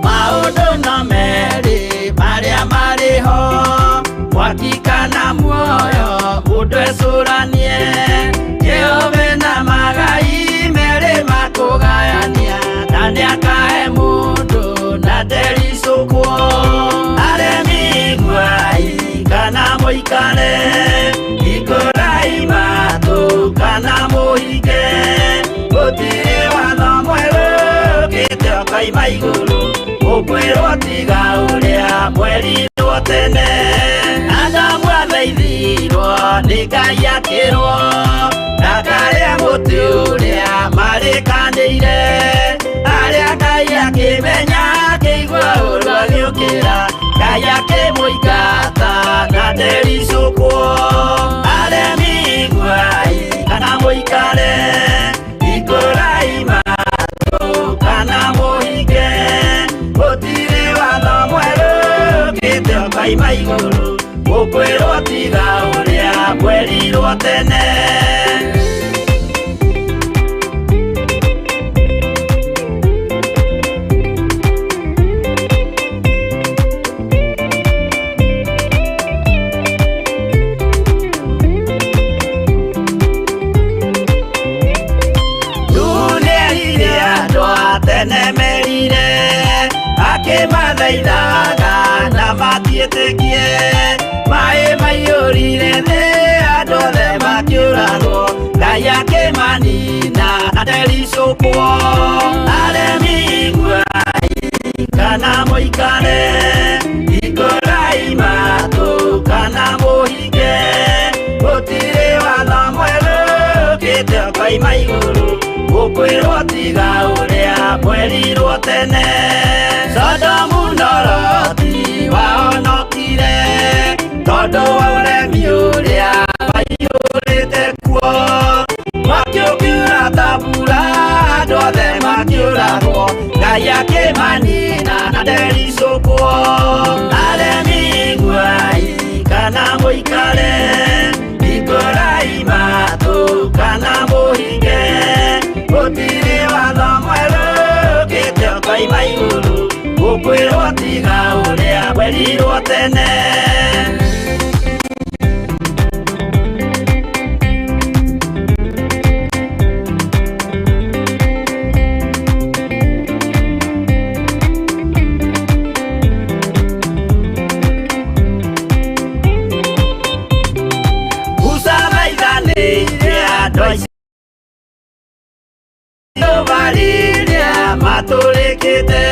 Maũndũ no merĩ marĩa marĩ ho, mwaki kana muoyo, mũndũ ecũranie. Jehova na magai merĩ makũgayania, na nĩakahe mũndũ na ndericũkwo. Aremi iguai kana mũikare, hingũrai matũ kana mũhinge, gũtirĩ watho mwerũ ũkĩte ũkoima igũrũ, ũkwĩrwo tiga ũrĩa mwerirwo tene. Adamu athaithirwo nĩ Ngai akĩrwo ndakarĩe mũtĩ ũrĩa marĩkanĩire, arĩa Ngai akĩmenya akĩigua ũru agĩũkĩra, Ngai akĩmũingata na ndericũkwo. Aremi iguai kana mũikare, hingũrai matũ kana mũhinge, gũtirĩ watho mwerũ ũkĩte ũkoima igũrũ, ũkwĩrwo tiga ũrĩa mwerirwo tene. Nuhu nĩerire andũ a tene merire, akĩmathaithaga na matiĩtĩkie. Maĩ maiyũrire thĩ, andũ othe makĩũragwo, Ngai akĩmanina na ndericũkwo. Aremi iguai kana mũikare, hingũrai matũ kana mũhinge, gũtirĩ watho mwerũ ũkĩte ũkoima igũrũ, ũkwĩrwo tiga ũrĩa mwerirwo tene. Sodomu na Loti wahonokire tondũ wa ũremi ũrĩa waiyũrĩte kuo. Mwaki ũkiura ta mbura, andũ othe makĩũragwo, Ngai akĩmanina na ndericũkwo. Aremi iguai kana mũikare, hingũrai matũ kana mũhinge, gũtirĩ watho mwerũ ũkĩte ũkoima igũrũ, ũkwĩrwo tiga ũrĩa mwerirwo tene. Musa thaithanĩire andũ a Jehova rĩrĩa matũrĩkĩte,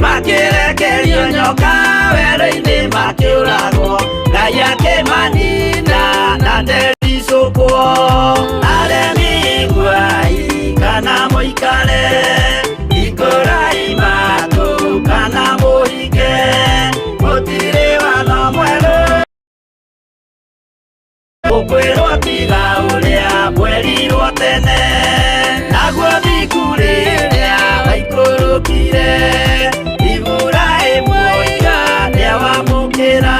makĩrekerio nyoka werũ-inĩ makĩũragwo, Ngai akĩmanina na ndericũkwo. Aremi iguai kana mũikare, hingũrai matũ kana mũhinge, gũtirĩ watho mwerũ ũkwĩrwo tiga ũrĩa mwerirwo tene. Naguo thingu rĩrĩa waikũrũkire, Iburahĩmu oiga nĩawamũkĩra,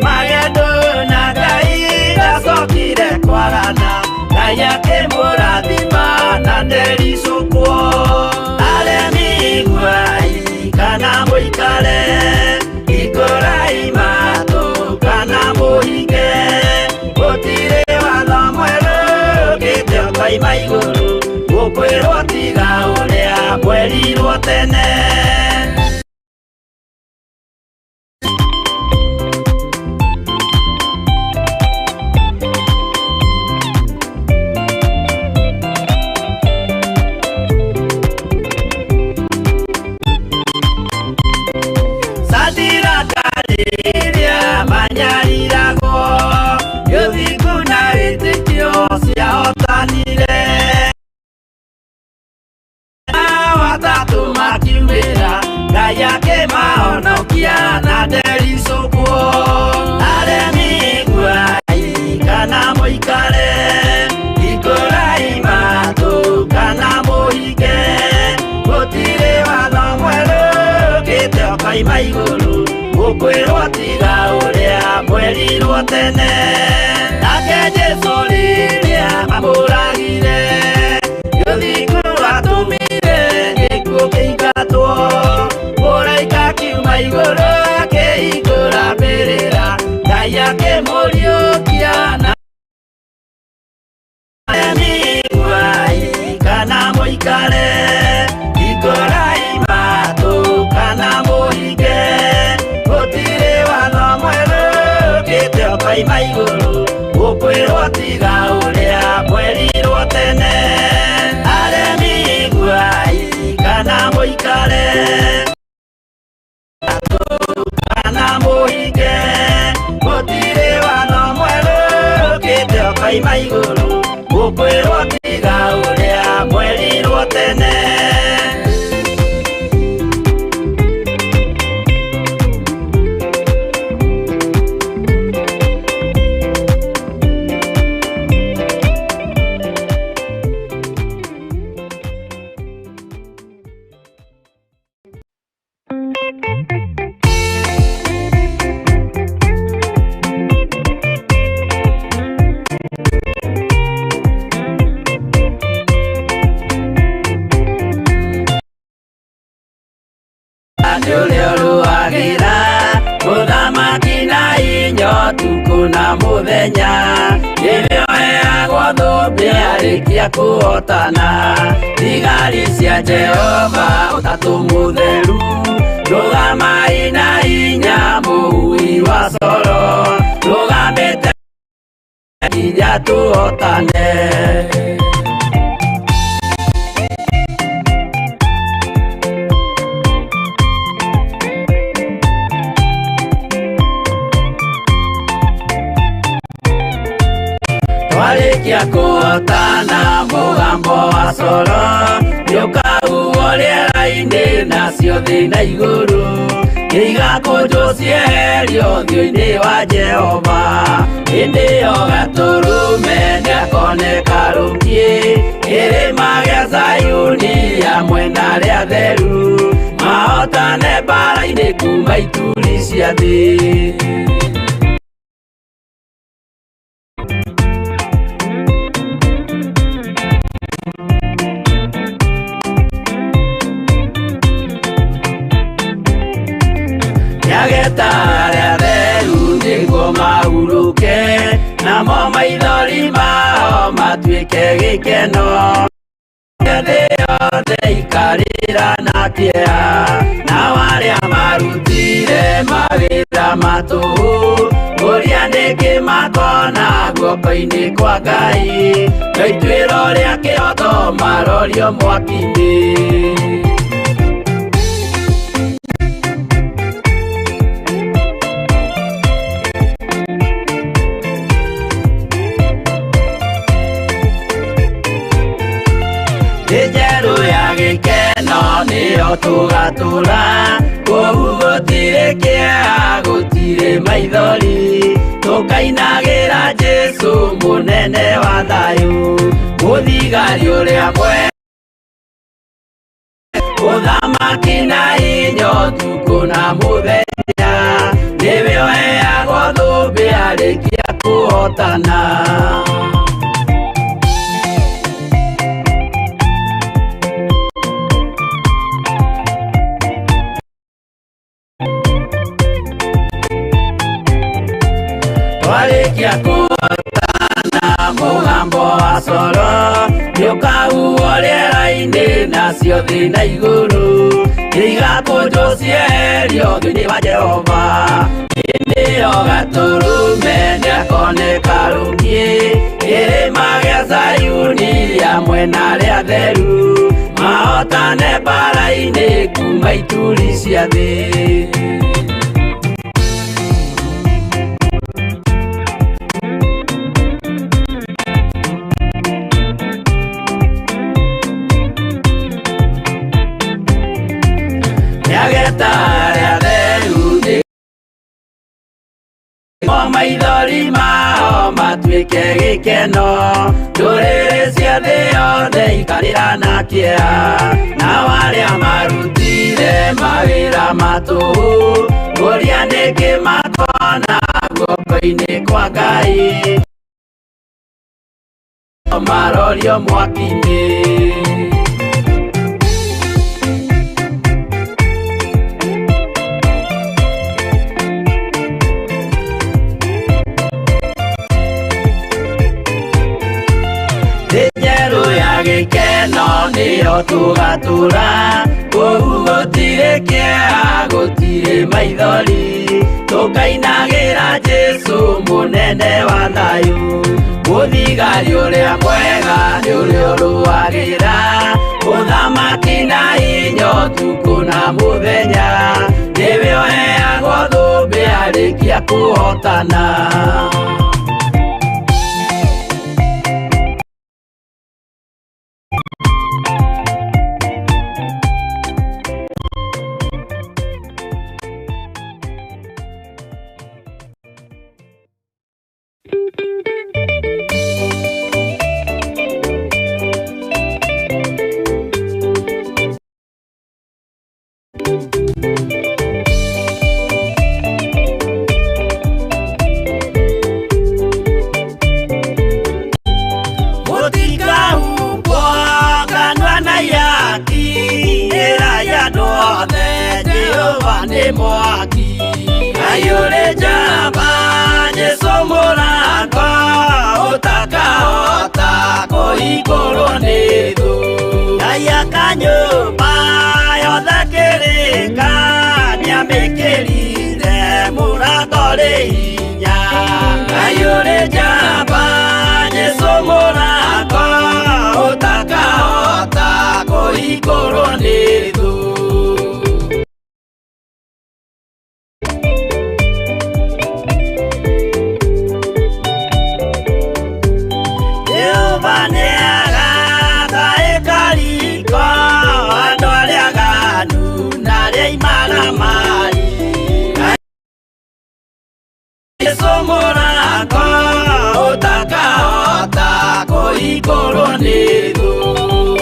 magendo na Ngai ndacokire kwagana, Ngai akĩmũrathima na ndericũkwo. Aremi iguai kana mũikare, hingũrai matũ kana mũhinge, gũtirĩ watho mwerũ ũkĩte ũkoima igũrũ, ũkwĩrwo tiga ũrĩa mwerirwo tene. Sadiraka rĩrĩa manyariragwo, nĩ ũthingu na wĩtĩkio ciahotanire. Watatũ makiumĩra, Ngai akĩmahonokia na ndericũkwo. Aremi iguai kana mũikare, hingũrai matũ kana mũhinge, Ũkoima igũrũ ũkwĩrwo tiga ũrĩa mwerirwo tene. Nake Jesũ rĩrĩa mamũragire, ũthingu watũmire gĩkuũ kĩingatwo. Mũraika akiuma igũrũ akĩhingũra mbĩrĩra, Ngai akĩmũriũkia na iguai kana mũikare, hingũrai matũ kana mũhinge. Gũtirĩ watho mwerũ ũkĩte ũkoima igũrũ ũkwĩrwo tiga ũrĩa mwerirwo tene. Aremi iguai kana mũikare, kana mũhinge. Gũtirĩ watho mwerũ ũkĩte ũkoima igũrũ ũkwĩrwo tiga ũrĩa mwerirwo tene. Nĩ ũrĩa ũrũagĩra mũthamaki na inya ũtukũ na mũthenya, nĩwe ũheagwo thũmbĩ arĩkia kũhotana. Thigari cia Jehova Ũtatũ Mũtheru, rũgamai na hinya mũhui wa coro, rũgamĩte nginya tũhotane. Twarĩkia kũhotana mũgambo wa coro nĩũkahuhwo rĩera-inĩ, nacio thĩ na igũrũ igakũnjwo cieherio ũthiũ-inĩ wa Jehova. Hĩndĩ ĩyo Gatũrũme nĩakoneka rũkiĩ kĩrĩma gĩa Zayuni hamwe na arĩa atheru, mahotane mbaara-inĩ kuma ituri cia thĩ. Nĩageta arĩa atheru nĩguo mahurũke, namo maithori mao matuĩke gĩkeno. Thĩ yothe ikarĩra na kĩeha, nao arĩa marutire mawĩra ma tũhũ, ũrĩa nĩkĩ makona guoko-inĩ kwa Ngai, no ituĩro rĩa kĩhooto marorio mwaki-inĩ. Thĩ njerũ ya gĩkeno nĩyo tũgatũra, kũu gũtirĩ kĩeha, gũtirĩ maithori, tũkainagĩra Jesũ mũnene wa thayũ, mũthigari ũrĩa mwega, ũthamaki na hinya ũtukũ na mũthenya, nĩwe ũheagwo thũmbĩ arĩkia kũhotana. Twarĩkia kũhotana mũgambo wa coro nĩũkahuhwo rĩera-inĩ, nacio thĩ na igũrũ igakũnjwo cieherio ũthiũ-inĩ wa Jehova. Hĩndĩ ĩyo Gatũrũme nĩakoneka rũkiĩ kĩrĩma gĩa Zayuni hamwe na arĩa atheru, mahotane mbaara-inĩ kuma ituri cia thĩ. Nĩageta arĩa atheru nĩguo Maithori mao matuĩke gĩkeno. Ndũrĩrĩ cia thĩ yothe ikarĩra na kĩeha. Nao arĩa marutire mawĩra ma tũhũ, ngũria nĩkĩ makona guoko-inĩ kwa Ngai, marorio mwaki-inĩ. Thĩ njerũ ya gĩkeno nĩyo tũgatũra, kũu gũtirĩ kĩeha, gũtirĩ maithori. Tũkainagĩra Jesũ mũnene wa thayũ, mũthigari ũrĩa mwega nĩ ũrĩa ũrũagĩra ũthamaki na hinya ũtukũ na mũthenya, nĩwe ũheagwo thũmbĩ arĩkia kũhotana. Mũtikahumbwo kanua na ihaki, ĩrai andũ othe Jehova nĩ mwaki. Ngai ũrĩ njamba, Jesũ mũrango, ũtakahota kũhingũrwo nĩ thũ. Ngai aka nyũmba yothe kĩrĩka, nĩamĩkĩrire mũrango rĩ hinya. Ngai ũrĩ njamba, Jesũ mũrango, ũtakahota kũhingũrwo nĩ thũ. Jehova nĩagaka ĩkariko, andũ arĩa aganu na arĩa imaramari. Jesũ mũrango, ũtakahota kũhingũrwo nĩ thũ.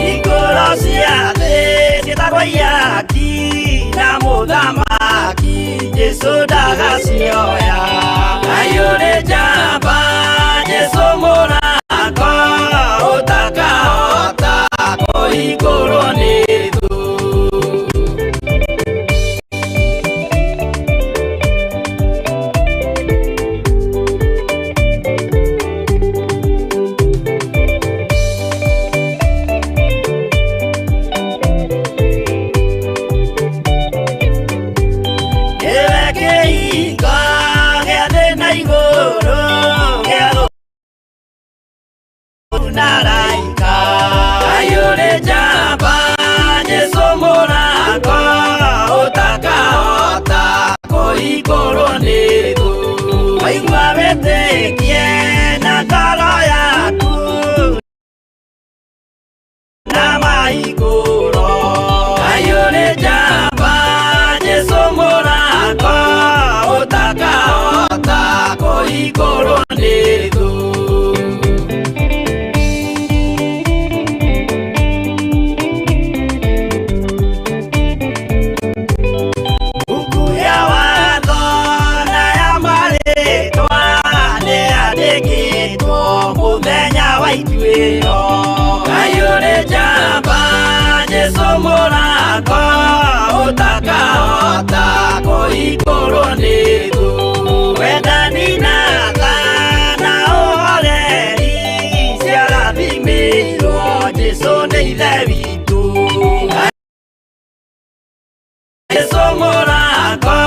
Hingũro cia thĩ ciĩtagwo ihaki, na mũthamaki Jesũ ndagacioya. Ngai ũrĩ njamba, Jesũ mũrango, ũtakahota kũhingũrwo nĩ thũ. Nĩwe kĩhingo gĩa thĩ na igũrũ, gĩa na araika. Ngai ũrĩ njamba, Jesũ mũrango, ũtakahota kũhingũrwo nĩ thũ. Waigua wĩtĩkie na ngoro yaku, na mahingũro. Ngai ũrĩ njamba, Jesũ mũrango, ũtakahota kũhingũrwo nĩ thũ. Buku ya watho na ya marĩtwa nĩyandĩkĩtwo mũthenya wa ituĩro. Ngai ũrĩ njamba, Jesũ mũrango, ũtakahota kũhingũrwo nĩ thũ. Wendani na tha na ũhoreri ciarathimĩirwo Jesũ nĩ Ithe witũ. Jesũ mũrango,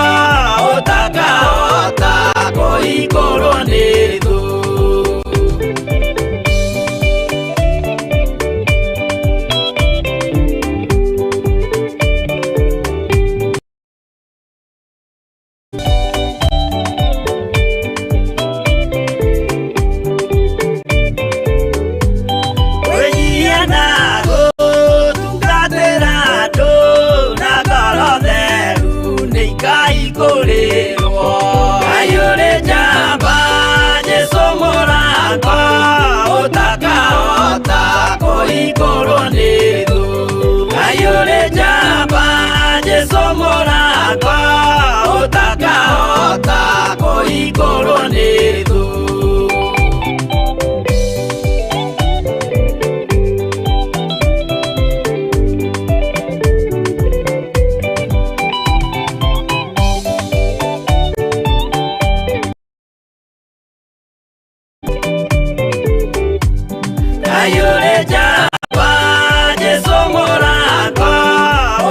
ũtakahota kũhingũrwo nĩ thũ. Kwĩnyihia na kũhingũrwo nĩ thũ. Kayũrĩ njamba Jesũ mũrango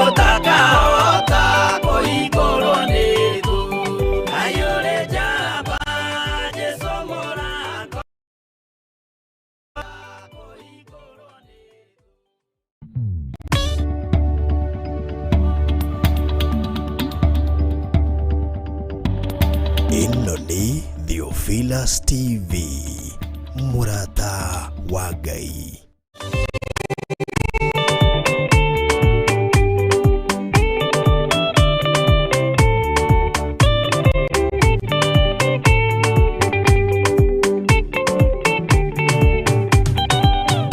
ũtakahota kũhingũrwo nĩ thũ. Kayũrĩ njamba Jesũ mũrango kũhingũrwo nĩ thũ. Ĩno nĩ Theophilus TV, mũrata wa Ngai.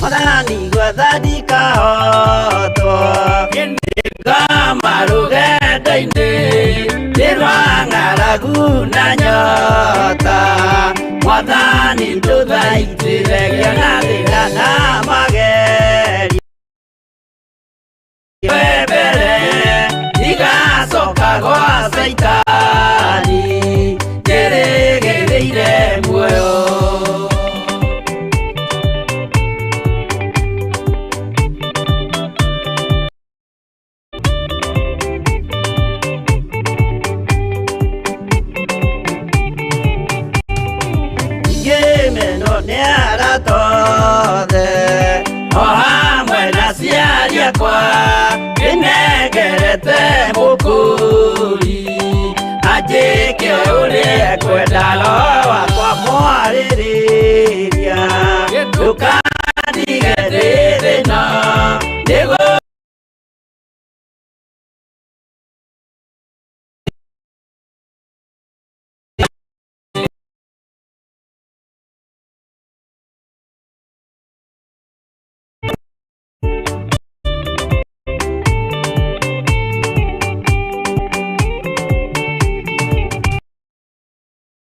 Mwathani gwetha ndikahotwo ngama rũgendo-inĩ nĩ rwa ng'aragu na nyota. Mwathani ndũthaitĩre ngĩona thĩna na magerio mbere ndigacoka gwa Caitani njĩrĩgĩrĩire muoyo. Ngĩmenwo nĩ arata othe o hamwe na aciari akwa ndĩnengerete mũkũri anjĩke ũrĩa ekwenda roho wakwa mwarĩrĩria ndũkandige ndĩ thĩna nĩguo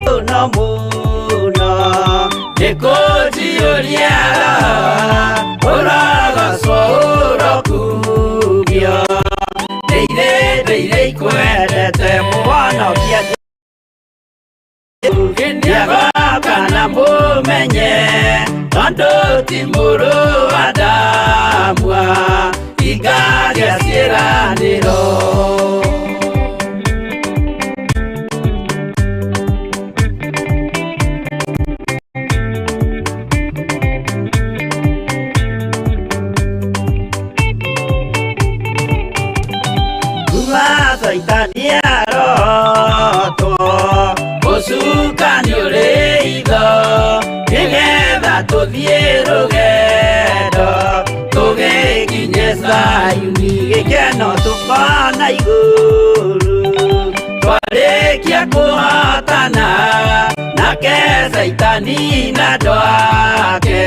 mũno mũno nĩkũnjiyũria ũrogocwo ũrokugio ndĩire ndĩire ikwendete mũhonokia nĩagoka na mũmenye tondũ ti mũrũ wa Adamu ingagĩa ciĩranĩro. Kuma Caitani arotwo ũcukani ũrĩ itho nĩgetha tũthiĩ rũgendo tũgĩkinye Zayuni gĩkeno tũkona igũrũ twarĩkia kũhotana nake Caitani na andũ ake.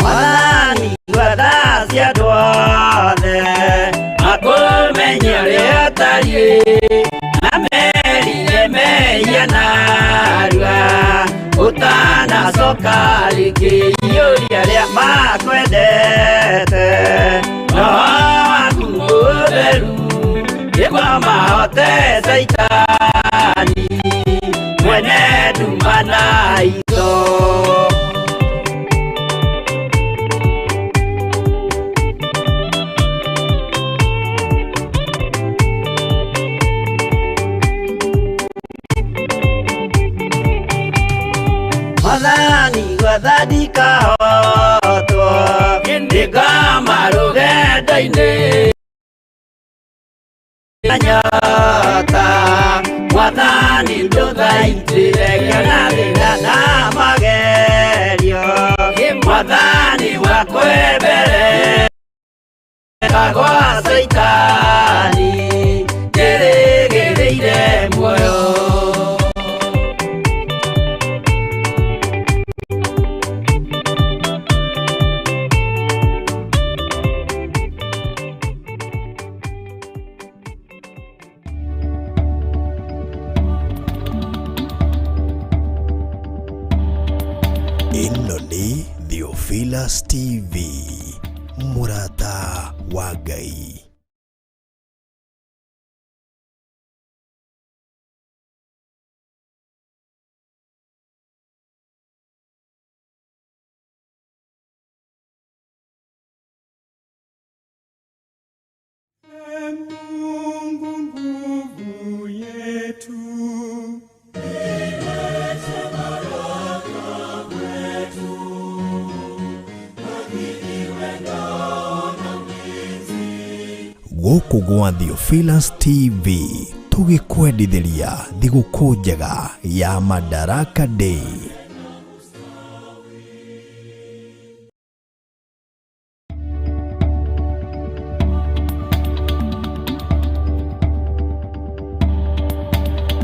Mwathani gwetha cia andũ othe makũmenye ũrĩa ũtariĩ na merire mehia narua ũtanacoka rĩngĩ iyũria arĩa makwendete roho waku mũtheru nĩguo mahote Caitani mwene nduma na itho. Mwathani gwetha ndikahotwo ndĩngama rũgendo-inĩ na nyota. Mwathani ndũthaitĩre ngĩona thĩna na magerio Mwathani wakwa mbere gwa Caitani njĩrĩgĩrĩire muoyo. Theophilus TV, mũrata wa Ngai. Mungu nguvu yetu. Gũkũ gwa Theophilus TV tũgĩkwendithĩria thigũkũ njega ya Madaraka Day.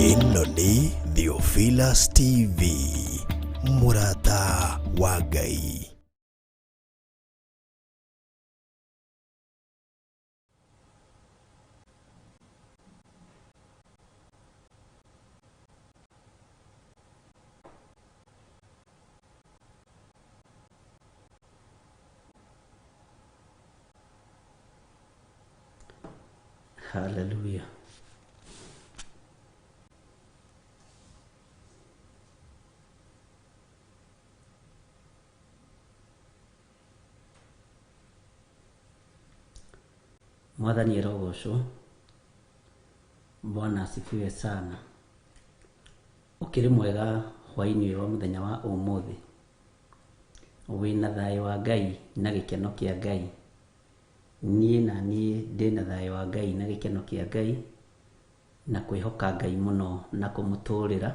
Ĩno nĩ Theophilus TV, mũrata wa Ngai. Hallelujah. Mwathani arogocwo. Bwana asifiwe sana. Ũkĩrĩ mwega hwaĩ-inĩ ũyũ wa mũthenya wa ũmũthĩ. Wĩna thayũ wa Ngai na gĩkeno kĩa Ngai. Niĩ na niĩ ndĩna thayũ wa Ngai na gĩkeno kĩa Ngai, na kwĩhoka Ngai mũno na kũmũtũrĩra,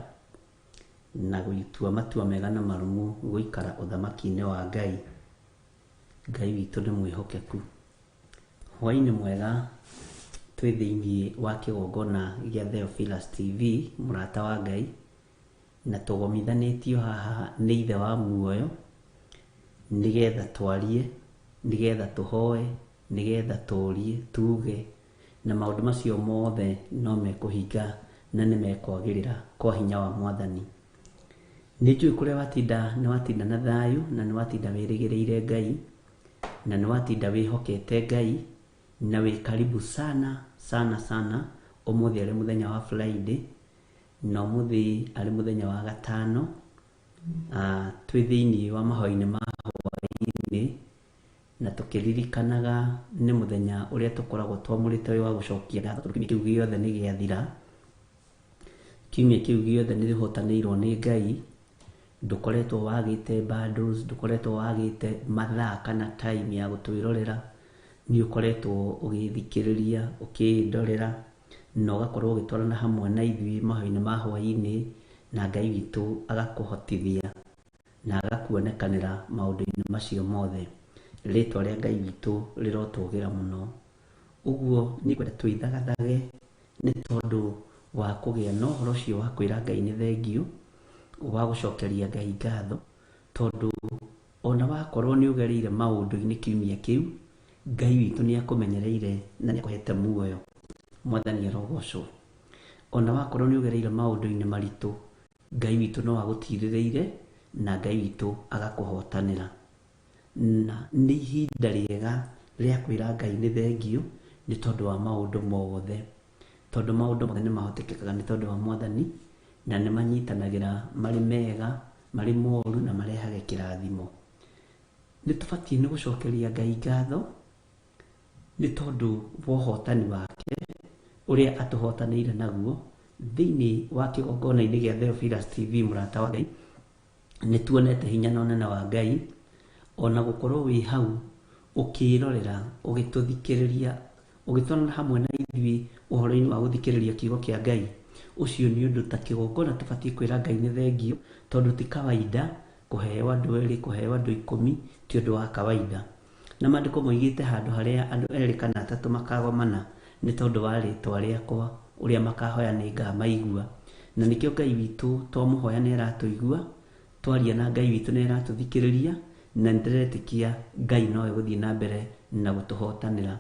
na gũtua matua mega na marũmu gũikara ũthamaki-inĩ wa Ngai. Ngai witũ nĩ mwĩhokeku. Hwaĩ-inĩ mwega twĩ thĩiniĩ wa kĩgongona gĩa Theophilus TV, mũrata wa Ngai, na tũgomithanĩtio haha nĩ ithe wa muoyo, nĩgetha twarie, nĩgetha tũhoe, nĩgetha tũrie, tuge, na maũndũ macio mothe no mekũhinga na nĩ mekwagĩrĩra kwa hinya wa Mwathani. Nĩ njũĩ kũrĩa watinda nĩ watinda na thayũ, na nĩ watinda wĩrĩgĩrĩire Ngai, na nĩ watinda wĩhokete Ngai, na wĩ karibu sana sana sana ũmũthĩ arĩ mũthenya wa Friday, na ũmũthĩ arĩ mũthenya wa gatano, twĩ thĩiniĩ wa mahoya-inĩ ma hwaĩ-inĩ, na tũkĩririkanaga nĩ mũthenya ũrĩa tũkoragwo twamũrĩte wĩ wa gũcokia ngatho, tondũ kiumia kĩu gĩothe nĩ gĩathira. Kiumia kĩu gĩothe nĩ ũhotanĩirwo nĩ Ngai, ndũkoretwo wagĩte bundles, ndũkoretwo wagĩte mathaa kana time ya gũtwĩrorera, nĩ ũkoretwo ũgĩthikĩrĩria, ũkĩndorera, na ũgakorwo ũgĩtwarana hamwe na ithuĩ mahoya-inĩ ma hwaĩ-inĩ, na Ngai witũ agakũhotithia na agakuonekanĩra maũndũ-inĩ macio mothe. Rĩtwa rĩa Ngai witũ rĩrotũgĩra mũno. Ũguo nĩ ngwenda twĩthagathage nĩ tondũ wa kũgĩa na ũhoro ũcio wa kwĩra Ngai nĩ thengiũ, wa gũcokeria Ngai ngatho, tondũ ona wakorwo nĩ ũgereire maũndũ-inĩ kiumia kĩu, Ngai witũ nĩ akũmenyereire na nĩ akũhete muoyo. Mwathani arogocwo. Ona wakorwo nĩ ũgereire maũndũ-inĩ maritũ, Ngai witũ no agũtirĩrĩire na Ngai witũ agakũhotanĩra. Na nĩ ihinda rĩega rĩa kwĩra Ngai nĩ thengiũ nĩ tondũ wa maũndũ mothe. Tondũ maũndũ mothe nĩ mahotekekaga nĩ tondũ wa Mwathani, na nĩ manyitanagĩra marĩ mega, marĩ moru na marehage kĩrathimo. Nĩ tũbatiĩ nĩ gũcokeria Ngai ngatho nĩ tondũ wa ũhotani wake ũrĩa atũhotanĩire naguo thĩiniĩ wa kĩgongona-inĩ gĩa Theophilus TV, mũrata wa Ngai. Nĩ tuonete hinya na ũnene wa Ngai, ona gũkorwo wĩ hau ũkĩrorera, ũgĩtũthikĩrĩria, ũgĩtwarana hamwe na ithuĩ ũhoro-inĩ wa gũthikĩrĩria kiugo kĩa Ngai. Ũcio nĩ ũndũ ta kĩgongona tũbatiĩ kwĩra Ngai nĩ thengiũ, tondũ ti kawaida kũheo andũ erĩ, kũheo andũ ikũmi, ti ũndũ wa kawaida. Na maandĩko moigĩte handũ harĩa andũ erĩ kana atatũ makagomana nĩ tondũ wa rĩtwa rĩakwa, ũrĩa makahoya nĩ ngamaigua. Na nĩkĩo Ngai witũ twamũhoya nĩ aratũigua, twaria na Ngai witũ nĩ aratũthikĩrĩria, na nĩ ndĩretĩkia Ngai no egũthiĩ na mbere na gũtũhotanĩra.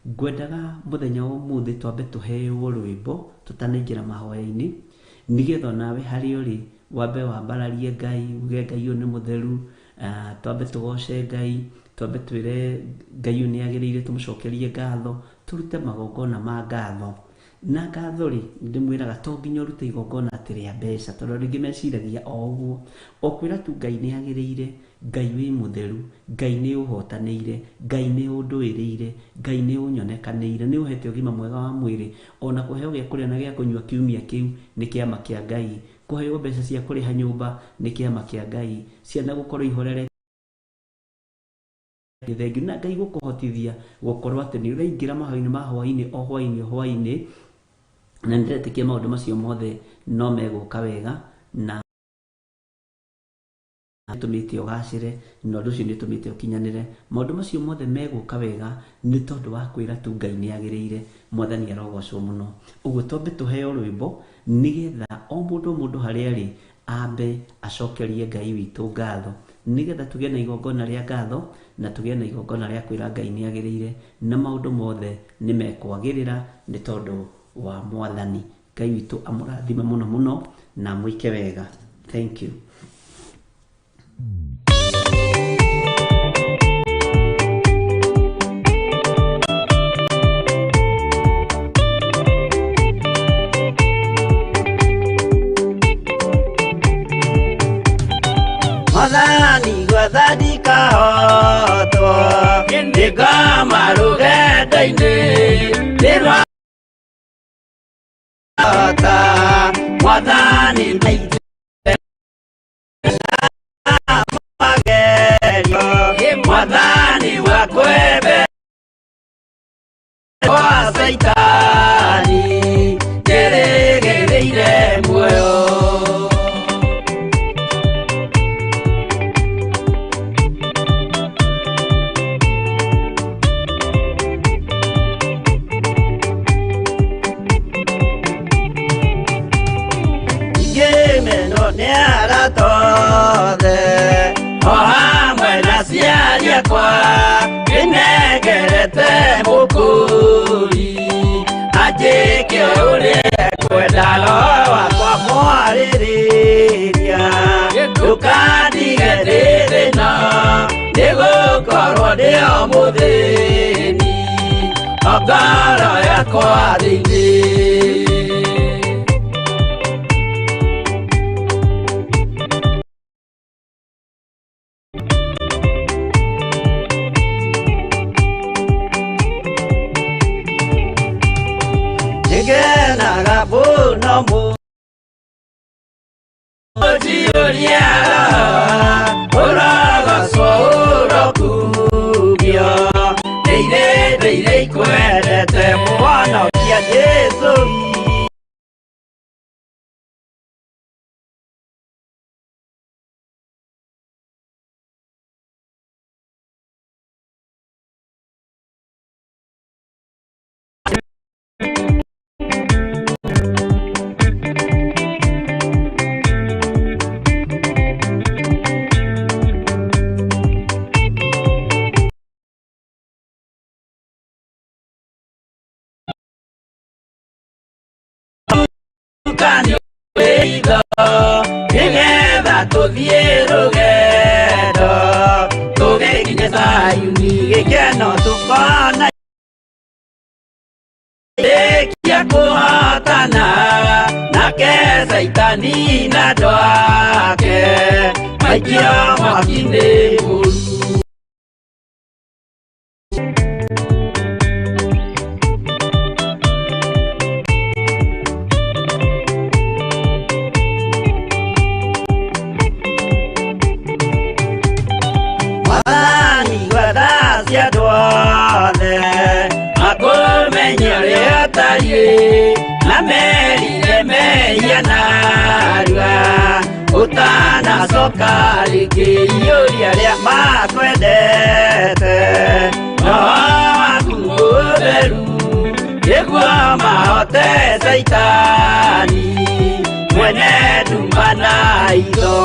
Ngwendaga mũthenya wa ũmũthĩ twambe tũheo rwĩmbo tũtanaingĩra mahoya-inĩ, nĩgetha onawe harĩa ũrĩ wambe wambararie Ngai, uge Ngai ũyũ nĩ mũtheru, Twambe tũgoce Ngai, twambe twĩre Ngai ũyũ nĩ agĩrĩire, tũmũcokerie ngatho, tũrute magongona ma ngatho. Na ngatho rĩ, ndĩmwĩraga to nginya ũrute igongona atĩ rĩa mbeca, tondũ andũ aingĩ meciragia o ũguo. O kwĩra tu Ngai nĩ agĩrĩire, Ngai wĩ mũtheru, Ngai nĩ ũhotanĩire, Ngai nĩ ũndũĩrĩire, Ngai nĩ ũnyonekanĩire, nĩ ũhete ũgima mwega wa mwĩrĩ, ona kũheo gĩa kũrĩa na gĩa kũnyua kiumia kĩu nĩ kĩama kĩa Ngai, kũheo mbeca cia kũrĩha nyũmba nĩ kĩama kĩa Ngai, ciana gũkorwo ihorere nĩ thengiũ, na Ngai gũkũhotithia gũkorwo atĩ nĩ ũraingĩra mahoya-inĩ ma hwaĩ-inĩ o hwaĩ-inĩ o hwaĩ-inĩ, na nĩ ndĩretĩkia maũndũ macio mothe no megũka wega, na nĩtũmĩte ũgacĩre, na ũndũ ũcio nĩũtũmĩte ũkinyanĩre. Maũndũ macio mothe megũka wega nĩ tondũ wa kwĩra tu Ngai nĩ agĩrĩire. Mwathani arogocwo mũno. Ũguo twambe tũheo rwĩmbo nĩgetha o mũndũ o mũndũ harĩa arĩ ambe acokerie Ngai witũ ngatho, nĩgetha tũgĩe na igongona rĩa ngatho na tũgĩe na igongona rĩa kwĩra Ngai nĩ agĩrĩire, na maũndũ mothe nĩ mekwagĩrĩra nĩ tondũ wa Mwathani. Ngai witũ amũrathime mũno mũno na amwĩke wega. Thank you. Mwathani gwetha ndikahotwo, nĩngoma rũgendo-inĩ nĩrwahota. Mwathani magerio, Mwathani wakwembe kwa Caitani, njĩrĩgĩrĩire muoyo. Ingĩmenwo nĩ arata othe, o hamwe na aciari akwa, ndĩnengerete mũkũri, anjĩke ũrĩa ekwenda. Roho wakwa mwarĩrĩria, ndũkandige ndĩ thĩna, nĩgũkorwo ndĩ o mũthĩni, o ngoro yakwa thĩinĩ. Nĩngenaga mũno mũnjiyũria roho, ũrogocwo ũrokumio, nĩ irĩndĩ iria ikwendete, Mũhonokia Jesũ. Kani wĩitho, nĩgetha tũthiĩ rũgendo, tũgĩkinye Zayuni, gĩkeno tũkona rĩkia kũhotana nake Caitani na andũ ake maikio mwaki-inĩ mũru. Mwathani gwetha cia andũ othe makũmenye ũrĩa ũtariĩ, na merire mehia narua, ũtanacoka rĩngĩ iyũria arĩa makwendete roho waku mũtheru, nĩguo mahote Caitani mwene nduma na itho.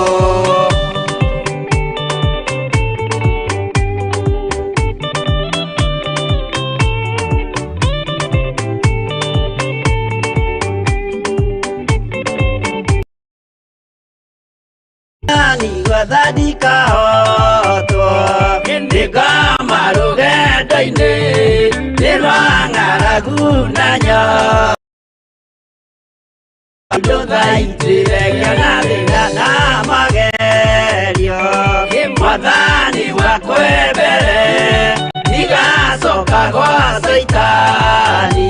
Mwathani gwetha ndikahotwo, Ng'aragu na nyondo thaitĩregia na thĩna na magerio. Mwathani wakwe mbere ndigacoka gwa Caitani,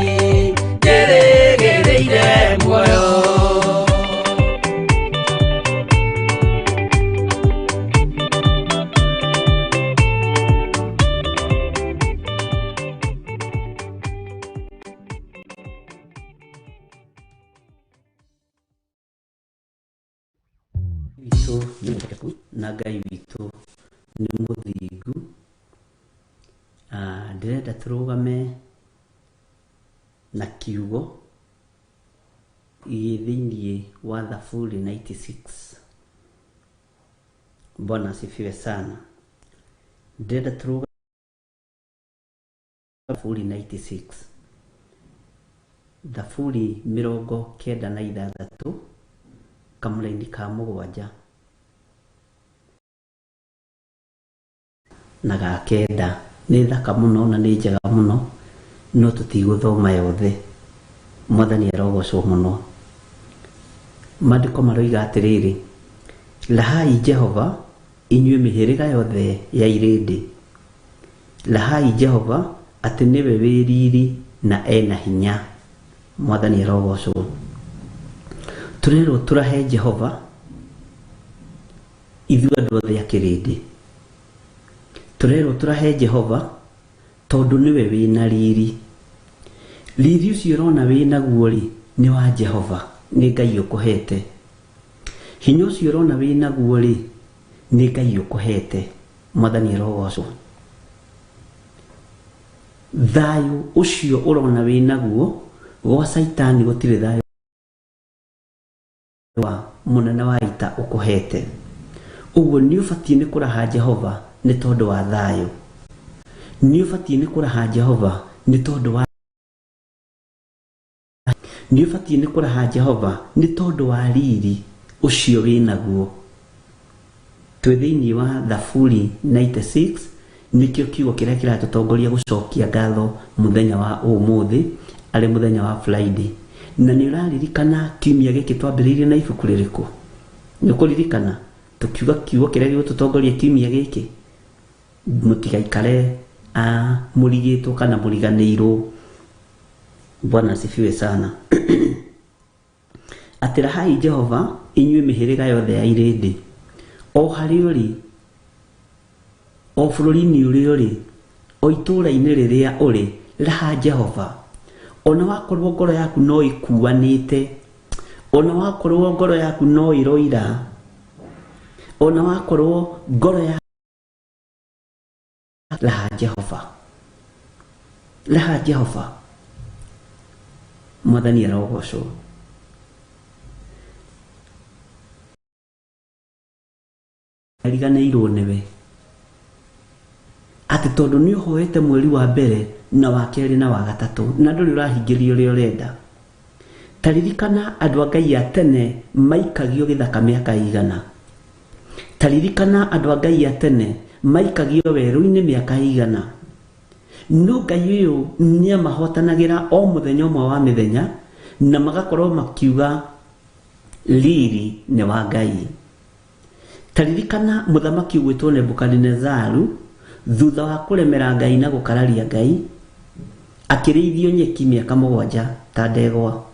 ndĩrĩgĩrĩire muoyo. Witũ nĩ mwĩhokeku na Ngai witũ nĩ mũthingu. Ndĩrenda tũrũgame na kiugo gĩ thĩiniĩ wa Thaburi 96. Bwana asifiwe sana. Ndĩrenda tũrũgame Thaburi 96. Thaburi 96 kamũraini ka 7 na ga 9. Nĩ thaka mũno na nĩ njega mũno, no tũtigũthoma yothe. Mwathani arogocwo mũno. Maandĩko maroiga atĩrĩrĩ, rahai Jehova inyuĩ mĩhĩrĩga yothe ya irĩndĩ. Rahai Jehova atĩ nĩwe wĩ riri na ena hinya. Mwathani arogocwo. Tũrerwo tũrahe Jehova ithuĩ andũ othe a kĩrĩndĩ. Tũrerwo tũrahe Jehova tondũ nĩwe wĩna riri. Riri ũcio ũrona wĩnaguo rĩ, nĩ wa Jehova, nĩ Ngai ũkũhete. Hinya ũcio ũrona wĩnaguo rĩ, nĩ Ngai ũkũhete. Mwathani arogocwo. Thayũ ũcio ũrona wĩnaguo, gwa Caitani gũtirĩ thayũ wa mũnene wa ita ũkũhete. Ũguo nĩ ũbatiĩ nĩ kũraha Jehova nĩ tondũ wa thayũ. Nĩ ũbatiĩ nĩ kũraha Jehova nĩ tondũ wa nĩ ũbatiĩ nĩ kũraha Jehova nĩ tondũ wa riri ũcio wĩnaguo. Twĩ thĩiniĩ wa Thaburi 96, nĩkĩo kiugo kĩrĩa kĩratũtongoria gũcokia ngatho mũthenya wa ũmũthĩ, arĩ mũthenya wa Friday. Na nĩ ũraririkana kiumia gĩkĩ twambĩrĩirie na ibuku rĩrĩkũ? Nĩ ũkũririkana tũkiuga kiugo kĩrĩa gĩgũtũtongoria kiumia gĩkĩ? Mũtigaikare mũrigĩtwo kana mũriganĩirwo. Bwana asifiwe sana. Atĩ rahai Jehova inyuĩ mĩhĩrĩga yothe ya irĩndĩ. O harĩa ũrĩ, o bũrũri-inĩ ũrĩa ũrĩ, o itũũra-inĩ rĩrĩa ũrĩ, raha Jehova. Ona wakorwo ngoro yaku no ĩkuanĩte, ona wakorwo ngoro yaku no ĩroira, ona wakorwo ngoro ya raha Jehova. Raha Jehova. Mwathani arogocwo. Ariganĩirwo nĩwe atĩ tondũ nĩ ũhoete mweri wa mbere na wa kerĩ na wa gatatũ na ndũrĩ ũrahingĩrio ũrĩa ũrenda. Ta ririkana andũ a Ngai a tene maikagio gĩthaka mĩaka igana. Ta ririkana andũ a Ngai a tene maikagio werũ-inĩ mĩaka igana. No Ngai ũyũ nĩamahotanagĩra o mũthenya ũmwe wa mĩthenya na magakorwo makiuga riri nĩ wa Ngai. Ta ririkana mũthamaki ũgwĩtwo Nebukadinezaru thutha wa kũremera Ngai na gũkararia Ngai, akĩrĩithio nyeki mĩaka 7 ta ndegwa.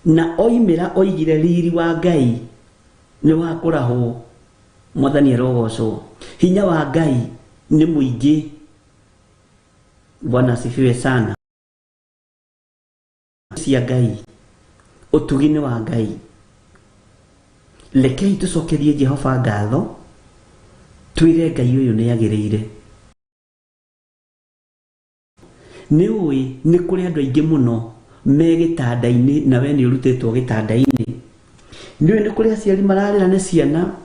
Na oimĩra oigire riri wa Ngai nĩ wa kũrahwo. Mwathani arogocwo. Hinya wa Ngai nĩ mũingĩ. Bwana asifiwe sana. Cia Ngai, ũtugi nĩ wa Ngai. Rekei tũcokerie Jehova ngatho, twĩre Ngai ũyũ nĩ agĩrĩire. Nĩ ũĩ nĩ kũrĩ andũ aingĩ mũno me gĩtanda-inĩ na we nĩ ũrutĩtwo gĩtanda-inĩ. Nĩ ũĩ nĩ kũrĩ aciari mararĩra nĩ ciana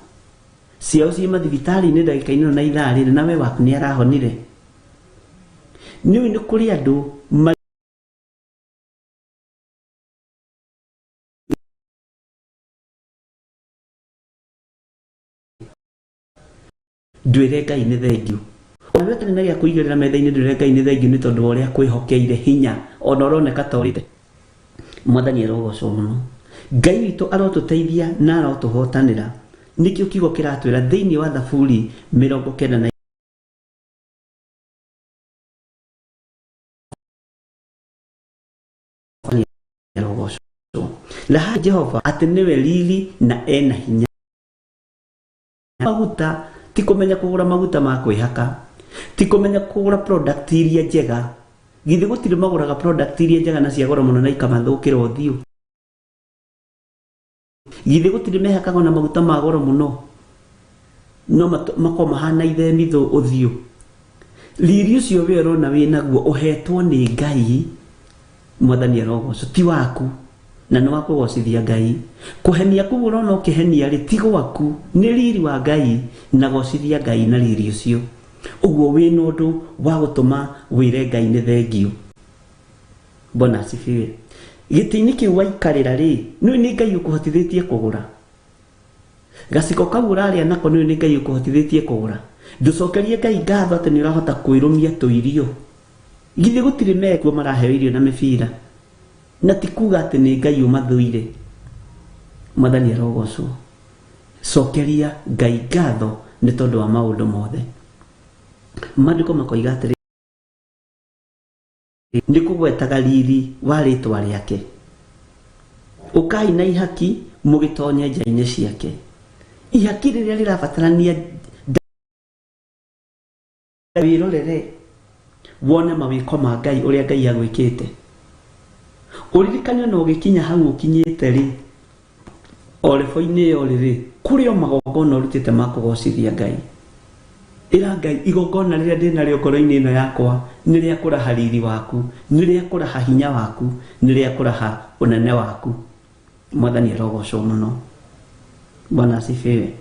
ciao ciĩ mathibitarĩ-inĩ ndagĩka-inĩ ĩno na ithaa rĩrĩ na we waku nĩ arahonire. Nĩ ũĩ nĩ kũrĩ andũ ndwĩre Ngai nĩ thengiũ. Ona ũtarĩ na gĩa kũigĩrĩra metha-inĩ ndwĩre Ngai nĩ thengiũ nĩ tondũ wa ũrĩa akwĩhokeire hinya ona ũroneka ta ũrĩte. Mwathani arogocwo mũno. Ngai witũ arotũteithia na arotũhotanĩra. Nĩkĩo kiugo kĩratwĩra thĩinĩ wa Thaburi 94 arogocwo. Raha Jehova atĩ nĩwe riri na ena hinya. Maguta ti kũmenya kũgũra maguta ma kwĩhaka, ti kũmenya kũgũra product iria njega. Githĩ gũtirĩ magũraga product iria njega na cia goro mũno na ikamathũkĩra ũthiũ? Githĩ gũtirĩ mehakaga ona maguta ma goro mũno no makorwo mahana ithemithũ ũthiũ? Riri ũcio we ũrona wĩ naguo ũhetwo nĩ Ngai, Mwathani arogocwo, ti waku na nĩ wa kũgocithia Ngai. Kũhenia kũu ũrona ũkĩhenia rĩ, ti gwaku, nĩ riri wa Ngai, na gocithia Ngai na riri ũcio. Ũguo wĩna ũndũ wa gũtũma wĩre Ngai nĩ thengiũ. Bwana asifiwe. Gĩtĩ-inĩ kĩu waikarĩra rĩ, nĩũĩ nĩ Ngai ũkũhotithĩtie kũgũra? Gaciko kau ũrarĩa nako nĩũĩ nĩ Ngai ũkũhotithĩtie kũgũra? Ndũcokerie Ngai ngatho atĩ nĩ ũrahota kwĩrũmia tũirio? Githĩ gũtirĩ mekuo maraheo irio na mĩbira? Na ti kuga atĩ nĩ Ngai ũmathũire. Mwathani arogocwo. Cokeria Ngai ngatho nĩ tondũ wa maũndũ mothe. Maandĩko makoiga atĩrĩ, nĩ kũgwetaga riri wa rĩtwa rĩake. Ũkai na ihaki mũgĩtonye nja-inĩ ciake. Ihaki rĩrĩa rĩrabatarania wĩrorere wone mawĩko ma Ngai ũrĩa Ngai agwĩkĩte. Ũririkane ona ũgĩkinya hau ũkinyĩte rĩ, o rebo-inĩ ĩyo rĩ, kũrĩ o magongona ũrutĩte ma kũgocithia Ngai. Ĩra Ngai, igongona rĩrĩa ndĩ narĩo ngoro-inĩ ĩno yakwa nĩ rĩa kũraha riri waku, nĩ rĩa kũraha hinya waku, nĩ rĩa kũraha ũnene waku. Mwathani arogocwo mũno. Bwana asifiwe.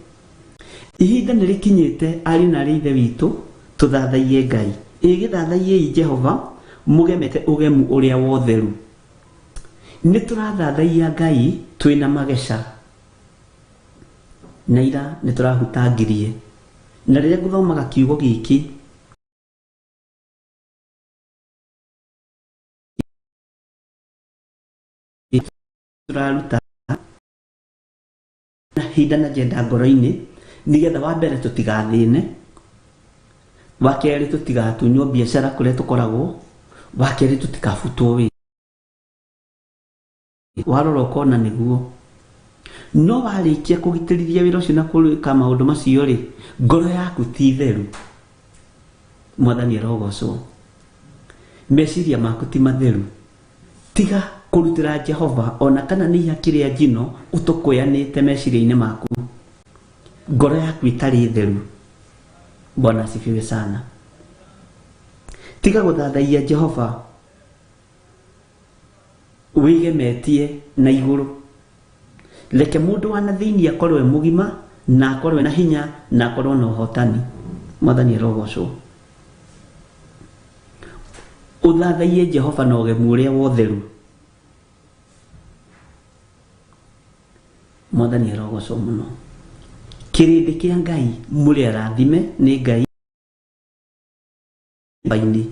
Ihinda nĩ rĩkinyĩte ariũ na aarĩ a Ithe witũ tũthathaiye Ngai. Ĩ gĩthathaiyei Jehova mũgemete ũgemu ũrĩa wa ũtheru. Nĩ tũrathathaiya Ngai twĩna mageca. Na ira nĩ tũrahutangirie. Na rĩrĩa ngũthomaga kiugo gĩkĩ, tũraruta na hinda na njenda ngoro-inĩ nĩgetha wa mbere tũtigathĩne, wa kerĩ tũtigatunywo biacara kũrĩa tũkoragwo, wa kerĩ tũtikabutwo wĩra. Warora ũkona nĩguo. No warĩkia kũgitĩrithia wĩra ũcio na kũrĩka maũndũ macio rĩ, ngoro yaku ti theru. Mwathani arogocwo. Meciria maku ti matheru. Tiga kũrutĩra Jehova o na kana nĩ ihaki rĩa njino ũtũkũyanĩte meciria-inĩ maku. Ngoro yaku ĩtarĩ theru. Bwana asifiwe sana. Tiga gũthathaiya Jehova wĩgemetie na igũrũ. Reke mũndũ wa na thĩinĩ akorwo e mũgima na akorwo na hinya na akorwo na ũhotani. Mwathani arogocwo. Ũthathaiye Jehova na ũgemu ũrĩa wa ũtheru. Mwathani arogocwo mũno. Kĩrĩndĩ kĩa Ngai mũrĩ arathime nĩ Ngai mũtharaba-inĩ.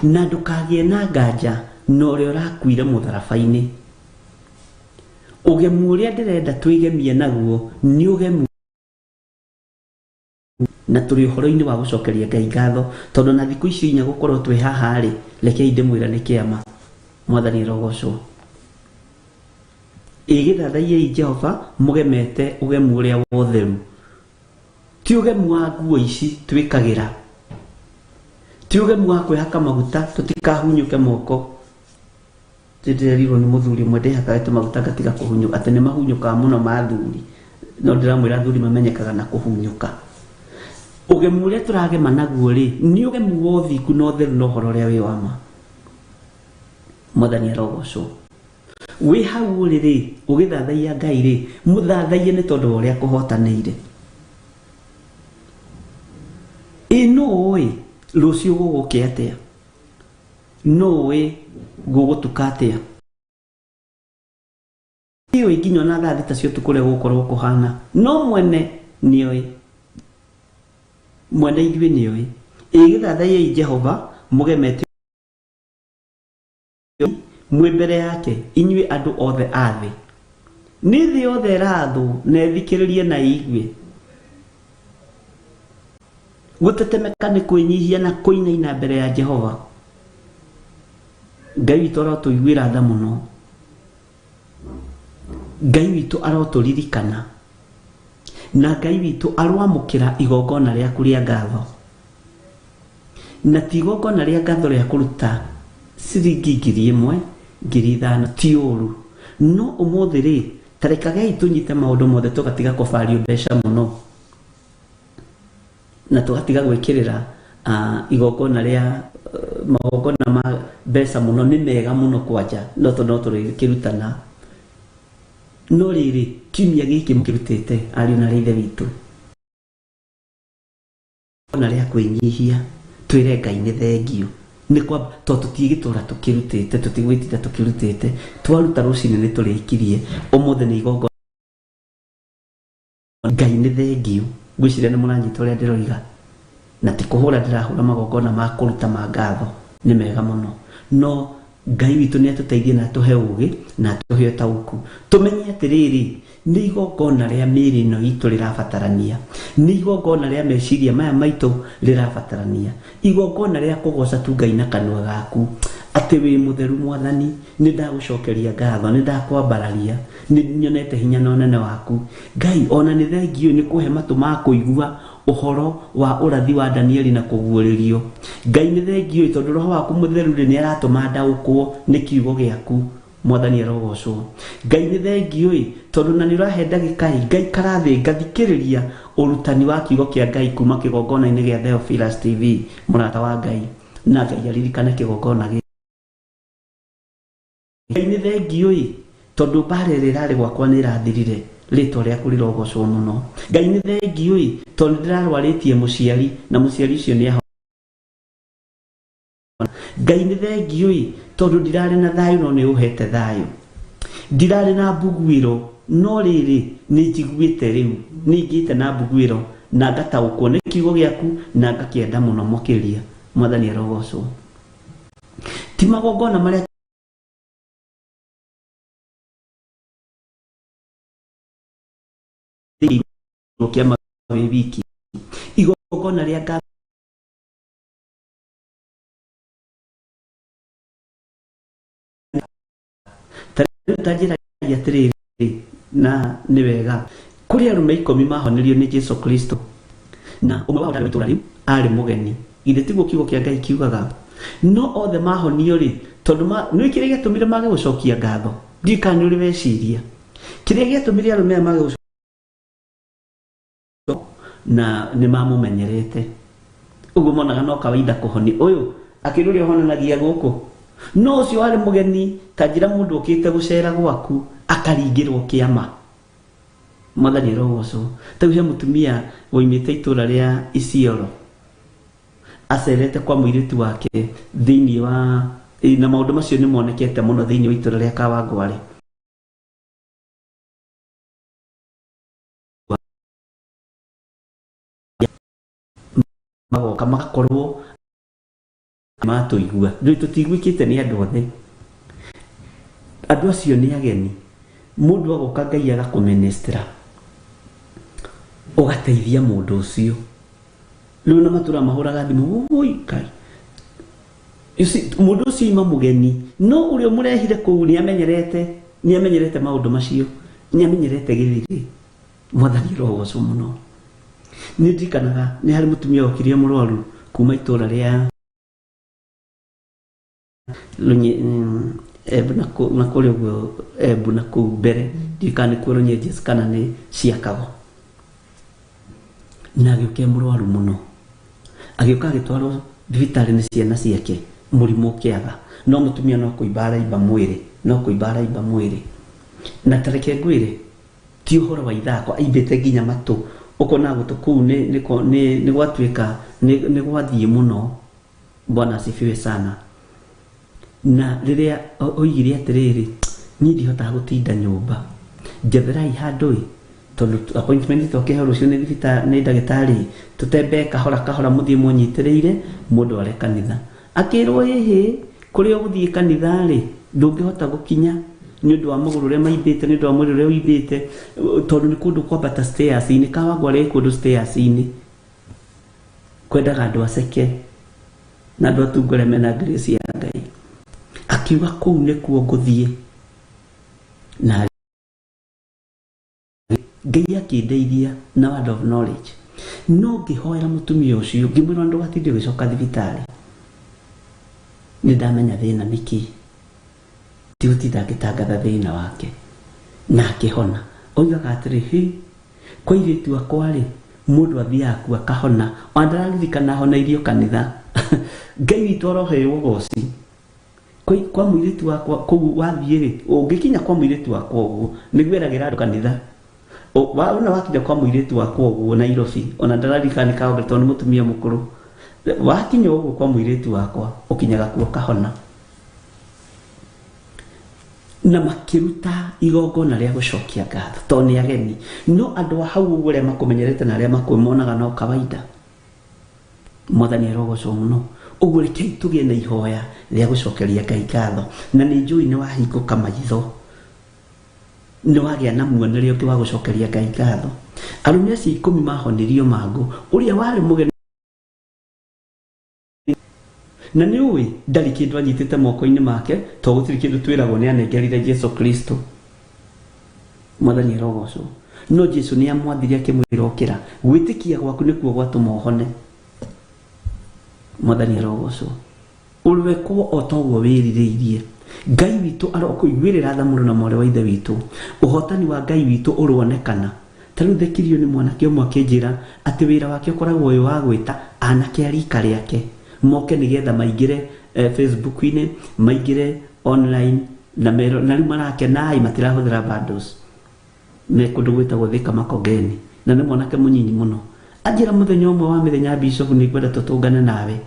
Na ndũkagĩe na nganja na ũrĩa ũrakuire mũtharaba-inĩ. Ũgemu ũrĩa ndĩrenda twĩgemie naguo nĩ ũgemu na tũrĩ ũhoro-inĩ wa gũcokeria Ngai ngatho tondũ na thikũ icio inya gũkorwo twĩ haha rĩ, rekei ndĩmwĩre nĩ kĩama. Mwathani arogocwo. Ĩ gĩthathaiyei Jehova mũgemete ũgemu ũrĩa wa ũtheru. Ti ũgemu wa nguo ici twĩkagĩra, ti ũgemu wa kwĩhaka maguta tũtikahunyũke moko. Ndĩrerirwo nĩ mũthuri ũmwe ndĩhakage tũmaguta ngatiga kũhunyũka, atĩ nĩ mahunyũkaga mũno ma athuri, no ndĩramwĩra athuri mamenyekaga na kũhunyũka. Ũgemu ũrĩa tũragema naguo rĩ, nĩ ũgemu wa ũthingu na ũtheru na ũhoro ũrĩa wĩ wa ma. Mwathani arogocwo. Wĩ hau ũrĩ rĩ, ũgĩthathaiya Ngai rĩ, mũthathaiye nĩ tondũ wa ũrĩa akũhotanĩire. Ĩ nũ ũĩ rũciũ gũgũkĩa atĩa? Nũ ũĩ gũgũtuka atĩa? Ndiũĩ nginya ona thaa thita cia ũtukũ ũrĩa gũgũkorwo kũhana, no mwene nĩoĩ. Mwene ithuĩ nĩoĩ. Ĩ gĩthathaiei Jehova mũgemete mwĩ mbere yake, inyuĩ andũ othe a thĩ. Nĩ thĩ yothe ĩrathwo na ĩthikĩrĩrie na ĩigue. Gũtetemeka nĩ kwĩnyihia na kũinaina mbere ya Jehova. Ngai witũ arotũiguĩra tha mũno. Ngai witũ arotũririkana. Na Ngai witũ aroamũkĩra igongona rĩaku rĩa ngatho. Na ti igongona rĩa ngatho rĩa kũruta ciringi 1000, 5000, ti ũru. No ũmũthĩ rĩ, ta rekagei tũnyite maũndũ mothe tũgatiga kũbario mbeca mũno. Na tũgatiga gwĩkĩrĩra igongona rĩa magongona ma mbeca mũno, nĩ mega mũno kwanja, no tondũ no tũrĩkĩrutana. No rĩrĩ, kiumia gĩkĩ mũkĩrutĩte ariũ na ithe witũ. Ona rĩa kwĩnyihia, twĩre Ngai nĩ thengio. Nĩ kwa tondũ tũtigĩtũra tũkĩrutĩte, tũtigwĩtinda tũkĩrutĩte. Twaruta rũcinĩ nĩ tũrĩkirie. Ũmũthĩ nĩ igongona. Ngai nĩ thengio. Ngwĩciria nĩ mũranyita ũrĩa ndĩroiga. Na ti kũhũra ndĩrahũra magongona ma kũruta ma ngatho, nĩ mega mũno. No Ngai witũ nĩ atũteithie na atũhe ũgĩ na atũhe ũtaũku. Tũmenye atĩrĩrĩ, nĩ igongona rĩa mĩĩrĩ ĩno itũ rĩrabatarania. Nĩ igongona rĩa meciria maya maitũ rĩrabatarania. Igongona rĩa kũgoca tu Ngai na kanua gaku. Atĩ wĩ mũtheru Mwathani, nĩ ndagũcokeria ngatho, nĩ ndakwambararia, nĩ nyonete hinya na ũnene waku. Ngai, ona nĩ thengio nĩ kũhe matũ ma kũigua ũhoro wa ũrathi wa Danieli na kũguũrĩrio. Ngai nĩ thengio tondũ roho waku mũtheru rĩ nĩ aratũma ndaũkwo nĩ kiugo gĩaku. Mwathani arogocwo. Ngai nĩ thengio tondũ na nĩ ũrahe ndagĩka ĩ ngaikara thĩ ngathikĩrĩria ũrutani wa kiugo kĩa Ngai kuma kĩgongona-inĩ gĩa Theophilus TV, mũrata wa Ngai, na Ngai aririkane kĩgongona gĩkĩ. Ngai nĩ thengio tondũ mbara ĩrĩa ĩrarĩ gwakwa nĩ ĩrathirire, rĩtwa rĩaku rĩrogocwo mũno. Ngai nĩ thengio tondũ ndĩrarwarĩtie mũciari na mũciari ũcio nĩ ahona. Ngai nĩ thengio tondũ ndirarĩ na thayũ no nĩ ũhete thayũ. Ndirarĩ na mbuguĩro no rĩrĩ nĩ njiguĩte rĩu, nĩ ngĩte na mbuguĩro na ngataũkwo nĩ kiugo gĩaku na ngakĩenda mũno makĩria. Mwathani arogocwo. Ti magongona marĩa kĩama wĩ wiki, igongona rĩa ngatho ta rĩu ta njĩra atĩrĩrĩ, na nĩ wega kũrĩ arũme 10 mahonirio nĩ Jesu Kristo na ũmwe wao ndarĩ wa itũũra rĩu, arĩ mũgeni. Githĩ tiguo kiugo kĩa Ngai kiugaga? No othe mahonio rĩ, tondũ nĩ kĩrĩa gĩatũmire mage gũcokia ngatho. Ndiũĩ kana nĩ ũrĩ weciria kĩrĩa gĩatũmire arũme aya mage gũcokia, na nĩ mamũmenyerete ũguo monaga no kawaida kũhonia ũyũ akĩrĩ ũrĩa ũhonanagia gũkũ, no ũcio warĩ mũgeni. Ta njĩra mũndũ ũkĩte gũcera gwaku akaringĩrwo kĩama. Mwathani arogocwo. Ta rĩu he mũtumia woimĩte itũũra rĩa Isiolo acerete kwa mũirĩtu wake thĩinĩ wa, na maũndũ macio nĩ monekete mũno thĩinĩ wa itũũra rĩa Kawangware. Magoka magakorwo matũigua, ndũĩ tũtiguĩkĩte nĩ andũ othe. Andũ acio nĩ ageni. Mũndũ agoka Ngai agakũministra, ũgateithia mũndũ ũcio. Rĩu na matũra mahũraga thimũ, oi Ngai. You see, mũndũ ũcio ima mũgeni, no ũrĩa ũmũrehire kũu nĩ amenyerete, nĩ amenyerete maũndũ macio, nĩ amenyerete gĩthirĩ. Mwathani arogocwo mũno. Nĩ ndirikanaga nĩ harĩ mũtumia okire mũrwaru kuma itũũra rĩa Embu na kũrĩa ũguo Embu na kũu mbere, ndiũĩ kana nĩ kuo Runyenjes kana nĩ Ciakago. Na agĩũka e mũrwaru mũno, agĩũka agĩtwarwo thibitarĩ nĩ ciana ciake, mũrimũ ũkĩaga, no mũtumia no kũimba araimba mwĩrĩ, no kũimba araimba mwĩrĩ. Na ta reke ngwĩre, ti ũhoro wa ithako, aimbĩte nginya matũ, ũkona gũtũ kũu nĩ gwatuĩka nĩ gwathiĩ mũno. Bwana asifiwe sana. Na rĩrĩa oigire atĩrĩrĩ, niĩ ndihotaga gũtinda nyũmba, njetherai handũ ĩ. Tondũ appointment twakĩheo rũciũ nĩ thibitarĩ nĩ ndagĩtarĩ, tũtembee kahora kahora mũthiĩ mũnyitĩrĩire mũndware kanitha. Akĩrwo ĩhĩ, kũrĩa ũgũthiĩ kanitha rĩ, ndũngĩhota gũkinya nĩ ũndũ wa magũrũ ũrĩa maimbĩte, nĩ ũndũ wa mwĩrĩ ũrĩa ũimbĩte, tondũ nĩ kũndũ kwambata stairs-inĩ, Kawangware ĩ kũndũ stairs-inĩ. Kwendaga andũ aceke na andũ atungu arĩa mena grace ya Ngai. Akiuga kũu nĩkuo ngũthiĩ na Ngai akĩndeithia na word of knowledge. No ngĩhoera mũtumia ũcio, ngĩmwĩra ndũgatinde ũgĩcoka thibitarĩ, nĩ ndamenya thĩna nĩ kĩĩ, ti gũtinda ngĩtangatha thĩna wake. Na akĩhona. Oigaga atĩrĩ, hĩ, kwa airĩtu akwa rĩ, mũndũ athiaga kuo akahona. Ona ndararirikana ahoneirio kanitha. Ngai witũ aroheo ũgoci. Kwa mũirĩtu wakwa kũu wathiĩ rĩ, ũngĩkinya kwa mũirĩtu wakwa ũguo, nĩguo eragĩra andũ kanitha. Ona wakinya kwa mũirĩtu wakwa ũguo Nairobi, ona ndararirikana nĩ Kawangware tondũ nĩ mũtumia mũkũrũ. Wakinya ũguo kwa mũirĩtu wakwa, ũkinyaga kuo ũkahona. Na makĩruta igongona rĩa gũcokia ngatho tondũ nĩ ageni. No andũ a hau ũguo arĩa makũmenyerete na arĩa makũmonaga no kawaida. Mwathani arogocwo mũno. Ũguo rekei tũgĩe na ihoya rĩa gũcokeria Ngai ngatho. Na nĩ njũĩ nĩ wahingũka maitho, nĩ wagĩa na muonere ũngĩ wa gũcokeria Ngai ngatho. Arũme acio 10 mahonirio mangũ, ũrĩa warĩ mũgeni na nĩ ũĩ ndarĩ kĩndũ anyitĩte moko-inĩ make, tondũ gũtirĩ kĩndũ twĩragwo nĩ anengerire Jesu Kristo. Mwathani arogocwo. No Jesu nĩ amwathire akĩmwĩra ũkĩra, gwĩtĩkia gwaku nĩkuo gwatũma ũhone. Mwathani arogocwo. Ũrwekwo o ta ũguo wĩrirĩirie. Ngai witũ arokũiguĩrĩra tha mũno na mwarĩ wa ithe witũ. Ũhotani wa Ngai witũ ũronekana. Ta rĩu thekirio nĩ mwanake ũmwe akĩnjĩra atĩ wĩra wake ũkoragwo wĩ wa gwĩta anake a rika rĩake moke nĩgetha maingĩre Facebook-inĩ, maingĩre online, na mero, na rĩu marakena matirahũthĩra bundles. Me kũndũ gwĩtagwo Thika Makongeni, na nĩ mwanake mũnyinyi mũno. Anjĩra mũthenya ũmwe wa mĩthenya Bishop nĩ ngwenda tũtũngane nawe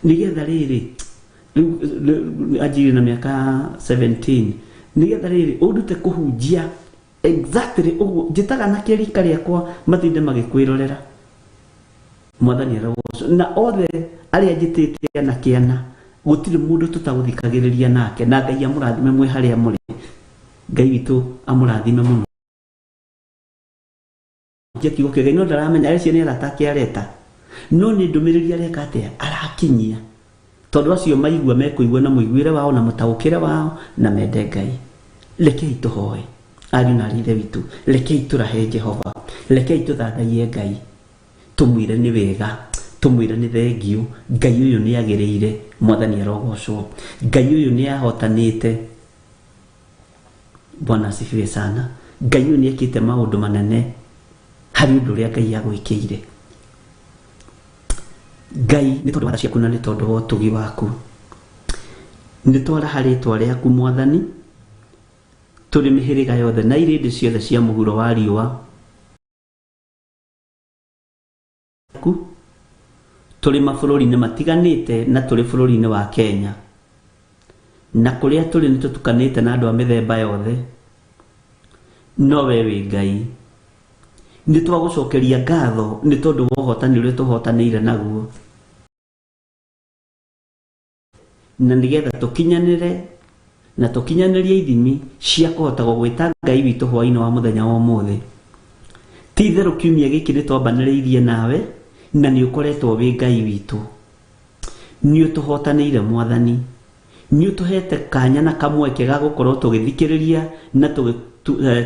nĩgetha rĩrĩ, rĩu anjĩrire na mĩaka 17, nĩgetha rĩrĩ ũndute kũhunjia exactly ũguo njĩtaga na kĩrika rĩakwa matinde magĩkwĩrorera. Mwathani arogocwo. Na othe arĩa njĩtĩte na kĩana, gũtirĩ mũndũ tũtagũthikagĩrĩria nake, na Ngai amũrathime mwĩ harĩa mũrĩ. Ngai witũ amũrathime mũno. Kiugo kĩa Ngai no ndaramenya acio nĩ arata ake areta, no nĩ ndũmĩrĩri areka atĩa arakinyia, tondũ acio maigua mekũigua na mũiguĩre wao na mũtaũkĩre wao na mende Ngai. Rekei tũhoe ariũ na aarĩ ithe witũ, rekei tũrahe Jehova, rekei tũthathaiye Ngai, tũmwĩre nĩ wega, tũmwĩre nĩ thengiũ. Ngai ũyũ nĩ agĩrĩire, Mwathani arogocwo. Ngai ũyũ nĩ ahotanĩte. Bwana asifiwe sana. Ngai ũyũ nĩ ekĩte maũndũ manene harĩ ũndũ ũrĩa Ngai agwĩkĩire. Ngai, nĩ tondũ wa tha ciaku na nĩ tondũ wa ũtugi waku, nĩ twaraha rĩtwa rĩaku Mwathani, tũrĩ mĩhĩrĩga yothe na irĩndĩ ciothe cia mũhuro wa riũa tũrĩ mabũrũri-inĩ matiganĩte na tũrĩ bũrũri-inĩ wa Kenya, na kũrĩa tũrĩ nĩ tũtukanĩte na andũ a mĩthemba yothe, no we wĩ Ngai. Nĩ twagũcokeria ngatho nĩ tondũ wa ũhotani ũrĩa tũhotanĩire naguo, na nĩgetha tũkinyanĩre na tũkinyanĩrie ithimi cia kũhota gũgwĩta Ngai witũ hwaĩ-inĩ wa mũthenya wa ũmũthĩ. Ti itherũ kiumia gĩkĩ nĩ twambanĩrĩirie nawe, na nĩ ũkoretwo wĩ Ngai witũ. Nĩ ũtũhotanĩire Mwathani, nĩ ũtũhete kanya na kamweke ga gũkorwo tũgĩthikĩrĩria na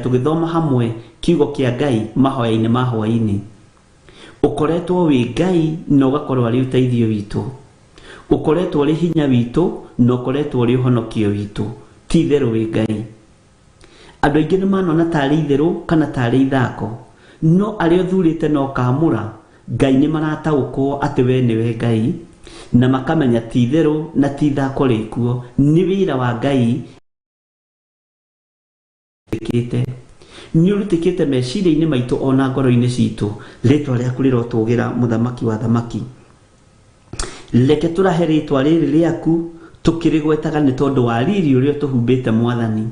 tũgĩthoma hamwe kiugo kĩa Ngai mahoya-inĩ ma hwaĩ-inĩ. Ũkoretwo wĩ Ngai na ũgakorwo arĩ ũteithio witũ, ũkoretwo ũrĩ hinya witũ na ũkoretwo ũrĩ ũhonokio witũ. Ti itherũ wĩ Ngai. Andũ aingĩ nĩ manona tarĩ itherũ kana tarĩ ithako, no arĩa ũthurĩte na ũkamũra Ngai nĩ marataũkwo atĩ we nĩwe Ngai, na makamenya ti itherũ na ti ithako rĩkuo, nĩ wĩra wa Ngai wĩkĩte. Nĩ ũrutĩkĩte meciria-inĩ maitũ ona ngoro-inĩ citũ. Rĩtwa rĩaku rĩrotũgĩra, Mũthamaki wa thamaki. Reke tũrahe rĩtwa rĩrĩ rĩaku tũkĩrĩgwetaga nĩ tondũ wa riri ũrĩa ũtũhumbĩte Mwathani.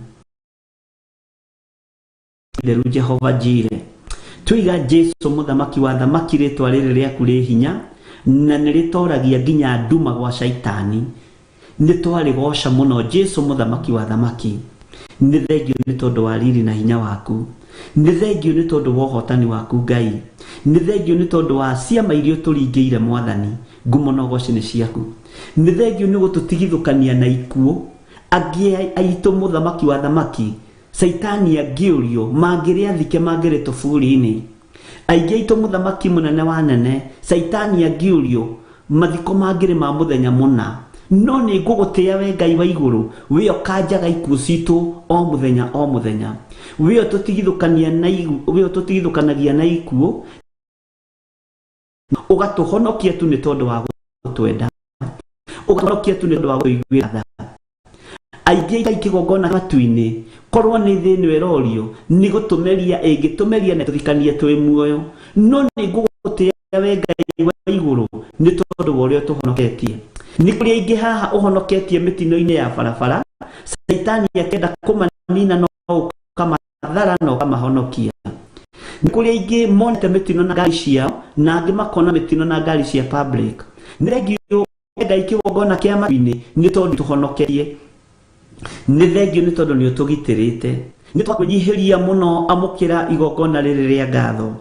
Theru Jehova Jire. Twiga Jesu mũthamaki wa thamaki rĩtwa rĩrĩ rĩaku rĩ hinya na nĩ rĩtoragia nginya nduma gwa caitani. Nĩ twarĩgoca mũno Jesu mũthamaki wa thamaki. Nĩ thengio nĩ tondũ wa riri na hinya waku. Nĩ thengio nĩ tondũ wa ũhotani waku Ngai. Nĩ thengio nĩ tondũ wa ciama iria ũtũringĩire Mwathani. Ngumo na ũgoci nĩ ciaku. Nĩ thengio nĩ gũtũtigithũkania na ikuũ. Angĩ aitũ mũthamaki wa thamaki caitani angĩũrio mangĩrĩ athike mangĩrĩ tũburi-inĩ. Aingĩ aitũ mũthamaki mũnene wa nene caitani angĩũrio mathiko mangĩrĩ ma mũthenya mũna. No nĩ ngũgũtĩĩa we Ngai wa igũrũ, we ũkanjaga ikuũ citũ o mũthenya o mũthenya. We ũtũtigithũkanagia na ikuũ, ũgatũhonokia tu nĩ tondũ wa gũtwenda, ũgatũhonokia tu nĩ tondũ wa gũtũiguĩra tha. Aingĩ Ngai kĩgongona matu-inĩ, korwo nĩ thĩ ĩno ĩrorio, nĩ gũtũmeria ĩngĩtũmeria na ĩtũthikanie twĩ muoyo. No nĩ ngũgũtĩĩa we Ngai wa igũrũ nĩ tondũ wa ũrĩa ũtũhonoketie. Nĩ kũrĩ aingĩ haha ũhonoketie mĩtino-inĩ ya barabara, caitani akĩenda kũmanina no ũkamathara na ũkamahonokia. Nĩ kũrĩ aingĩ monete mĩtino na ngari ciao, na angĩ makona mĩtino na ngari cia public. Nĩ thengio Ngai kĩgongona kĩa matu-inĩ nĩ tondũ tũhonoketie. Nĩ thengio nĩ tondũ nĩ ũtũgitĩrĩte. Nĩ twakwĩnyihĩria mũno, amũkĩra igongona rĩrĩ rĩa ngatho.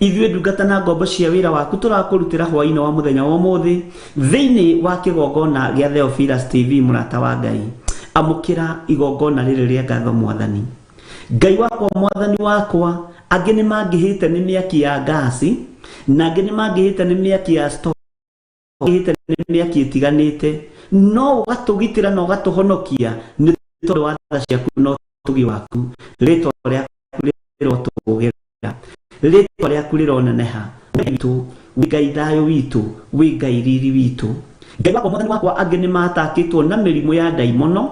Ithuĩ ndungata na ngombo cia wĩra waku tũrakũrutĩra hwaĩ-inĩ wa mũthenya wa ũmũthĩ thĩinĩ wa kĩgongona gĩa Theophilus TV mũrata wa Ngai. Amũkĩra igongona rĩrĩ rĩa ngatho Mwathani. Ngai wakwa Mwathani wakwa, angĩ nĩ mangĩhĩte nĩ mĩaki ya ngasi, na angĩ nĩ mangĩhĩte nĩ mĩaki ya stove, mangĩhĩte nĩ mĩaki ĩtiganĩte, no ũgatũgitĩra na ũgatũhonokia nĩ tondũ wa tha ciaku na ũtugi waku. Rĩtwa rĩaku rĩrotũgĩra, rĩtwa rĩaku rĩroneneha. Witũ, wĩ Ngai thayũ witũ, wĩ Ngai riri witũ. Ngai wakwa Mwathani wakwa, angĩ nĩ matakĩtwo na mĩrimũ ya ndaimono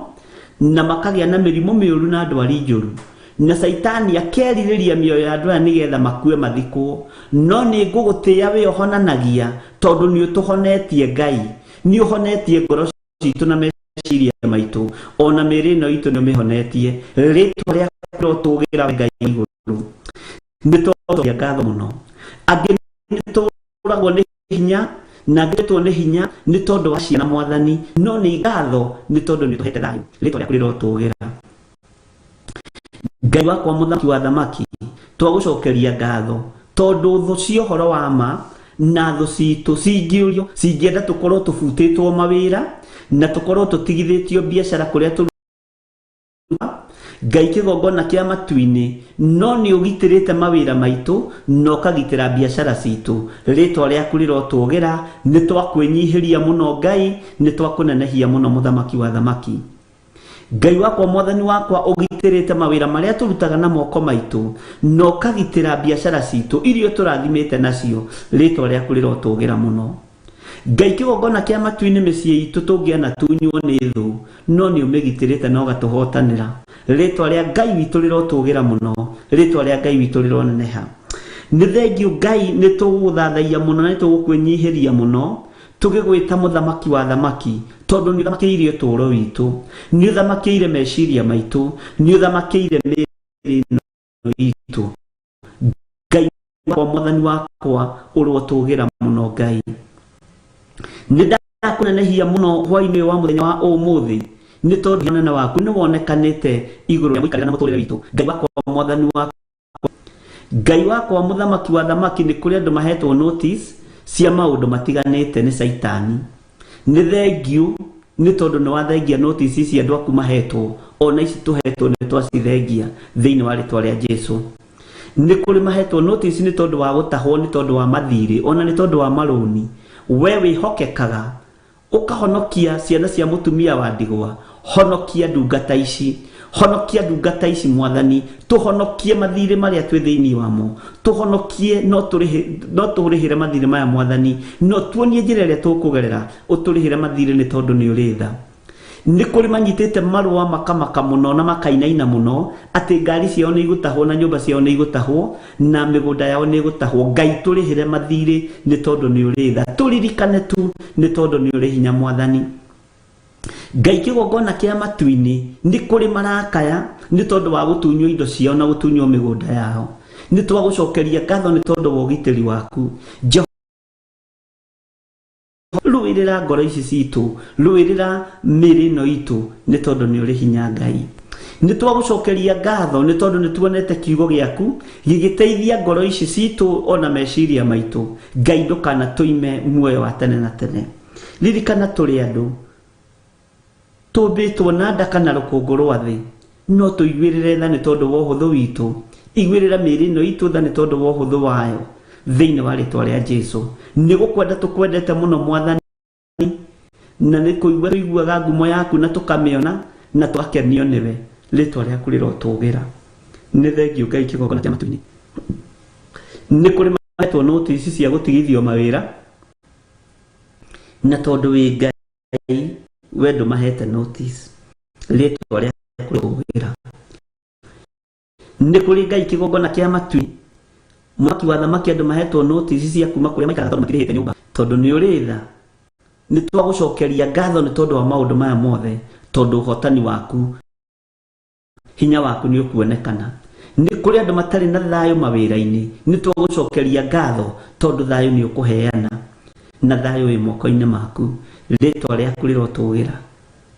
na makagĩa na mĩrimũ mĩũru na ndwari njũru, na caitani akerirĩria mĩoyo ya andũ aya nĩgetha makue mathikwo. No nĩ ngũgũtĩĩa we ũhonanagia, tondũ nĩ ũtũhonetie Ngai, nĩ ũhonetie ngoro citũ na meciria maitũ, ona mĩĩrĩ ĩno itũ nĩ ũmĩhonetie. Rĩtwa rĩaku rĩrotũgĩra we Ngai wa igũrũ. Nĩ twacokia ngatho mũno. Angĩ nĩ tũragwo nĩ hinya na angĩ nĩ hinya nĩ tondũ wa ciana Mwathani, no nĩ ngatho nĩ tondũ nĩ ũtũhete thayũ. Rĩtwa rĩaku rĩrotũgĩra. Ngai wakwa mũthamaki wa thamaki, twagũcokeria ngatho tondũ thũ cia ũhoro wa ma na thũ citũ cingĩũrio cingĩenda tũkorwo tũbutĩtwo mawĩra na tũkorwo tũtigithĩtio biacara kũrĩa tũrutaga Ngai kĩgongona kĩa matu-inĩ, no nĩ ũgitĩrĩte mawĩra maitũ na ũkagitĩra biacara citũ. Rĩtwa rĩaku rĩrotũgĩra. Nĩ twakwĩnyihĩria mũno Ngai, nĩ twakũnenehia mũno mũthamaki wa thamaki. Ngai wakwa Mwathani wakwa, ũgitĩrĩte mawĩra marĩa tũrutaga na moko maitũ na ũkagitĩra biacara citũ iria tũrathimĩte nacio. Rĩtwa rĩaku rĩrotũgĩra mũno. Ngai kĩgongona kĩa matu-inĩ, mĩciĩ itũ tũngĩanatunywo nĩ thũ, no nĩ ũmĩgitĩrĩte na ũgatũhotanĩra. Rĩtwa rĩa Ngai witũ rĩrotũgĩra mũno, rĩtwa rĩa Ngai witũ rĩroneneha. Nĩ thengio Ngai, nĩ tũgũgũthathaiya mũno na nĩ tũgũkwĩnyihĩria mũno tũgĩgwĩta mũthamaki wa thamaki, tondũ nĩ ũthamakĩire ũtũũro witũ, nĩ ũthamakĩire meciria maitũ, nĩ ũthamakĩire mĩĩrĩ ĩno itũ. Ngai wakwa Mwathani wakwa, ũrotũgĩra mũno Ngai. Nĩ ndakũnenehia mũno hwaĩ-inĩ wa mũthenya wa ũmũthĩ nĩ tondũ ũnene waku nĩ wonekanĩte igũrũ rĩa mũikarĩre na mũtũrĩre witũ. Ngai wakwa Mwathani wakwa, Ngai wakwa mũthamaki wa thamaki, nĩ kũrĩ andũ mahetwo notice cia maũndũ matiganĩte nĩ caitani. Nĩ thengio nĩ tondũ nĩ wathengia notice ici andũ aku mahetwo, ona ici tũhetwo nĩ twacithengia thĩinĩ wa rĩtwa rĩa Jesu. Nĩ kũrĩ mahetwo notice nĩ tondũ wa gũtahwo, nĩ tondũ wa mathirĩ, ona nĩ tondũ wa marũni. We wĩhokekaga ũkahonokia ciana cia mũtumia wa ndigwa, honokia ndungata ici, honokia ndungata ici Mwathani. Tũhonokie mathirĩ marĩa twĩ thĩinĩ wamo, tũhonokie. No tũrĩhĩre mathirĩ maya Mwathani, no tuonie njĩra ĩrĩa tũkũgerera ũtũrĩhĩre mathirĩ nĩ tondũ nĩ ũrĩ tha. Nĩ kũrĩ manyitĩte marũa makamaka mũno na makainaina mũno atĩ ngari ciao nĩ igũtahwo na nyũmba ciao nĩ igũtahwo na mĩgũnda yao nĩ ĩgũtahwo. Ngai, tũrĩhĩre mathirĩ nĩ tondũ nĩ ũrĩ tha. Tũririkane tu nĩ tondũ nĩ ũrĩ hinya Mwathani. Ngai kĩgongona kĩa matu-inĩ, nĩ kũrĩ marakaya nĩ tondũ wa gũtunywo indo ciao na gũtunywo mĩgũnda yao. Nĩ twagũcokeria ngatho nĩ tondũ wa ũgitĩri waku. Rũĩrĩra ngoro ici citũ, rũĩrĩra mĩĩrĩ ĩno itũ, nĩ tondũ nĩ ũrĩ hinya Ngai. Nĩ twagũcokeria ngatho nĩ tondũ nĩ tuonete kiugo gĩaku gĩgĩteithia ngoro ici citũ ona meciria maitũ. Ngai ndũkanatũime muoyo wa tene na tene. Ririkana tũrĩ andũ tũmbĩtwo na nda kana rũkũngũ rwa thĩ, no tũiguĩrĩre tha nĩ tondũ wa ũhũthũ witũ. Iguĩrĩra mĩĩrĩ ĩno itũ tha nĩ tondũ wa ũhũthũ wayo, thĩinĩ wa rĩtwa rĩa Jesu. Nĩ gũkwenda tũkwendete mũno Mwathani, na nĩ kũigua tũiguaga ngumo yaku na tũkamĩona na tũgakenio nĩwe. Rĩtwa rĩaku rĩrotũgĩra. Nĩ thengiũ Ngai kĩgongona kĩa matu-inĩ. Nĩ kũrĩ mahetwo notice cia gũtigithio mawĩra, na tondũ wĩ Ngai we ndũmahete notice. Rĩtwa rĩaku rĩrotũgĩra. Nĩ kũrĩ Ngai kĩgongona kĩa matu-inĩ. Mwaki wa thamaki andũ mahetwo notice cia kuma kũrĩa maikaraga tondũ matirĩhĩte nyũmba. Tondũ nĩ ũrĩ tha. Nĩ twagũcokeria ngatho nĩ tondũ wa maũndũ maya mothe, tondũ ũhotani waku, hinya waku nĩ ũkuonekana. Nĩ kũrĩ andũ matarĩ na thayũ mawĩra-inĩ, nĩ twagũcokeria ngatho tondũ thayũ nĩ ũkũheana, na thayũ wĩ moko-inĩ maku. Rĩtwa rĩaku rĩrotũgĩra.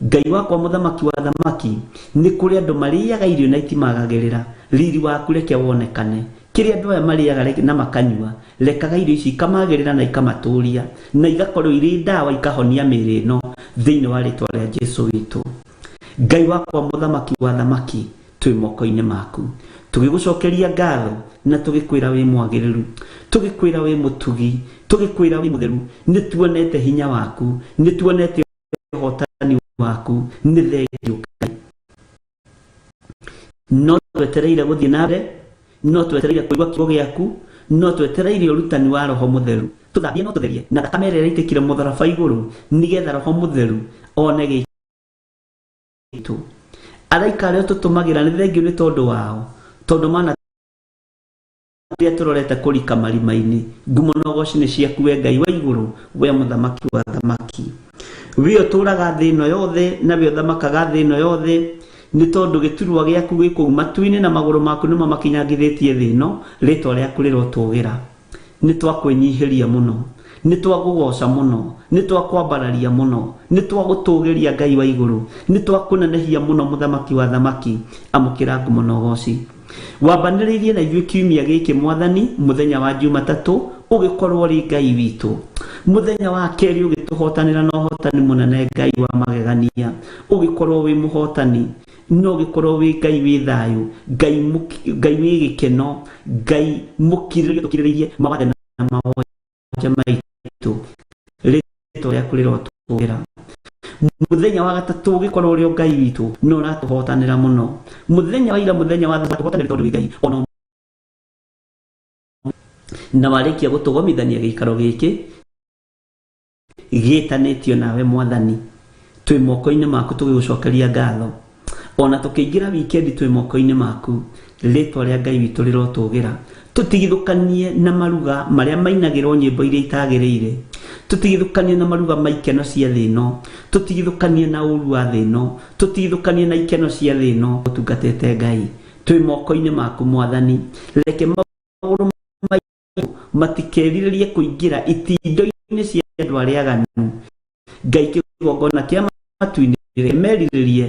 Ngai wakwa mũthamaki wa thamaki, nĩ kũrĩ andũ marĩaga irio na itimagagĩrĩra. Riri waku reke wonekane. Kĩrĩa andũ aya marĩaga na makanyua, rekaga irio ici ikamagĩrĩra na ikamatũria, na igakorwo irĩ ndawa ikahonia mĩĩrĩ ĩno, thĩinĩ wa rĩtwa rĩa Jesu witũ. Ngai wakwa mũthamaki wa thamaki, twĩ moko-inĩ maku. Tũgĩgũcokeria ngatho na tũgĩkwĩra wĩ mwagĩrĩru, tũgĩkwĩra wĩ mũtugi, tũgĩkwĩra wĩ mũtheru. Nĩ tuonete hinya waku, nĩ tuonete ũhotani waku. Nĩ thengiũ Ngai. No twetereire gũthiĩ na mbere, no twetereire kũigua kiugo gĩaku, no twetereire ũrutani wa Roho Mũtheru. Tũthambie no tũtherie na thakame ĩrĩa ĩraitĩkire mũtharaba igũrũ, nĩgetha Roho Mũtheru one gĩitũ. Araika arĩa ũtũtũmagĩra nĩ thengiũ nĩ tondũ wao, tondũ mana rĩrĩa tũrorete kũrika marima-inĩ. Ngumo na ũgoci nĩ ciaku we Ngai wa igũrũ, we mũthamaki wa thamaki. We ũtũũraga thĩ ĩno yothe, na we ũthamakaga thĩ ĩno yothe, nĩ tondũ gĩturwa gĩaku gĩ kũu matu-inĩ na magũrũ maku nĩmo makinyangithĩtie thĩ ĩno. Rĩtwa rĩaku rĩrotũgĩra. Nĩ twakwĩnyihĩria mũno, nĩ twagũgoca mũno, nĩ twakwambararia mũno, nĩ twagũtũgĩria Ngai wa igũrũ, nĩ twakũnenehia mũno mũthamaki wa thamaki. Amũkĩra ngumo na ũgoci. Wambanĩrĩirie na ithuĩ kiumia gĩkĩ Mwathani, mũthenya wa Jumatatũ ũgĩkorwo ũrĩ Ngai witũ. Mũthenya wa kerĩ ũgĩtũhotanĩra na ũhotani mũnene Ngai wa magegania, ũgĩkorwo wĩ mũhotani, na ũgĩkorwo wĩ Ngai wĩ thayũ, Ngai wĩ gĩkeno, Ngai mũkirĩrĩria, tũkirĩrĩirie mawathe na mawonje maitũ. Rĩtwa rĩaku rĩrotũgĩra. Mũthenya wa gatatũ ũgĩkorwo ũrĩ o Ngai witũ, na ũratũhotanĩra mũno. Mũthenya wa ira, mũthenya wa tũhotanĩra tondũ wĩ Ngai ona na warĩkia gũtũgomithania gĩikaro gĩkĩ gĩtanĩtio nawe Mwathani. Twĩ moko-inĩ maku tũgĩgũcokeria ngatho. Ona tũkĩingĩra wikendi twĩ moko-inĩ maku. Rĩtwa rĩa Ngai witũ rĩrotũgĩra. Tũtigithũkanie na maruga marĩa mainagĩrwo nyĩmbo iria itagĩrĩire. Tũtigithũkanie na maruga ma ikeno cia thĩ ĩno. Tũtigithũkanie na ũru wa thĩ ĩno. Tũtigithũkanie na ikeno cia thĩ ĩno. Ũtungatĩte Ngai. Twĩ moko-inĩ maku Mwathani. Reke magũrũ maitũ matikerirĩrie kũingĩra itindo-inĩ cia andũ arĩa aganu. Ngai kĩgongona kĩa matu-inĩ reke merirĩrie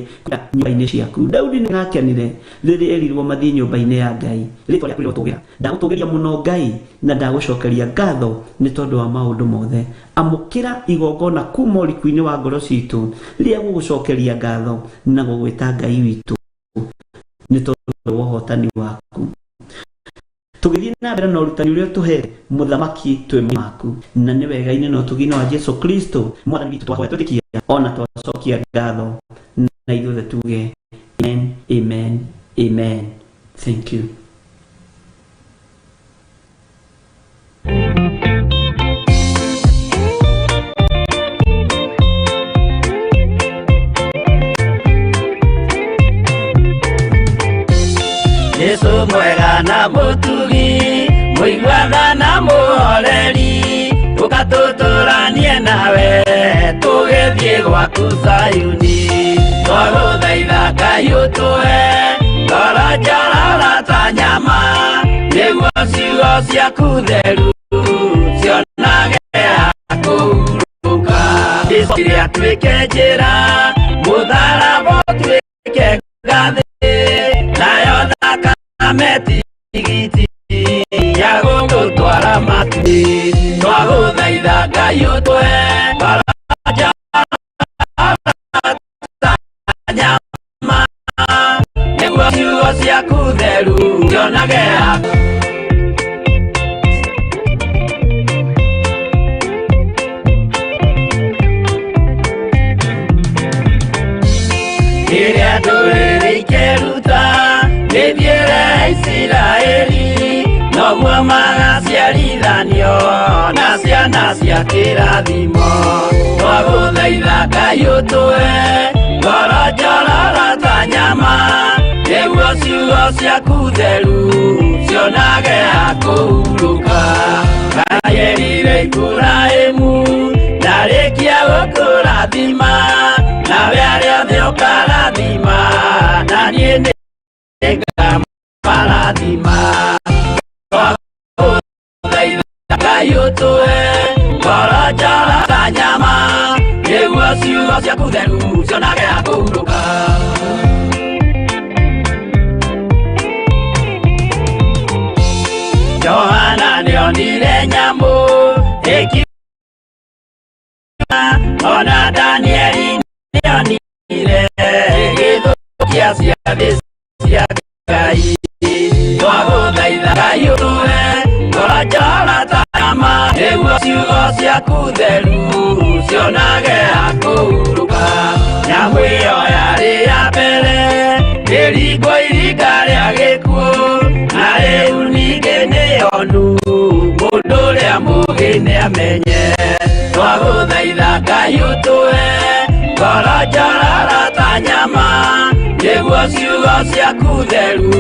nyũmba-inĩ ciaku. Daudi nĩ akenire rĩrĩa erirwo mathiĩ nyũmba-inĩ ya Ngai. Rĩtwa rĩaku rĩrotũgĩra. Ndagũtũgĩria mũno Ngai na ndagũcokeria ngatho nĩ tondũ wa maũndũ mothe. Amũkĩra igongona kuma ũriku-inĩ wa ngoro citũ rĩa gũgũcokeria ngatho na gũgwĩta Ngai witũ nĩ tondũ wa ũhotani waku. Tũgĩthiĩ na mbere na ũrutani ũrĩa ũtũhete mũthamaki twĩ maku, na nĩ wega-inĩ na ũtugi-inĩ wa Jesu Kristo Mwathani witũ twahoya twĩtĩkia ona twacokia ngatho, na ithuothe tuge amen, amen, amen. Thank you. Jesu mwega na mũtugi, mũiguana na mũhoreri, ũgatũtũranie nawe tũgĩthiĩ gwaku Zayuni. Twagũthaitha Ngai ũtũhe ngoro njororo ta nyama, Nĩguo ciugo ciaku theru cionage kũhurũka. Ĩrĩa tuĩke njĩra, mũtharaba ũtuĩke ngathĩ, nayo thakame tigiti ya gũgũtwara matu-inĩ. Twagũthaitha Ngai ũtũhe ngoro njororo ta nyama, nĩguo ciugo ciaku theru cionage Rĩrĩa ndũrĩrĩ ikeruta mĩthiĩre ya Isiraeli, noguo magaciarithanio na ciana cia kĩrathimo. Twagũthaitha Ngai ũtũhe ngoro njororo ta nyama, nĩguo ciugo ciaku theru cionage ha kũhurũka. Ngai erire Iburahĩmu, ndarĩkia gũkũrathima, nawe arĩa othe ũkarathima, na niĩ nĩngamarathima. Twagũthaitha Ngai ũtũhe ngoro njororo ta nyama, nĩguo ciugo ciaku theru cionage ha kũhurũka. Johana nĩonire nyamũ ĩkiuma, ona Danieli nĩonire ĩgĩthũkia ciathĩ cia Ngai. Twagũthaitha Ngai ũtũhe ngoro njororo ta nyama, nĩguo ciugo ciaku theru cionage ha kũhurũka. Nyamũ ĩyo yarĩ ya mbere ĩringwo iringa rĩa gĩkuũ, na rĩu ningĩ nĩyonu, mũndũ ũrĩa mũũgĩ nĩamenye. Twagũthaitha Ngai ũtũhe ngoro njororo ta nyama, nĩguo ciugo ciaku theru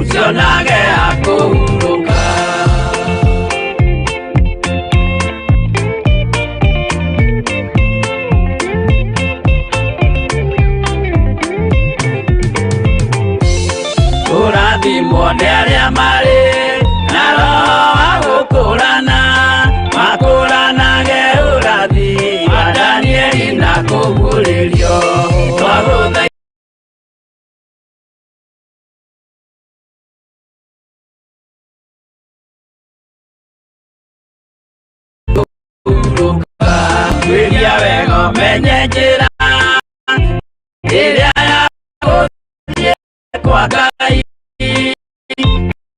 cionage ha kũhurũka. Kũrathimwo nĩ arĩa marĩ na roho wa gũkũrana, makũranage ũrathi wa Danieli na kũguũrĩrio. Twagũthaitha kũhurũka. Tuĩria wega ũmenye njĩra ĩrĩa ya gũthiĩ kwa Ngai,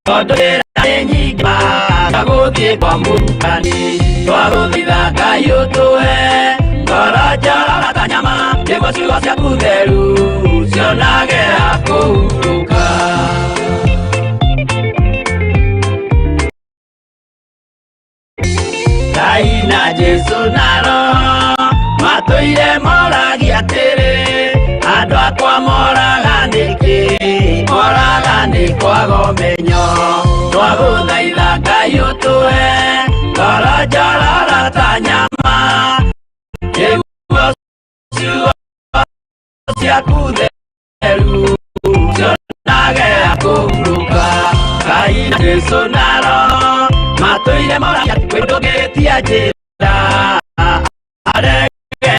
tondũ njĩra nĩ nyingĩ cia gũthiĩ kwa mũrukani. Twagũthaitha Ngai ũtũhe ngoro njororo ta nyama, nĩguo ciugo ciaku theru cionage ha kũhurũka. Ngai na Jesũ na Roho matũire moragia atĩrĩ, andũ akwa moraga nĩkĩ? Moraga nĩ kwaga ũmenyo. Twagũthaitha Ngai ũtũhe ngoro njororo ta nyama, nĩguo ciugo ciaku theru cionage ha kũhurũka. Ngai na Jesũ na Roho matũire moragia kwĩ ndũngĩtia njĩra arege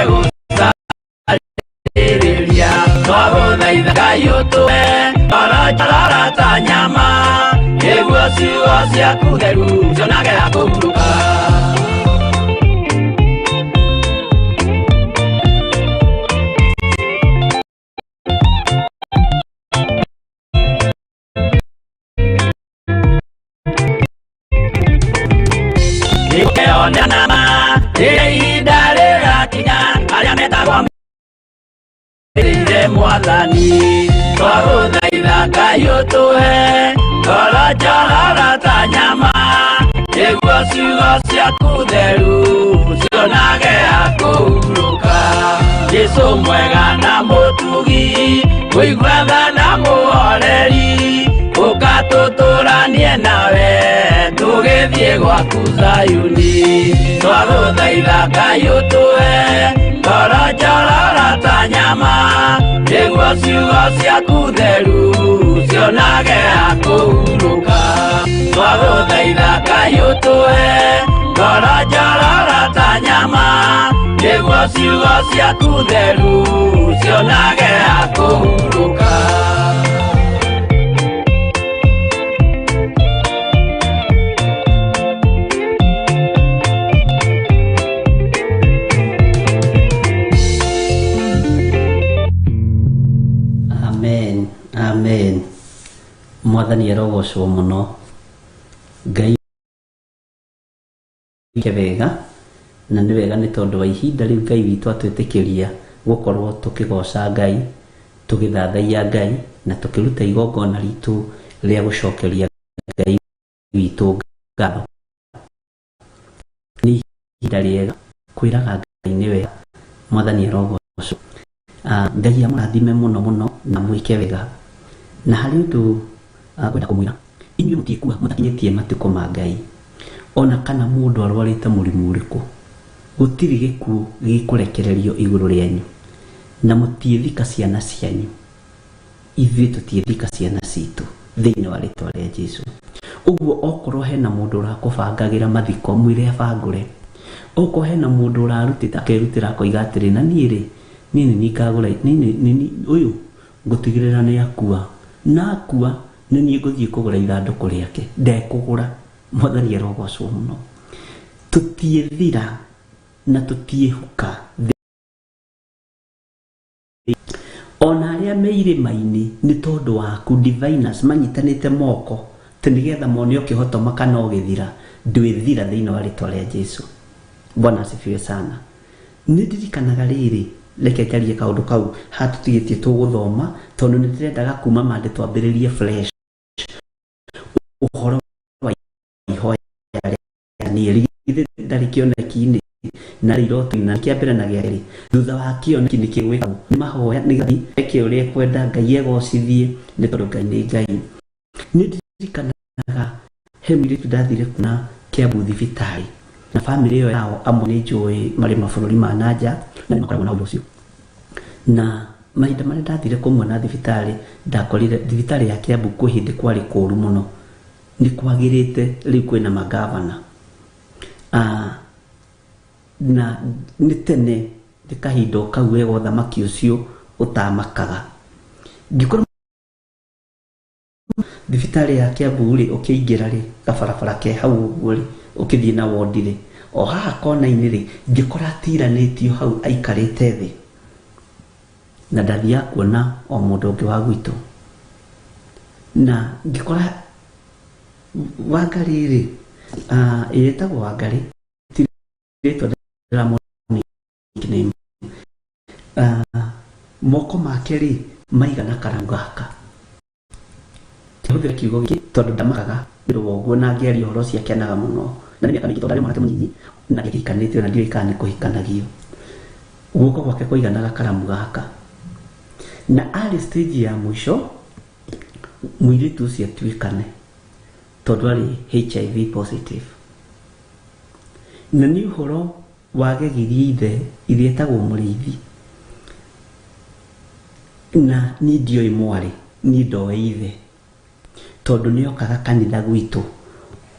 gũcarĩrĩria. Twagũthaitha Ngai ũtũhe ngoro njororo ta nyama, nĩguo ciugo ciaku theru cionage ha kũhurũka. Nĩũkeonera ma rĩrĩa ihinda rĩgakinya, arĩa metagwo mĩrĩire Mwathani. Twagũthaitha Ngai ũtũhe ngoro njororo ta nyama, nĩguo ciugo ciaku theru cionage ha kũhurũka. Jesũ mwega na mũtugi, mũigua tha na mũhoreri, ũka tũtũranie nawe tũgĩthiĩ gwaku Zayuni. Twagũthaitha Ngai ũtũhe ngoro njororo ta nyama, nĩguo ciugo ciaku theru cionage ha kũhurũka. Twagũthaitha Ngai ũtũhe ngoro njororo ta nyama, nĩguo ciugo ciaku theru cionage ha kũhurũka. Amen, amen. Mwathani arogocwo mũno. Ngai ke wega, na nĩ wega nĩ tondũ wa ihinda rĩu Ngai witũ atwĩtĩkĩria gũkorwo tũkĩgoca Ngai, tũgĩthathaiya Ngai, na tũkĩruta igongona ritũ rĩa gũcokeria Ngai witũ ngatho. Nĩ ihinda rĩega kwĩraga Ngai nĩ wega. Mwathani arogocwo. Ngai amũrathime mũno mũno na mwĩke wega. Na harĩ ũndũ ngwenda kũmwĩra, inyuĩ mũtiĩkua mũtakinyĩtie matukũ ma Ngai. Ona kana mũndũ arwarĩte mũrimũ ũrĩkũ, gũtirĩ gĩkuũ gĩkũrekererio igũrũ rĩanyu, na mũtiĩthika ciana cianyu. Ithuĩ tũtiĩthika ciana citũ thĩinĩ wa rĩtwa rĩa Jesu. Ũguo okorwo hena mũndũ ũrakũbangagĩra mathiko, mwĩre abangũre. Okorwo hena mũndũ ũrarutĩte akerutĩra akoiga atĩrĩ, na niĩ rĩ, niĩ nĩ niĩ ngagũra, niĩ nĩ ũyũ ngũtigĩrĩra nĩ akua, na akua nĩ niĩ ngũthiĩ kũgũra ithandũkũ rĩake, ndekũgũra. Mwathani arogocwo mũno. Tũtiĩthira na tũtiĩhuka. Ona arĩa me irĩma-inĩ nĩ tondũ waku, diviners manyitanĩte moko atĩ nĩgetha mone ũkĩhotoma kana ũgĩthira, ndwĩthira thĩinĩ wa rĩtwa rĩa Jesu. Bwana asifiwe sana. Nĩ ndirikanaga rĩrĩ, reke njarie kaũndũ kau hatũtigĩtie tũgũthoma, tondũ nĩ ndĩrendaga kuma mande twambĩrĩrie fresh ũhoro wa ihoya rĩa Danieli. Githĩ ndarĩ kĩoneki-inĩ na iroto na kĩa mbere na gĩa kerĩ. Thutha wa kĩoneki nĩ kĩgwĩkagwo nĩ mahoya nĩgetha eke ũrĩa ekwenda, Ngai egocithie, nĩ tondũ Ngai nĩ Ngai. Nĩ ndirikanaga he mũirĩtu ndathire kuona Kiambu thibitarĩ, na bamĩrĩ ĩyo yao amwe nĩ njũĩ marĩ mabũrũri ma nanja na nĩ makoragwo na ũndũ ũcio. Na mahinda marĩa ndathire kũmuona thibitarĩ, ndakorire thibitarĩ ya Kiambu kwĩ hĩndĩ kwarĩ kũũru mũno, nĩ kwagĩrĩte rĩu kwĩna magavana. Na nĩ tene nĩ kahinda o kau wega ũthamaki ũcio ũtamakaga. Ngĩkora thibitarĩ ya Kiambu rĩ, ũkĩingĩra rĩ, gabarabara ke hau ũguo rĩ, ũkĩthiĩ na wondi rĩ, o haha kona-inĩ rĩ, ngĩkora atiranĩtio hau aikarĩte thĩ. Na ndathiaga kuona o mũndũ ũngĩ wa gwitũ. Na ngĩkora Wangarĩ rĩ, ĩtagwo Wangarĩ, ti rĩtwa ndĩramũ nickname. Moko make rĩ, maigana karamu gaka. Hũthĩra kiugo gĩkĩ tondũ ndamakaga nĩ ũndũ wa ũguo, na ngĩaria ũhoro ũcio akenaga mũno. Na nĩ mĩaka mĩingĩ tondũ ndarĩ mwanake mũnyinyi na ndiahikanĩtio na ndiũĩ kana nĩ kũhikanagio. Guoko gwake kwaiganaga karamu gaka. Na arĩ stage ya mũico, mũirĩtu ũcio atuĩkane tondũ arĩ HIV positive. Na nĩ ũhoro wagegirie ithe, ithe etagwo Mũrĩithi. Na niĩ ndioĩ mwarĩ, niĩ ndoĩ ithe. Tondũ nĩ okaga kanitha gwitũ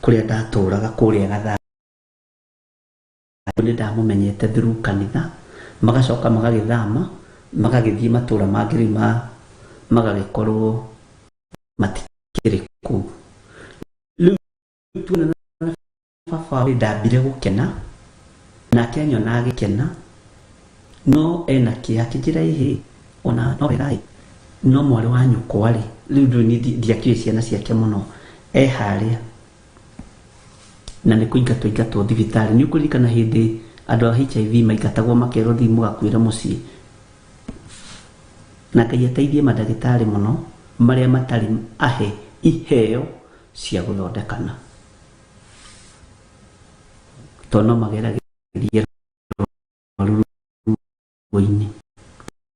kũrĩa ndatũraga kũrĩa Gathaa. Nĩ ndamũmenyete through kanitha, magacoka magagĩthama, magagĩthiĩ matũra mangĩ rĩu magagĩkorwo matikĩrĩ kũu. Rĩu tuonana na baba ndambire gũkena, nake anyona agĩkena, no ena kĩeha akĩnjĩra ĩhĩ, ona no wega ĩ, no mwarĩ wa nyũkwa rĩ, rĩu ndũĩ niĩ ndiakĩũĩ ciana ciake mũno, e harĩa na nĩ kũingatwo ingatwo thibitarĩ. Nĩ ũkũririkana hĩndĩ andũ a HIV maingatagwo makerwo thiĩ mũgakuĩre mũciĩ. Na Ngai ateithie mandagĩtarĩ mũno marĩa matarĩ ahe iheo cia gũthondekana, tondũ no mageragĩria rũaru ruo-inĩ.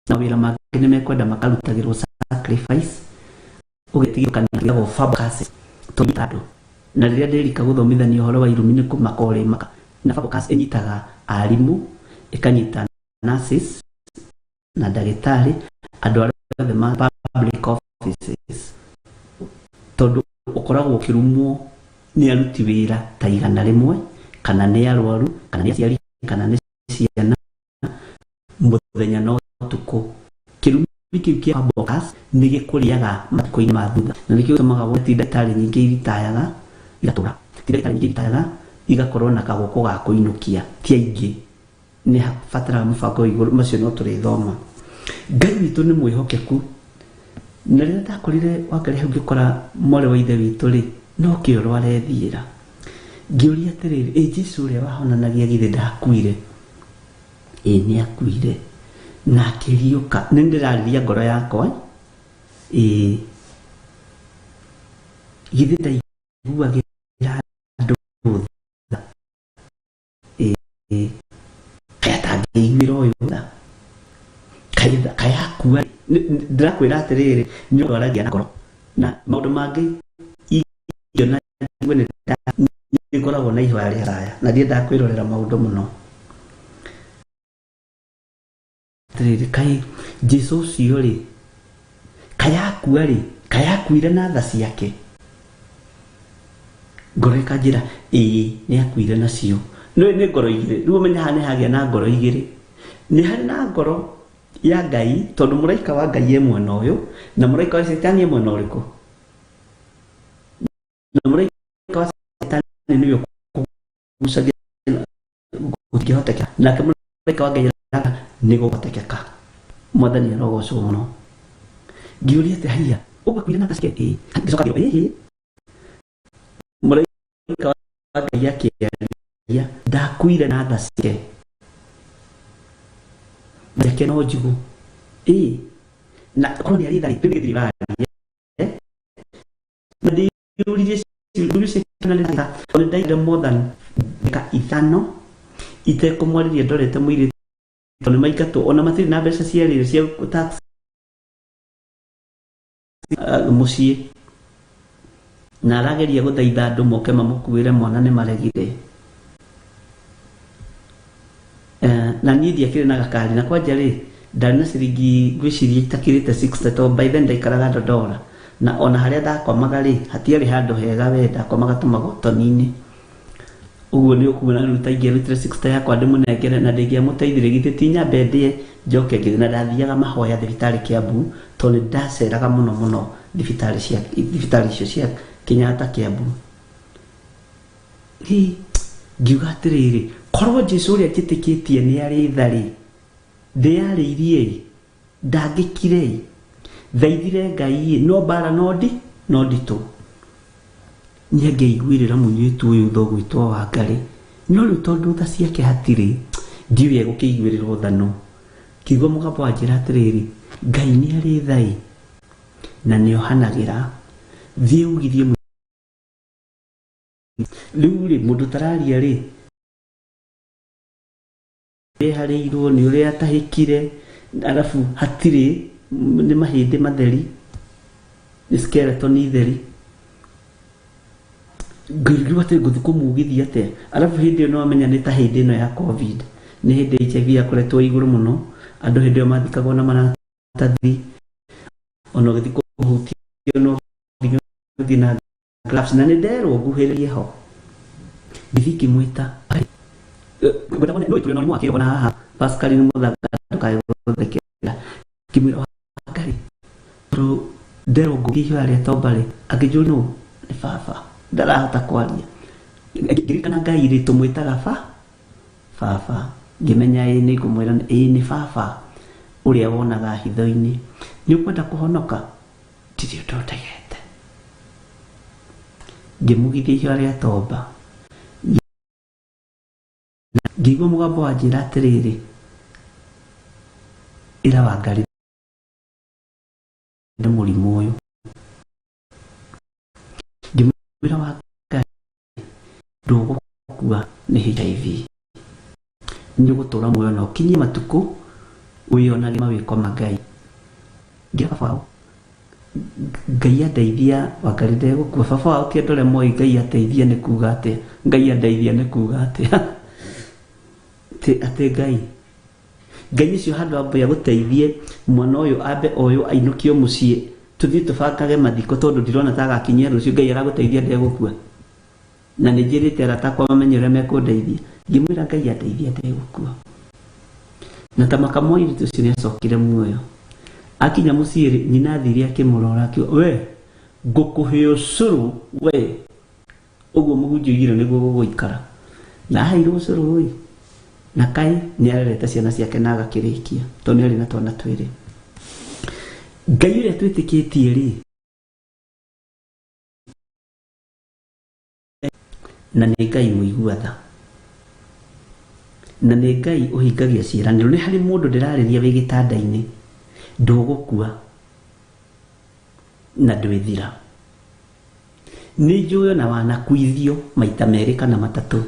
Na mawĩra mangĩ nĩ mekwenda makarutagĩrwo sacrifice, ũgetigĩra kanitha fabulous tondũ andũ. Na rĩrĩa ndĩrika gũthomithania ũhoro wa irumi nĩ kũmaka ũrĩmaka. Na fabulous ĩnyitaga arimũ, ĩkanyita nurses na ndagĩtarĩ, andũ arĩa othe ma public offices. Tondũ ũkoragwo ũkĩrumwo nĩ aruti wĩra ta 100, kana nĩ arwaru, kana nĩ aciari, kana nĩ ciana, mũthenya na ũtukũ. Kĩrumi kĩu kĩa Fabocas nĩ gĩkũrĩaga matukũ-inĩ ma thutha, na nĩkĩo gĩtũmaga wone ti ndagĩtarĩ nyingĩ iritayaga igatũra, ti ndagĩtarĩ nyingĩ iritayaga igakorwo na kagũkũ ga kũinũkia, ti aingĩ. Nĩ habataraga mũbango wa igũrũ, macio no tũrĩthoma. Ngai witũ nĩ mwĩhokeku. Na rĩrĩa ndakorire Wangarĩ hau ngĩkora mwarĩ wa ithe witũ rĩ, no kĩoro arethiĩra. Ngĩũria atĩrĩrĩ, ĩ Jesu ũrĩa wahonanagia githĩ ndakuire? Ĩ nĩ akuire na akĩriũka. Nĩ ndĩrarĩria ngoro yakwa, ĩ githĩ ndaiguagĩra andũ tha? Ĩ kaĩ atangĩiguĩra ũyũ tha? Kaĩ akua? Ndĩrakwĩra atĩrĩrĩ, nĩ ũndũ aragia na ngoro na maũndũ mangĩ ingĩona njigue nĩ ngoragwo na ihoya rĩa raya na ndiendaga kwĩrorera maũndũ mũno. Atĩrĩrĩ, kaĩ Jesu ũcio rĩ, kaĩ akua rĩ, kaĩ akuire na tha ciake? Ngoro ĩkanjĩra ĩĩ nĩ akuire nacio. No nĩ ngoro igĩrĩ. Rĩu ũmenye haha nĩ hagĩa na ngoro igĩrĩ. Nĩ harĩ na ngoro ya Ngai, tondũ mũraika wa Ngai e mwena ũyũ na mũraika wa Caitani e mwena ũrĩkũ? Na mũraika wa Caitani nĩwe ũkũgucagia gũtingĩhotekeka, nake mũraika wa Ngai nĩ gũhotekeka. Mwathani arogocwo mũno. Ngĩũria atĩ haiya, ũguo akuire na tha ciake? Ĩĩ. Ngĩcoka ngĩrwo ĩhĩ, mũraika wa Ngai akĩaria, ndakuire na tha ciake, ciake no njigũ. Ĩĩ, na korwo nĩ arĩ tha rĩ, rĩu nĩ gĩthiri ũraria. Na ndĩyũririe ciũria cia na nĩ tondũ ndaigire more than ndagĩka 5 itekũmwarĩria, ndorete mũirĩtu tondũ nĩ maingatwo, ona matirĩ na mbeca cia rĩrĩ cia taxi mũciĩ, na arageria gũthaitha andũ moke mamũkuĩre mwana, nĩ maregire. Na niĩ ndiakĩrĩ na gakari, na kwanja rĩ, ndarĩ na ciringi ngwĩciria itakĩrĩte 60, tondũ by then ndaikaraga Dodora, na ona harĩa ndakomaga rĩ, hatiarĩ handũ hega we, ndakomaga tũmagotoni-inĩ ũguo. Nĩ ũkuona rĩu ta ingĩarutire 60 yakwa ndĩmũnengere na ndĩngĩamũteithirie, githĩ ti nyambe ndĩe njoke ngĩthiĩ. Na ndathiaga mahoya thibitarĩ Kiambu, tondũ nĩ ndaceraga mũno mũno thibitarĩ cia thibitarĩ icio cia Kenyatta, Kiambu. Hi, ngiuga atĩrĩrĩ, korwo Jesu ũrĩa njĩtĩkĩtie nĩ arĩ tha rĩ, ndĩyarĩirie ĩ, ndangĩkire ĩ, thaithire Ngai ĩ, no mbara no ndi no nditũ. Nĩ angĩaiguĩrĩra mũirĩtu ũyũ tha ũgwĩtwo Wangarĩ, no rĩu tondũ tha ciake hatirĩ, ndiũĩ egũkĩiguĩrĩrwo tha no. Ngĩigua mũgambo wanjĩra atĩrĩrĩ, Ngai nĩ arĩ tha ĩ, na nĩ ohanagĩra, thiĩ ugithie. Rĩu rĩ, mũndũ ũtararia rĩ, eharĩirwo nĩ ũrĩa atahĩkire, arabu hatirĩ, nĩ mahĩndĩ matheri, nĩ skeleton theri. Ngĩigua atĩ ngũthiĩ kũmugithia atĩa? Arabu hĩndĩ ĩyo nĩwamenya nĩ ta hĩndĩ ĩno ya COVID, nĩ hĩndĩ HIV yakoretwo igũrũ mũno, andũ hĩndĩ ĩyo mathikagwo na maratathi, ona ũgĩthiĩ kũhutio no nginya ũthiĩ na gloves, na nĩ nderwo nguhĩrĩrie ho. Ngĩthiĩ ngĩmwĩta, no tũrĩ na mũrimũ wa kĩroho na haha Pascaline Mũthanga, ndũkae gũthekera. Ngĩmwĩra, Wangarĩ, tondũ nderwo ngũgie ihoya rĩa tomba rĩ, akĩnjũria nũ? Nĩ baba ndarahota kwaria. Ngĩririkana Ngai rĩ, tũmwĩtaga ba baba. Ngĩmenya ĩĩ nĩ ngũmwĩra, ĩĩ nĩ baba ũrĩa wonaga hitho-inĩ. Nĩ ũkwenda kũhonoka? Ndirĩ ũndũ ndegete. Ngĩmugithia ihoya rĩa tomba, ngĩigua mũgambo wanjĩra atĩrĩrĩ, ĩra Wangarĩ nĩ mũrimũ ũyũ. Ngĩmwĩra, Wangarĩ, ndũgũkua nĩ HIV, nĩ ũgũtũra muoyo na ũkinyie matukũ wĩyonage mawĩko ma Ngai. Ngĩra baba wao, Ngai andeithia, Wangarĩ ndegũkua. Baba wao ti andũ arĩa moĩ Ngai ateithia nĩ kuga atĩa. Ngai andeithia nĩ kuga atĩa? Atĩ Ngai Ngai ũcio handũ ambe agũteithie mwana ũyũ, ambe oywo ainũkio mũciĩ. Tũthiĩ tũbangage mathiko tondũ ndirona ta agakinyia rũciũ. Ngai aragũteithia ndegũkua. Na nĩ njĩrĩte arata akwa mamenye ũrĩa mekũndeithia. Ngĩmwĩra Ngai andeithia ndegũkua. Na ta maka mũirĩtu ũcio nĩ acokire muoyo. Akinya mũciĩ rĩ, nyina athire akĩmũrora akiuga, we ngũkũhe ũcũrũ we. Ũguo mũhunjia oigire nĩguo gũgũikara. Na aheirwo ũcũrũ ĩ, na kaĩ nĩ arerete ciana ciake na agakĩrĩkia tondũ nĩ arĩ na twana twĩrĩ. Ngai ũrĩa twĩtĩkĩtie rĩ, na nĩ Ngai mũigua tha, na nĩ Ngai ũhingagia ciĩranĩro. Nĩ harĩ mũndũ ndĩrarĩria wĩ gĩtanda-inĩ, ndũgũkua na ndwĩthira. Nĩ njũĩ ona wanakuithio maita merĩ kana matatũ,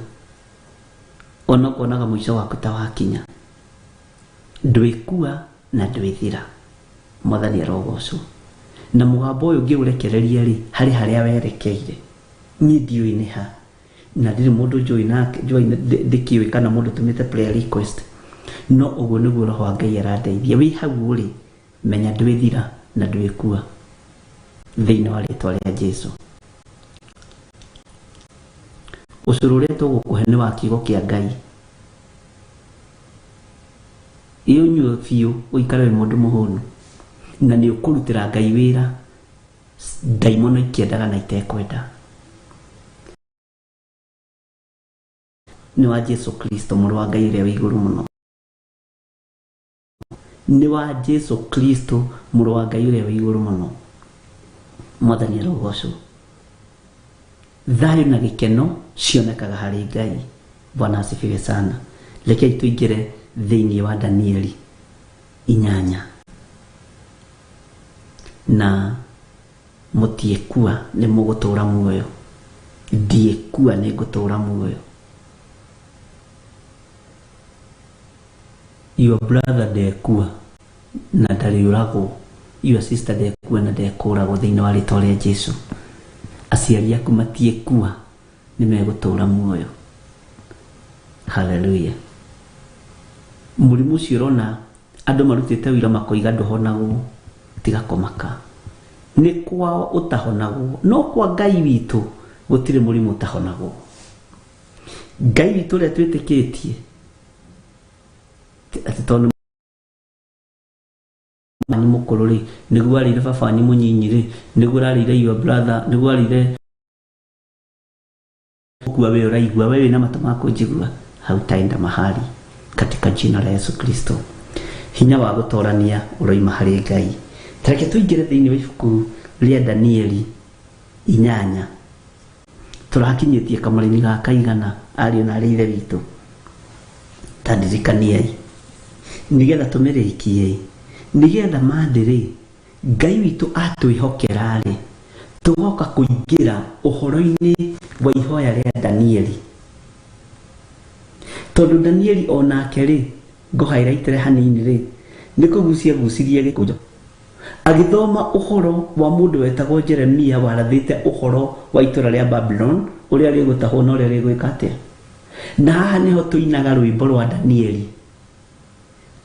ona ũkonaga mũico waku ta wakinya. Ndwĩkua na ndwĩthira. Mwathani arogocwo. Na mũgambo ũyũ ngĩũrekereria rĩ, harĩ harĩa werekeire. Niĩ ndiũĩ nĩ ha. Na ndirĩ mũndũ njũĩ nake, njũĩ ndĩkĩũĩ kana mũndũ ũtũmĩte prayer request. No ũguo nĩguo Roho wa Ngai arandeithia. Wĩ hau ũrĩ, menya ndwĩthira na ndwĩkua. Thĩinĩ wa rĩtwa rĩa Jesu. Ũcũrũ ũrĩa tũgũkũhe nĩ wa kiugo kĩa Ngai. Ĩũnyue biũ ũikare wĩ mũndũ mũhũnu. Na nĩ ũkũrutĩra Ngai wĩra ndaimono ikĩendaga na itekwenda. Nĩ wa Jesu Kristo mũrũ wa Ngai ũrĩa wĩ igũrũ mũno. Nĩ wa Jesu Kristo mũrũ wa Ngai ũrĩa wĩ igũrũ mũno. Mwathani arogocwo. Thayũ na gĩkeno cionekaga harĩ Ngai. Bwana asifiwe sana. Rekei tũingĩre thĩinĩ wa Danieli 8. Na mũtiĩkua nĩ mũgũtũũra muoyo. Ndiĩkua nĩ ngũtũũra muoyo. Your brother ndekua na ndarĩũragwo. Your sister ndekua na ndekũragwo thĩinĩ wa rĩtwa rĩa Jesu. Aciari aku matiĩkua nĩ megũtũũra muoyo. Hallelujah. Mũrimũ ũcio ũrona andũ marutĩte ũira makoiga ndũhonagwo, tiga kũmaka. Nĩ kwao ũtahonagwo, no kwa Ngai witũ gũtirĩ mũrimũ ũtahonagwo. Ngai witũ ũrĩa twĩtĩkĩtie atĩ tondũ wanyu mũkũrũ rĩ, nĩguo arĩire baba wanyu mũnyinyi rĩ, nĩguo ũrarĩire your brother, nĩguo arĩire kua we ũraigua, we wĩna matũ ma kũnjigua, hautaenda mahali katika jina la Yesu Kristo. Hinya wa gũtorania ũroima harĩ Ngai. Tareke tũingĩre thĩinĩ wa ibuku rĩa Danieli 8. Tũrakinyĩtie kamũraini ga kaigana ariũ na arĩ ithe witũ. Ta ndirikaniai nĩgetha tũmĩrĩkie, nĩgetha mandĩrĩ Ngai witũ atwĩhokera rĩ, tũgoka kũingĩra ũhoro-inĩ wa ihoya rĩa Danieli. Tondũ Danieli onake rĩ, ngũhighlightere hanini rĩ, nĩ kũgucia gucirie gĩkũnjo. Agĩthoma ũhoro wa mũndũ wetagwo Jeremia warathĩte ũhoro wa itũra rĩa Babylon, ũrĩa rĩgũtahwo na ũrĩa rĩgwĩka atĩa. Na haha nĩho tũinaga rwĩmbo rwa Danieli.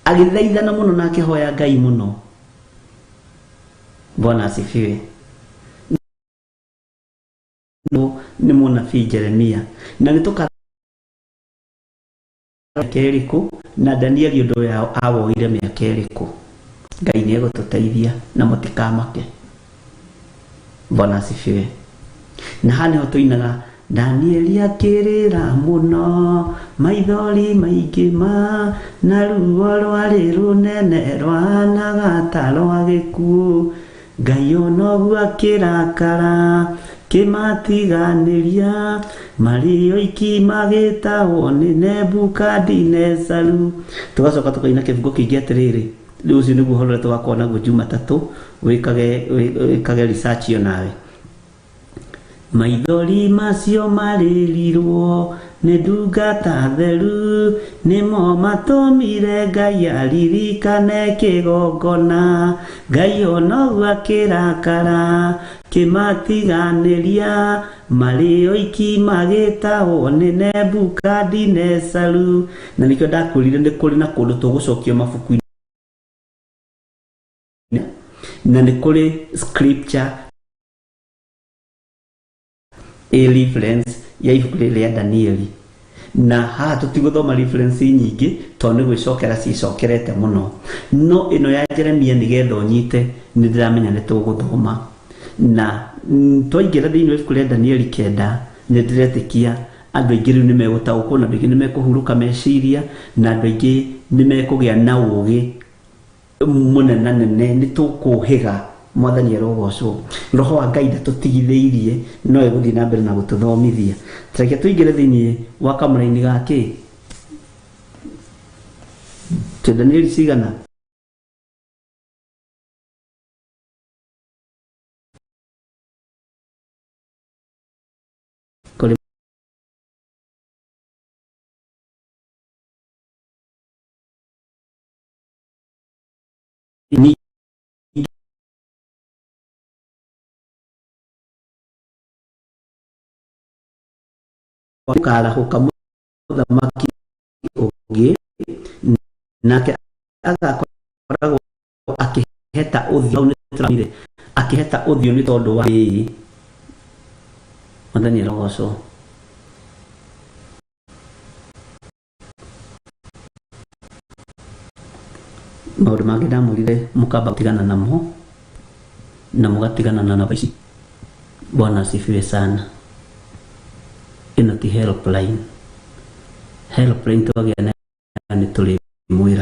Agĩthaithana mũno na akĩhoya Ngai mũno. Bwana asifiwe. Nĩ mũnabii Jeremia. Na nĩ tũka mĩaka ĩrĩkũ na Danieli ũndũ ũyũ awoire mĩaka ĩrĩkũ. Ngai nĩ egũtũteithia na mũtikamake. Bwana asifiwe. Na haha nĩho tũinaga Danieli akĩrĩra mũno, maithori maingĩ ma, na ruo rwarĩ rũnene rwahanaga ta rwa gĩkuũ. Ngai ona ũguo akĩrakara, kĩmatiganĩria, marĩ oiki magĩtahwo nĩ Nebukadinezaru. Tũgacoka tũkaina kĩbungo kĩngĩ atĩrĩrĩ, rĩu ũcio nĩguo ũhoro ũrĩa tũgakorwo naguo Jumatatũ, wĩkage research ĩyo nawe. Maithori macio marĩrirwo nĩ ndungata theru, nĩmo matũmire Ngai aririkane kĩgongona. Ngai ona ũguo akĩrakara, kĩmatiganĩria, marĩ oiki magĩtahwo nĩ Nebukadinezaru. Na nĩkĩo ndakwĩrire nĩ kũrĩ na kũndũ tũgũcokio mabuku-inĩ. Na nĩ kũrĩ scripture a reference ya ibuku rĩrĩ rĩa Danieli. Na haha tũtigũthoma reference nyingĩ tondũ nĩ gwĩcokera ciĩcokerete mũno, no ĩno ya Jeremia nĩgetha ũnyite nĩ ndĩramenya nĩ tũgũthoma. Na twaingĩra thĩinĩ wa ibuku rĩa Danieli 9, nĩ ndĩretĩkia andũ aingĩ rĩu nĩ megũtaũkwo, na andũ aingĩ nĩ mekũhurũka meciria, na andũ aingĩ nĩ mekũgĩa na ũgĩ mũnenanene. Nĩ tũkũhĩga. Mwathani arogocwo. Roho wa Ngai ndatũtigithĩirie, no egũthiĩ na mbere na gũtũthomithia. Tareke tũingĩre thĩinĩ wa kamũraini gakĩ twĩ Danieli cigana? Kũrĩ ningĩ ũkarahũka mũthamaki ũngĩ, nake agakoragwo akĩheta ũthiũ. Hau nĩtũrathomire akĩheta ũthiũ nĩ tondũ wa ĩĩ. Mwathani arogocwo. Maũndũ mangĩ ndamwĩrire mũkamba gũtigana namo na mũgatigana na namba ici. Bwana asifiwe sana. Ĩno ti helpline. Helpline twagĩa nayo nĩ tũrĩmwĩra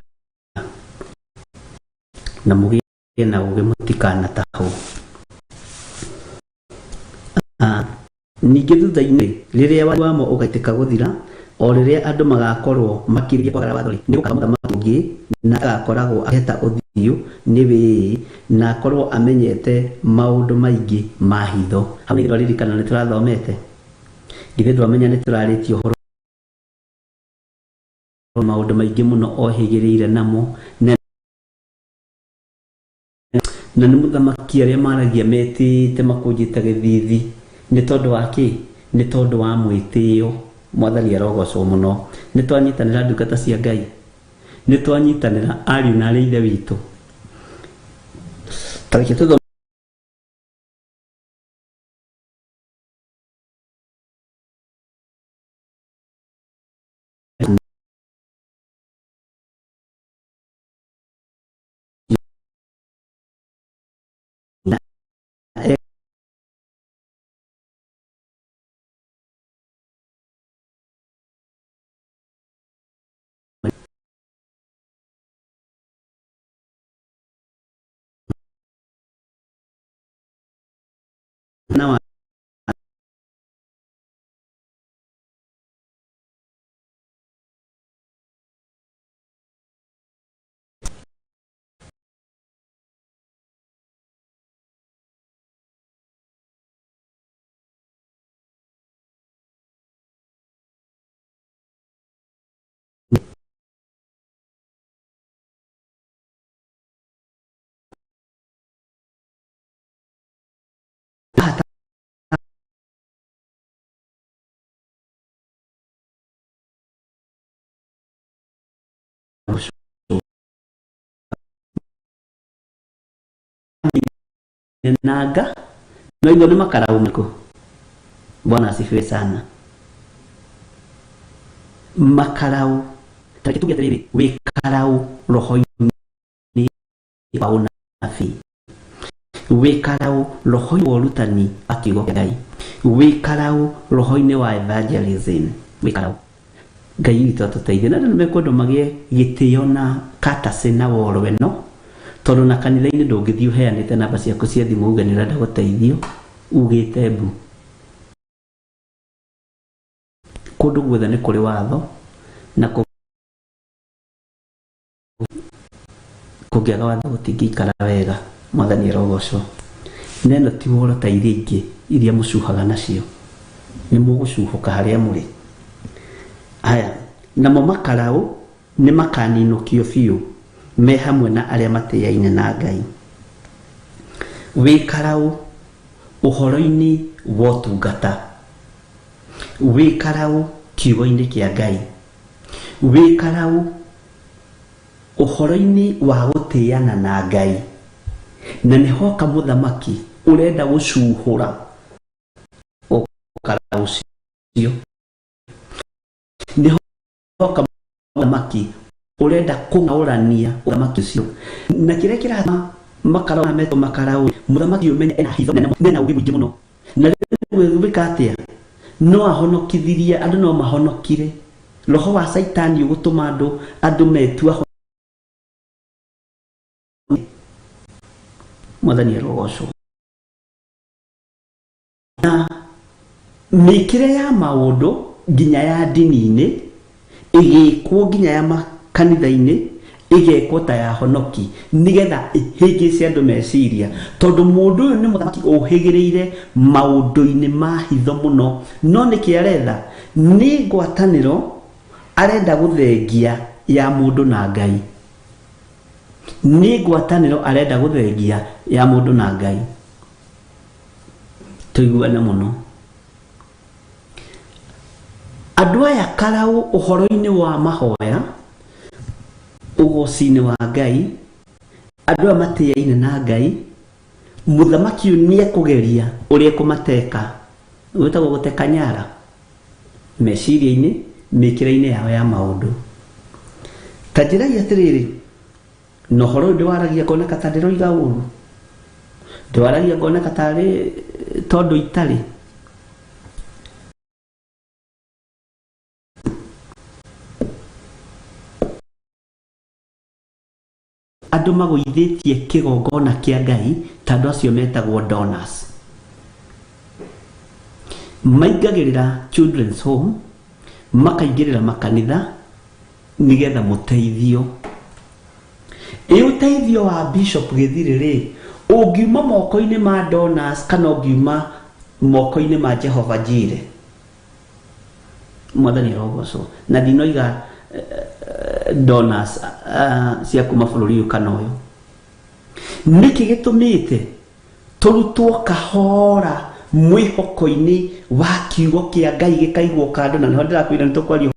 na mũgĩe na ũgĩ, mũtikanatahwo. Ningĩ thutha-inĩ rĩrĩa wamo ũgaitĩka gũthira, o rĩrĩa andũ magakorwo makĩrĩria kwagarara watho-rĩ, nĩ gũkaga mũthamaki ũngĩ, na agakoragwo akĩheta ũthiũ nĩ wĩĩ, na akorwo amenyete maũndũ maingĩ ma hitho. Hau nĩ twaririkana nĩ tũrathomete, githĩ ndwamenya nĩ tũrarĩtie ũhoro maũndũ maingĩ mũno ohĩgĩrĩire namo, na nĩ mũthamaki arĩa maragia metĩĩte makũnjĩte gĩthithi nĩ tondũ wa kĩ? Nĩ tondũ wa mwĩtĩo. Mwathani arogocwo mũno. Nĩ twanyitanĩra ndungata cia Ngai, nĩ twanyitanĩra ariũ na arĩ ithe witũ. Tareke tũthome na na wa nanga no itho nĩ makarau marĩkũ? Bwana asifiwe sana. Makarau, tareke tuge atĩrĩrĩ, wĩ karau roho-inĩ wa ũnabii, wĩ karau roho-inĩ wa ũrutani wa kiugo kĩa Ngai, wĩ karau roho-inĩ wa evangelism, wĩ karau. Ngai witũ atũteithie. Na andũ nĩ mekwendwo magĩe gĩtĩo na katacĩ na woro ĩno, tondũ na kanitha-inĩ ndũngĩthiĩ ũheanĩte namba ciaku cia thimũ uge nĩ ũrenda gũteithio ugĩte mbu. Kũndũ guothe nĩ kũrĩ watho, na kũngĩaga watho gũtingĩikara wega. Mwathani arogocwo. Na ĩno ti woro ta iria ingĩ iria mũcuhaga nacio, nĩ mũgũcuhũka harĩa mũrĩ. Haya, namo makarau nĩ makaninũkio biũ me hamwe na arĩa matĩaine na Ngai. Wĩ karau ũhoro-inĩ wa ũtungata, wĩ karau kiugo-inĩ kĩa Ngai, wĩ karau ũhoro-inĩ wa gũtĩana na Ngai. Na nĩ hoka mũthamaki ũrenda gũcuhũra ũkara ũcio, nĩ hoka mũthamaki ũrenda kũng'aũrania ũthamaki ũcio, na kĩrĩa kĩratũma makaraũ maya metwo makaraũ, mũthamaki ũyũ ũmenye ena hitho nene mũno, ena ũũgĩ mũingĩ mũno. Na rĩu gwĩka atĩa? No ahonokithirie andũ, no mahonokire. Roho wa Caitani ũgũtũma andũ andũ metua. Mwathani arogocwo. Na mĩkĩre ya maũndũ nginya ya ndini-inĩ ĩgĩkwo, nginya ya makanitha-inĩ ĩgekwo ta ya honoki, nĩgetha ĩhĩngĩce andũ meciria, tondũ mũndũ ũyũ nĩ mũthamaki ũhĩgĩrĩire maũndũ-inĩ ma hitho mũno. No nĩkĩ aretha? Nĩ ngwatanĩro arenda gũthengia ya mũndũ na Ngai. Nĩ ngwatanĩro arenda gũthengia ya mũndũ na Ngai. Tũiguane mũno, andũ aya karaũ ũhoro-inĩ wa mahoya, ũgoci-inĩ wa Ngai, andũ aya matĩaine na Ngai. Mũthamaki ũyũ nĩ ekũgeria ũrĩa ekũmateka, gwĩtagwo gũteka nyara meciria-inĩ, mĩkĩre-inĩ yao ya maũndũ. Ta njĩrai atĩrĩrĩ, na ũhoro ũyũ ndĩwaragia ngoneka ta ndĩroiga ũru, ndĩwaragia ngoneka tarĩ tondũ itarĩ. Andũ magũithĩtie kĩgongona kĩa Ngai ta andũ acio metagwo donors, maingagĩrĩra children's home, makaingĩrĩra makanitha nĩgetha mũteithio. Ĩ ũteithio wa Bishop Gĩthirĩ rĩ, ũngiuma moko-inĩ ma donors kana ũngiuma moko-inĩ ma Jehova Jireh? Mwathani arogocwo. Na ndinoiga donors cia kuma bũrũri ũyũ kana ũyũ. Nĩkĩ gĩtũmĩte tũrutwo kahora mwĩhoko-inĩ wa kiugo kĩa Ngai gĩkaigwo kando? Na nĩho ndĩrakwĩra nĩ tũkwaria.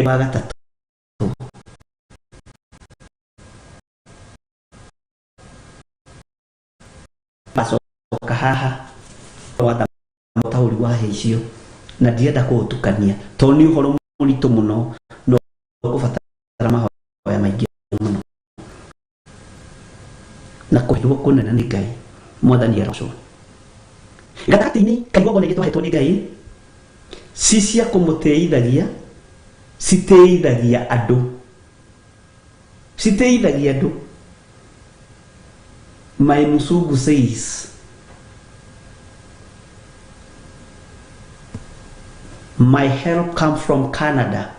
Wa gatatũ acoka haha watha ũtaũri wa hĩ icio, na ndirenda kũũtukania tondũ nĩ ũhoro mũritũ mũno no ũkũbatara mahoya maingĩ mũno na kũhĩrwo kũnene nĩ Ngai. Mwathani arocwo. Gatagatĩ-inĩ ka igongona iria twahetwo nĩ Ngai ci cia kũmũtĩithagia, citĩithagia andũ, citĩithagia andũ. My Musungu says, "My help come from Canada,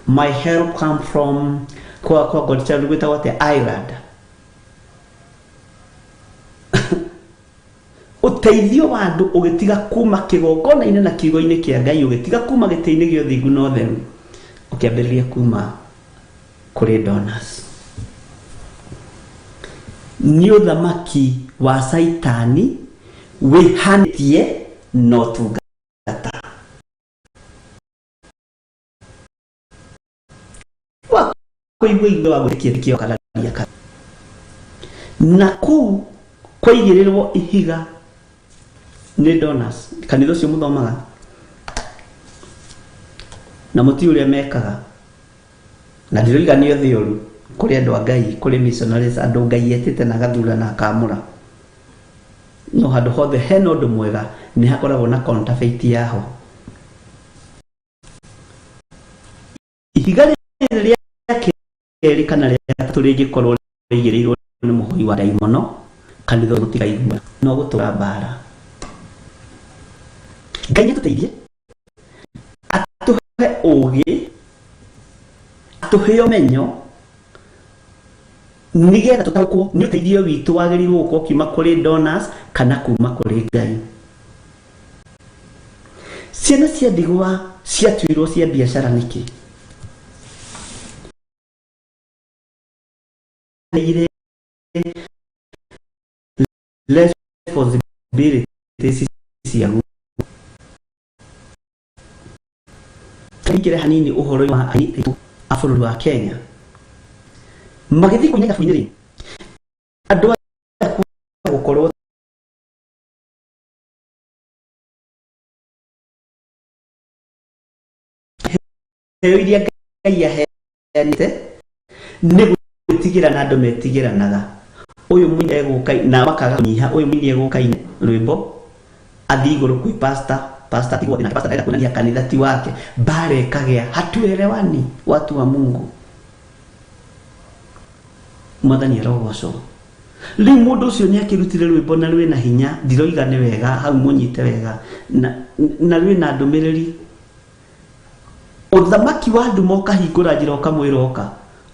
my help come from kwa God Child." Gwĩtagwo atĩa? Ireland. Ũteithio wa andũ ũgĩtiga kuma kĩgongona-inĩ na kiugo-inĩ kĩa Ngai, ũgĩtiga kuma gĩtĩ-inĩ gĩa ũthingu na ũtheru, ũkĩambĩrĩria kuma kũrĩ donors. Nĩ ũthamaki wa Caitani wĩhanĩtie na ũtungata wa kũigua igua wa gwĩtĩkia kĩo kararia kana. Na kũu kwaigĩrĩrwo ihiga nĩ donors, kanitha ũcio mũthomaga na mũti ũrĩa mekaga. Na ndiroiga nĩ othe ũru, kũrĩ andũ a Ngai, kũrĩ missionaries, andũ Ngai etĩte na agathura na akamũra. No handũ hothe hena ũndũ mwega nĩ hakoragwo na counterfeit yaho. Ihiga rĩrĩ rĩa kerĩ kana rĩa gatatũ rĩngĩkorwo rĩigĩrĩirwo nĩ mũhoi wa ndaimono, kanitha gũtikaigua no gũtũra mbara. Ngai nĩatũteithie, atũhe ũũgĩ, atũhe ũmenyo, nĩgetha tũtaũkwo nĩ ũteithio witũ wagĩrĩirwo gũkorwo ũkiuma kũrĩ donors kana kuma kũrĩ Ngai. Ciana cia ndigwa ciatuirwo cia biacara nĩkĩ? Responsibilities ciaguo. Tũingĩre hanini ũhoro wa aini aitũ a bũrũri wa Kenya. Magĩthiĩ kũina irabu-inĩ rĩ, andũ aya gũkorwo heo iria Ngai aheanĩte nĩ gwĩtigĩra na andũ metigĩranaga. Ũyũ mũini egũka na makaga kũnyiha, ũyũ mũini egũka ine rwĩmbo athiĩ igũrũ kwĩ pastor, pastor atigwo nake, pastor ndarenda kuonania kanitha ti wake, mbara ĩkagĩa, hatuelewani watu wa Mungu. Mwathani arogocwo. Rĩu mũndũ ũcio nĩ akĩrutire rwĩmbo na rwĩna hinya, ndiroiga nĩ wega, hau mũnyite wega, na rwĩna ndũmĩrĩri. Ũthamaki wa nduma ũkahingũra njĩra ũkamwĩra ũka,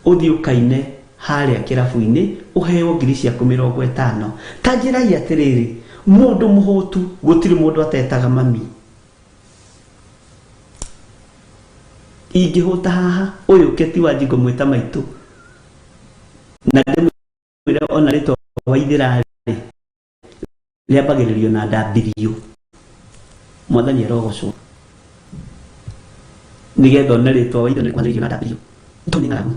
ũthiĩ ũkaine harĩa kĩrabu-inĩ, ũheo ngiri ciaku 50. Ta njĩrai atĩrĩrĩ, mũndũ mũhũtu gũtirĩ mũndũ atetaga mami. Ingĩhũta haha, ũyũ Keti wa Njingo mwĩta maitũ, na ndĩmwĩre ona rĩtwa Waithĩra rĩ, rĩambagĩrĩrio na ndambirio. Mwathani arogocwo. Nĩgetha one rĩtwa Waithĩra rĩkwambĩrĩrio na ndambirio. Tondũ nĩ ng'aragu.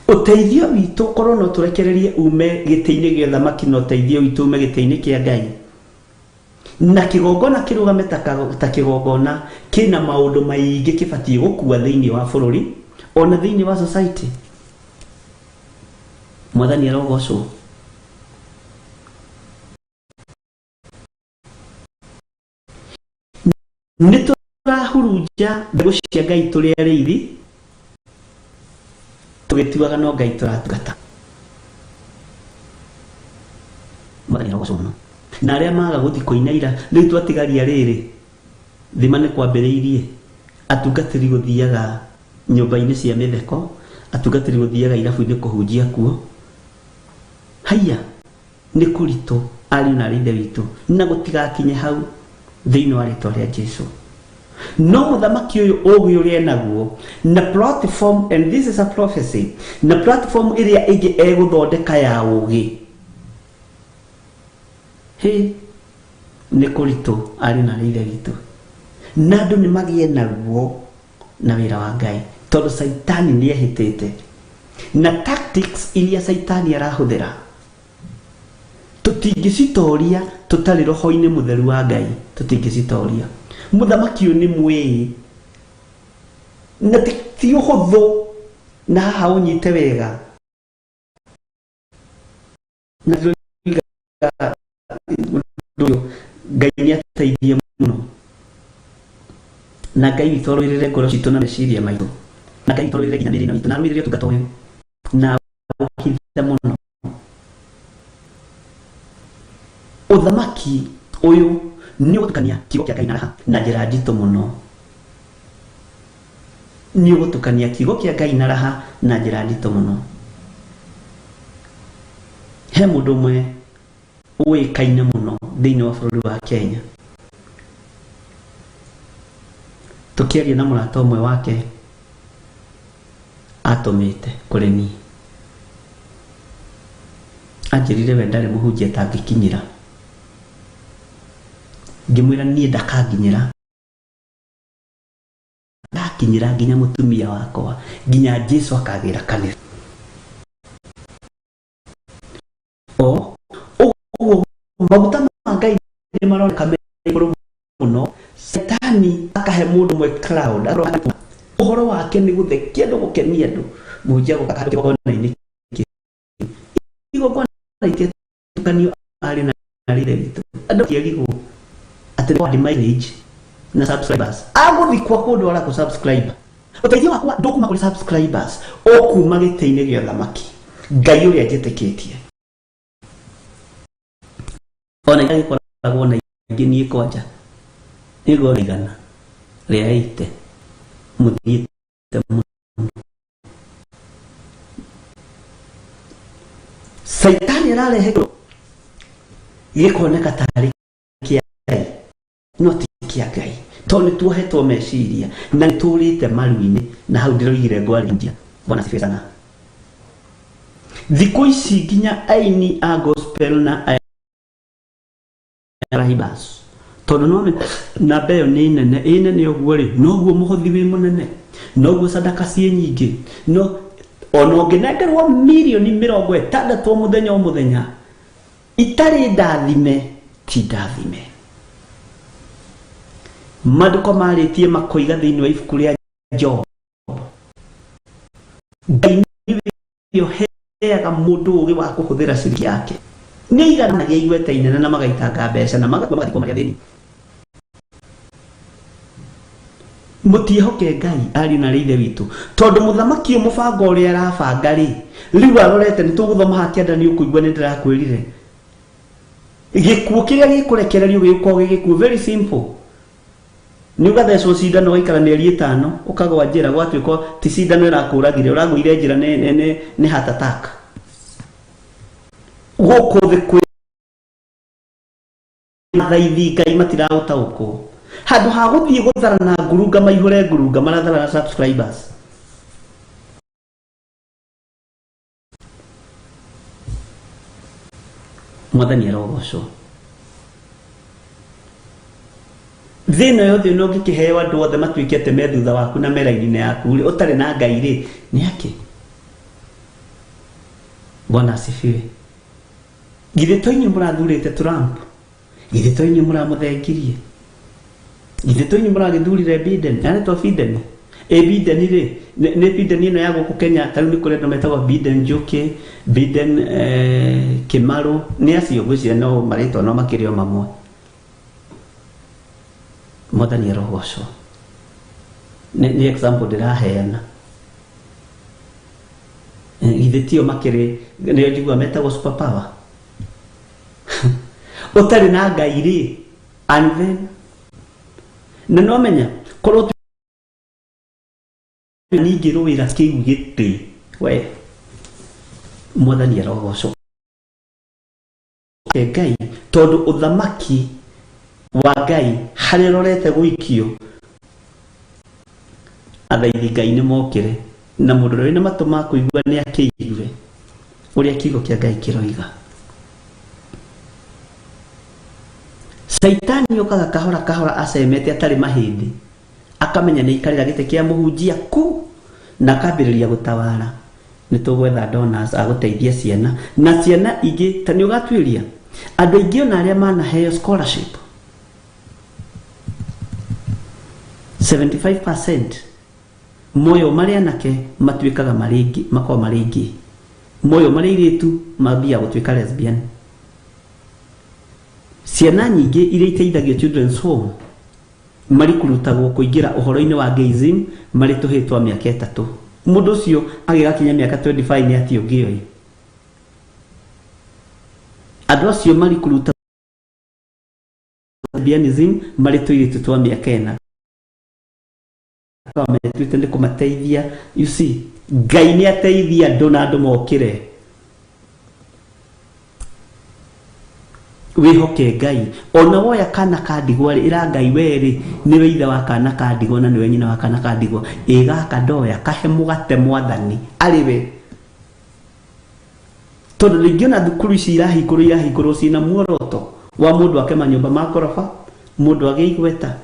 Ũteithio witũ korwo no tũrekererie ume gĩtĩ-inĩ gĩa ũthamaki na ũteithio witũ ume gĩtĩ-inĩ kĩa Ngai. Na kĩgongona kĩrũgame ta kĩgongona kĩna maũndũ maingĩ kĩbatiĩ gũkua thĩinĩ wa bũrũri ona thĩinĩ wa society. Mwathani arogocwo. Nĩ tũrahurunja mbegũ cia Ngai tũrĩ arĩithi, tũgĩtuaga no Ngai tũratungata. Mwathani arogocwo mũno. Na arĩa maga gũthiĩ kũina ira, rĩu twatigaria rĩrĩ, thima nĩ kwambĩrĩirie, atungatĩri gũthiaga nyũmba-inĩ cia mĩtheko, atungatĩri gũthiaga irabu-inĩ kũhunjia kuo. Haiya, nĩ kũritũ ariũ na aarĩ ithe witũ, na gũtigakinye hau thĩinĩ wa rĩtwa rĩa Jesu. No mũthamaki ũyũ ũgĩ ũrĩa enaguo, na platform, and this is a prophecy, na platform ĩrĩa ĩngĩ egũthondeka ya ũgĩ. Hĩ, nĩ kũritũ ariũ na aarĩ ithe witũ. Na andũ nĩ magĩe na ruo na wĩra wa Ngai, tondũ Saitani nĩ ehĩtĩte. Na tactics iria Saitani arahũthĩra, tũtingĩcitoria tũtarĩ roho-inĩ mũtheru wa Ngai, tũtingĩcitoria. Mũthamaki ũyũ nĩ mwĩĩ, na ti ũhũthũ, na haha ũnyite wega. Na ndĩroiga ũndũ ũyũ, Ngai nĩ ateithie mũno. Na Ngai witũ arũĩrĩre ngoro citũ na meciria maitũ. Na Ngai witũ arũĩrĩre nginya mĩĩrĩ ĩno itũ, na arũĩrĩre ũtungata ũyũ. Na ũhithe mũno. Ũthamaki ũyũ nĩ ũgũtukania kiugo kĩa Ngai na raha na njĩra nditũ mũno. Nĩ ũgũtukania kiugo kĩa Ngai na raha na njĩra nditũ mũno. He mũndũ ũmwe ũĩkaine mũno thĩinĩ wa bũrũri wa Kenya. Tũkĩaria na mũrata ũmwe wake atũmĩte kũrĩ niĩ. Anjĩrire we ndarĩ mũhunjia atangĩkinyĩra. Ngĩmwĩra niĩ ndakanginyĩra. Ndakinyĩra nginya mũtumia wakwa, nginya Jesu akagĩra kanitha. maroneka me igũrũ mũno. Satani akahe mũndũ ũmwe crowd, ũhoro wake nĩ gũthekia andũ, gũkenia andũ, mũhunjia gũka kĩgongona-inĩ kĩu. Igongona itiatukanio arĩ na rĩrĩ witũ, andũ makĩrigwo atĩ nĩ mileage na subscribers agũthikwa kũndwara kũ subscribe. Ũteithio wakwa ndũkuma kũrĩ subscribers, ũkuma gĩtĩ-inĩ gĩa thamaki Ngai ũrĩa njĩtĩkĩtie. Ona gĩkoragwo na ingĩ niĩ kwanja nĩngorwo igana rĩa 80 mũthiĩte mũno. Caitani ararehe gĩkoneka tarĩ kĩa Ngai, no ti kĩa Ngai, tondũ nĩ tuohetwo meciria na nĩ tũrĩte maru-inĩ. Na hau ndĩroigire ngwaria. Bwana asifiwe sana. Thikũ ici nginya aini a gospel na aya rahibas, tondũ no namba ĩyo nĩ nene, ĩ nene ũguo rĩ, noguo mũhothi wĩ mũnene, noguo sadaka ciĩ nyingĩ. No ona ũngĩnengerwo mirioni 60 o mũthenya o mũthenya itarĩ ndathime, ti ndathime. Maandĩko marĩtie makoiga thĩinĩ wa ibuku rĩa Job, Ngai nĩwe ũheaga mũndũ ũgĩ wa kũhũthĩra ciringi yake. Nĩ aiganagia igweta inene na magaitanga mbeca na magakua magathikwo marĩ athĩni. Mũtiĩhoke Ngai, ariũ na ithe witũ, tondũ mũthamaki ũyũ mũbango ũrĩa arabanga rĩ, rĩu arorete nĩ tũgũthoma haha kĩanda, nĩ ũkũigua nĩ ndĩrakwĩrire gĩkuũ kĩrĩa gĩkũrekererio gĩgũkorwo gĩ gĩkuũ very simple. Nĩ ũgathecwo cindano, ũgaikara mĩeri 5, ũkagwa njĩra, gwatuĩka ti cindano ĩrakũragire, ũragũire njĩra, nĩ heart attack. Gũkũ thĩ kwĩ thaithi Ngai matiraũtaũkwo. Handũ ha gũthiĩ gũtharana ngurunga, maihũre ngurunga, maratharana subscribers. Mwathani arogocwo. Thĩ ĩno yothe ona ũngĩkĩheo andũ othe matuĩke atĩ me thutha waku na me raini-inĩ yaku rĩ, ũtarĩ na Ngai rĩ, nĩ akĩ? Bwana asifiwe. Githĩ to inyuĩ mũrathurĩte Trump? Githĩ to inyuĩ mũramũthengirie? Githĩ to inyuĩ mũragĩthurire Biden? Aretwo Biden, ĩ Biden rĩ, nĩ Biden ĩno ya gũkũ Kenya? Ta rĩu nĩ kũrĩ andũ metagwo Biden Njuki, Biden Kimaru, nĩ acio ngwĩciria, no marĩtwa no makĩrĩ o mamwe. Mwathani arogocwo. Nĩ example ndĩraheana. Githĩ tio makĩrĩ nĩo njiguaga metagwo super power? Ũtarĩ na Ngai rĩ, and then na no menya korwo ningĩrũĩra kĩu gĩtĩ we. Mwathani arogocwo. Ngai, tondũ ũthamaki wa Ngai harĩa ũrorete gũikio, athaithi Ngai nĩ mokĩre, na mũndũ ũrĩa wĩna matũ ma kũigua nĩ akĩigue ũrĩa kiugo kĩa Ngai kĩroiga. Caitani okaga kahora kahora acemete atarĩ mahĩndĩ, akamenya nĩ aikarĩra gĩtĩ kĩa mũhunjia ku na akambĩrĩria gũtawara. Nĩ tũgwetha donors a gũteithia ciana na ciana ingĩ, ta nĩ ũgatuĩria andũ aingĩ ona arĩa manaheo scholarship, 75% moyo marĩ anake matuĩkaga marĩ ingĩ, makoragwo marĩ ingĩ, moyo marĩ airĩtu mambia gũtuĩka lesbian. Ciana nyingĩ iria iteithagio children's home marikurutagwo kũingĩra ũhoro-inĩ wa gayism marĩ tũhĩĩ twa mĩaka 3. Mũndũ ũcio agĩgakinya mĩaka 25 nĩ atĩ ũngĩoĩ andũ acio marikuruta lesbianism marĩ tũirĩtu twa mĩaka 4, metuĩte nĩ kũmateithia. You see, Ngai nĩ ateithia andũ na andũ mokĩre. Wĩhoke Ngai. Ona woya kana ka ndigwa rĩ, ĩra Ngai, we rĩ, nĩwe ithe wa kana ka ndigwa na nĩwe nyina wa kana ka ndigwa. Ĩ gaka ndoya, kahe mũgate, Mwathani, arĩ we. Tondũ rĩngĩ ona thukuru ici irahingũrwo, irahingũrwo ciĩna muoroto wa mũndũ ake manyũmba ma ngoroba, mũndũ agĩe igweta.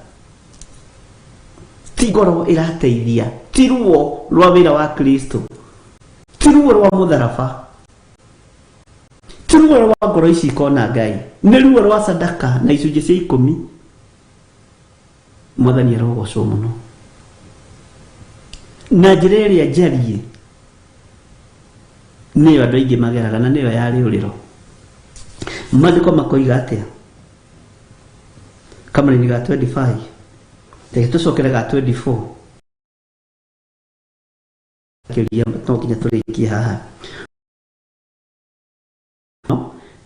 Ti ngoro ĩrateithia, ti ruo rwa wĩra wa Kristo, ti ruo rwa mũtharaba. Ti ruo rwa ngoro ici ikona Ngai, nĩ ruo rwa sadaka na icunjĩ cia 10. Mwathani arogocwo mũno. Na njĩra ĩrĩa njariĩ nĩyo andũ aingĩ mageraga na nĩyo ya rĩũrĩro. Maandĩko makoiga atĩa? Kamũraini ga 25, reke tũcokere ga 24. Kĩũria no nginya tũrĩkie haha.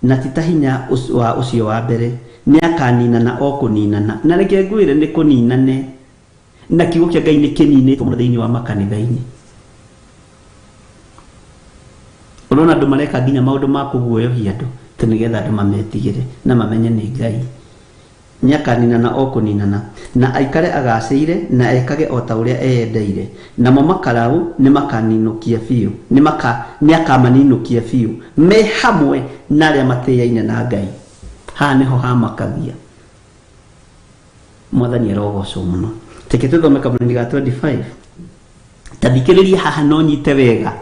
Na ti ta hinya wa ũcio wa mbere, nĩ akaninana o kũninana. Na reke ngwĩre nĩ kũninane, na kiugo kĩa Ngai nĩ kĩninĩtwo mũno thĩinĩ wa makanitha-inĩ. Ũrona andũ mareka nginya maũndũ ma kũguoyohia andũ atĩ nĩgetha andũ mametigĩre na mamenye nĩ Ngai. Nĩ akaninana o kũninana, na aikare agacĩire na ekage o ta ũrĩa eyendeire. Namo makaraũ nĩ makaninũkia biũ, nĩ akamaninũkia biũ, me hamwe na arĩa matĩaine na Ngai. Haha nĩho hamakagia. Mwathani arogocwo mũno. Reke tũthome kamũraini ga 25. Ta thikĩrĩria haha no nyite wega,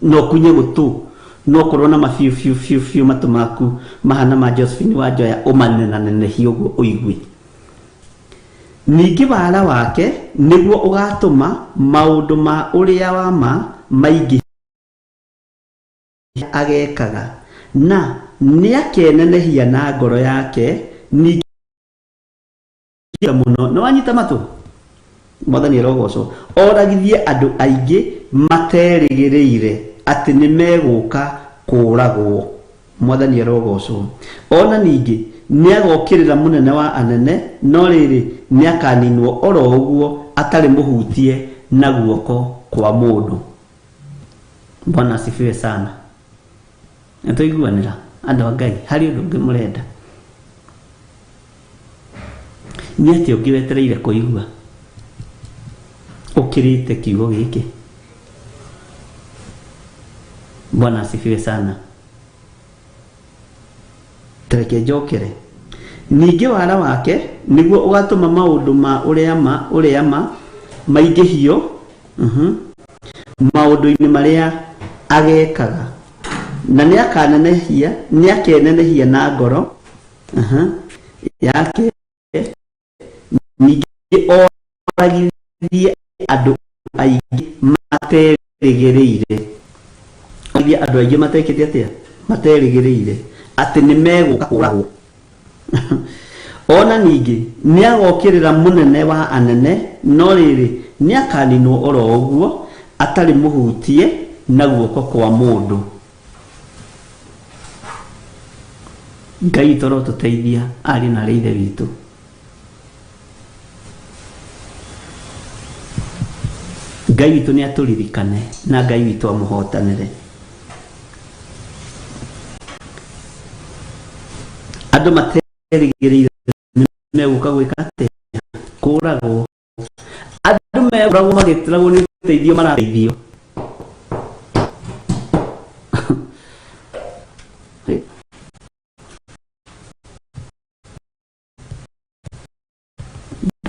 no kunye gũtũ, no korwo na mabiũ biũ biũ biũ matũ maku mahana ma Josephine wa Njoya ũmanenanenehie ũguo ũigue. Ningĩ wara wake nĩguo ũgatũma maũndũ ma ũrĩa wa ma maingĩ agekaga, na nĩakenenehia na ngoro yake ningĩ mũno. Nĩ wanyita matũ? Mwathani arogocwo. Oragithie andũ aingĩ materĩgĩrĩire atĩ nĩ megũka kũũragwo. Mwathani arogocwo. Ona ningĩ nĩagokĩrĩra mũnene wa anene, no rĩrĩ nĩakaninwo oro ũguo atarĩ mũhutie na guoko kwa mũndũ. Bwana asifiwe sana. Nĩtũiguanĩra andũ a Ngai, harĩ ũndũ ũngĩ mũrenda? Nĩ atĩa ũngĩ wetereire kũigua ũkĩrĩte kiugo gĩkĩ? Bwana asifiwe sana. Tareke njokere. Ningĩ wara wake nĩguo ũgatũma maũndũ ma ũrĩa ma maingĩhio, maũndũ-inĩ marĩa agekaga, na nĩakenenehia na ngoro yake, ningĩ oragithie andũ aingĩ materĩgĩrĩire. Oragithie andũ aingĩ matekĩte atĩa? Materĩgĩrĩire atĩ nĩ megũka kũũragwo. Ona ningĩ nĩagokĩrĩra mũnene wa anene, no rĩrĩ nĩakaninwo oro ũguo atarĩ mũhutie na guoko kwa mũndũ. Ngai witũ arotũteithia ariũ na arĩ ithe witũ. Ngai witũ nĩ atũririkane na Ngai witũ amũhotanĩre. Andũ materĩgĩrĩire nĩ megũka gwĩka atĩa? Kũũragwo. Andũ megũragwo magĩtĩragwo nĩ ũteithio marateithio.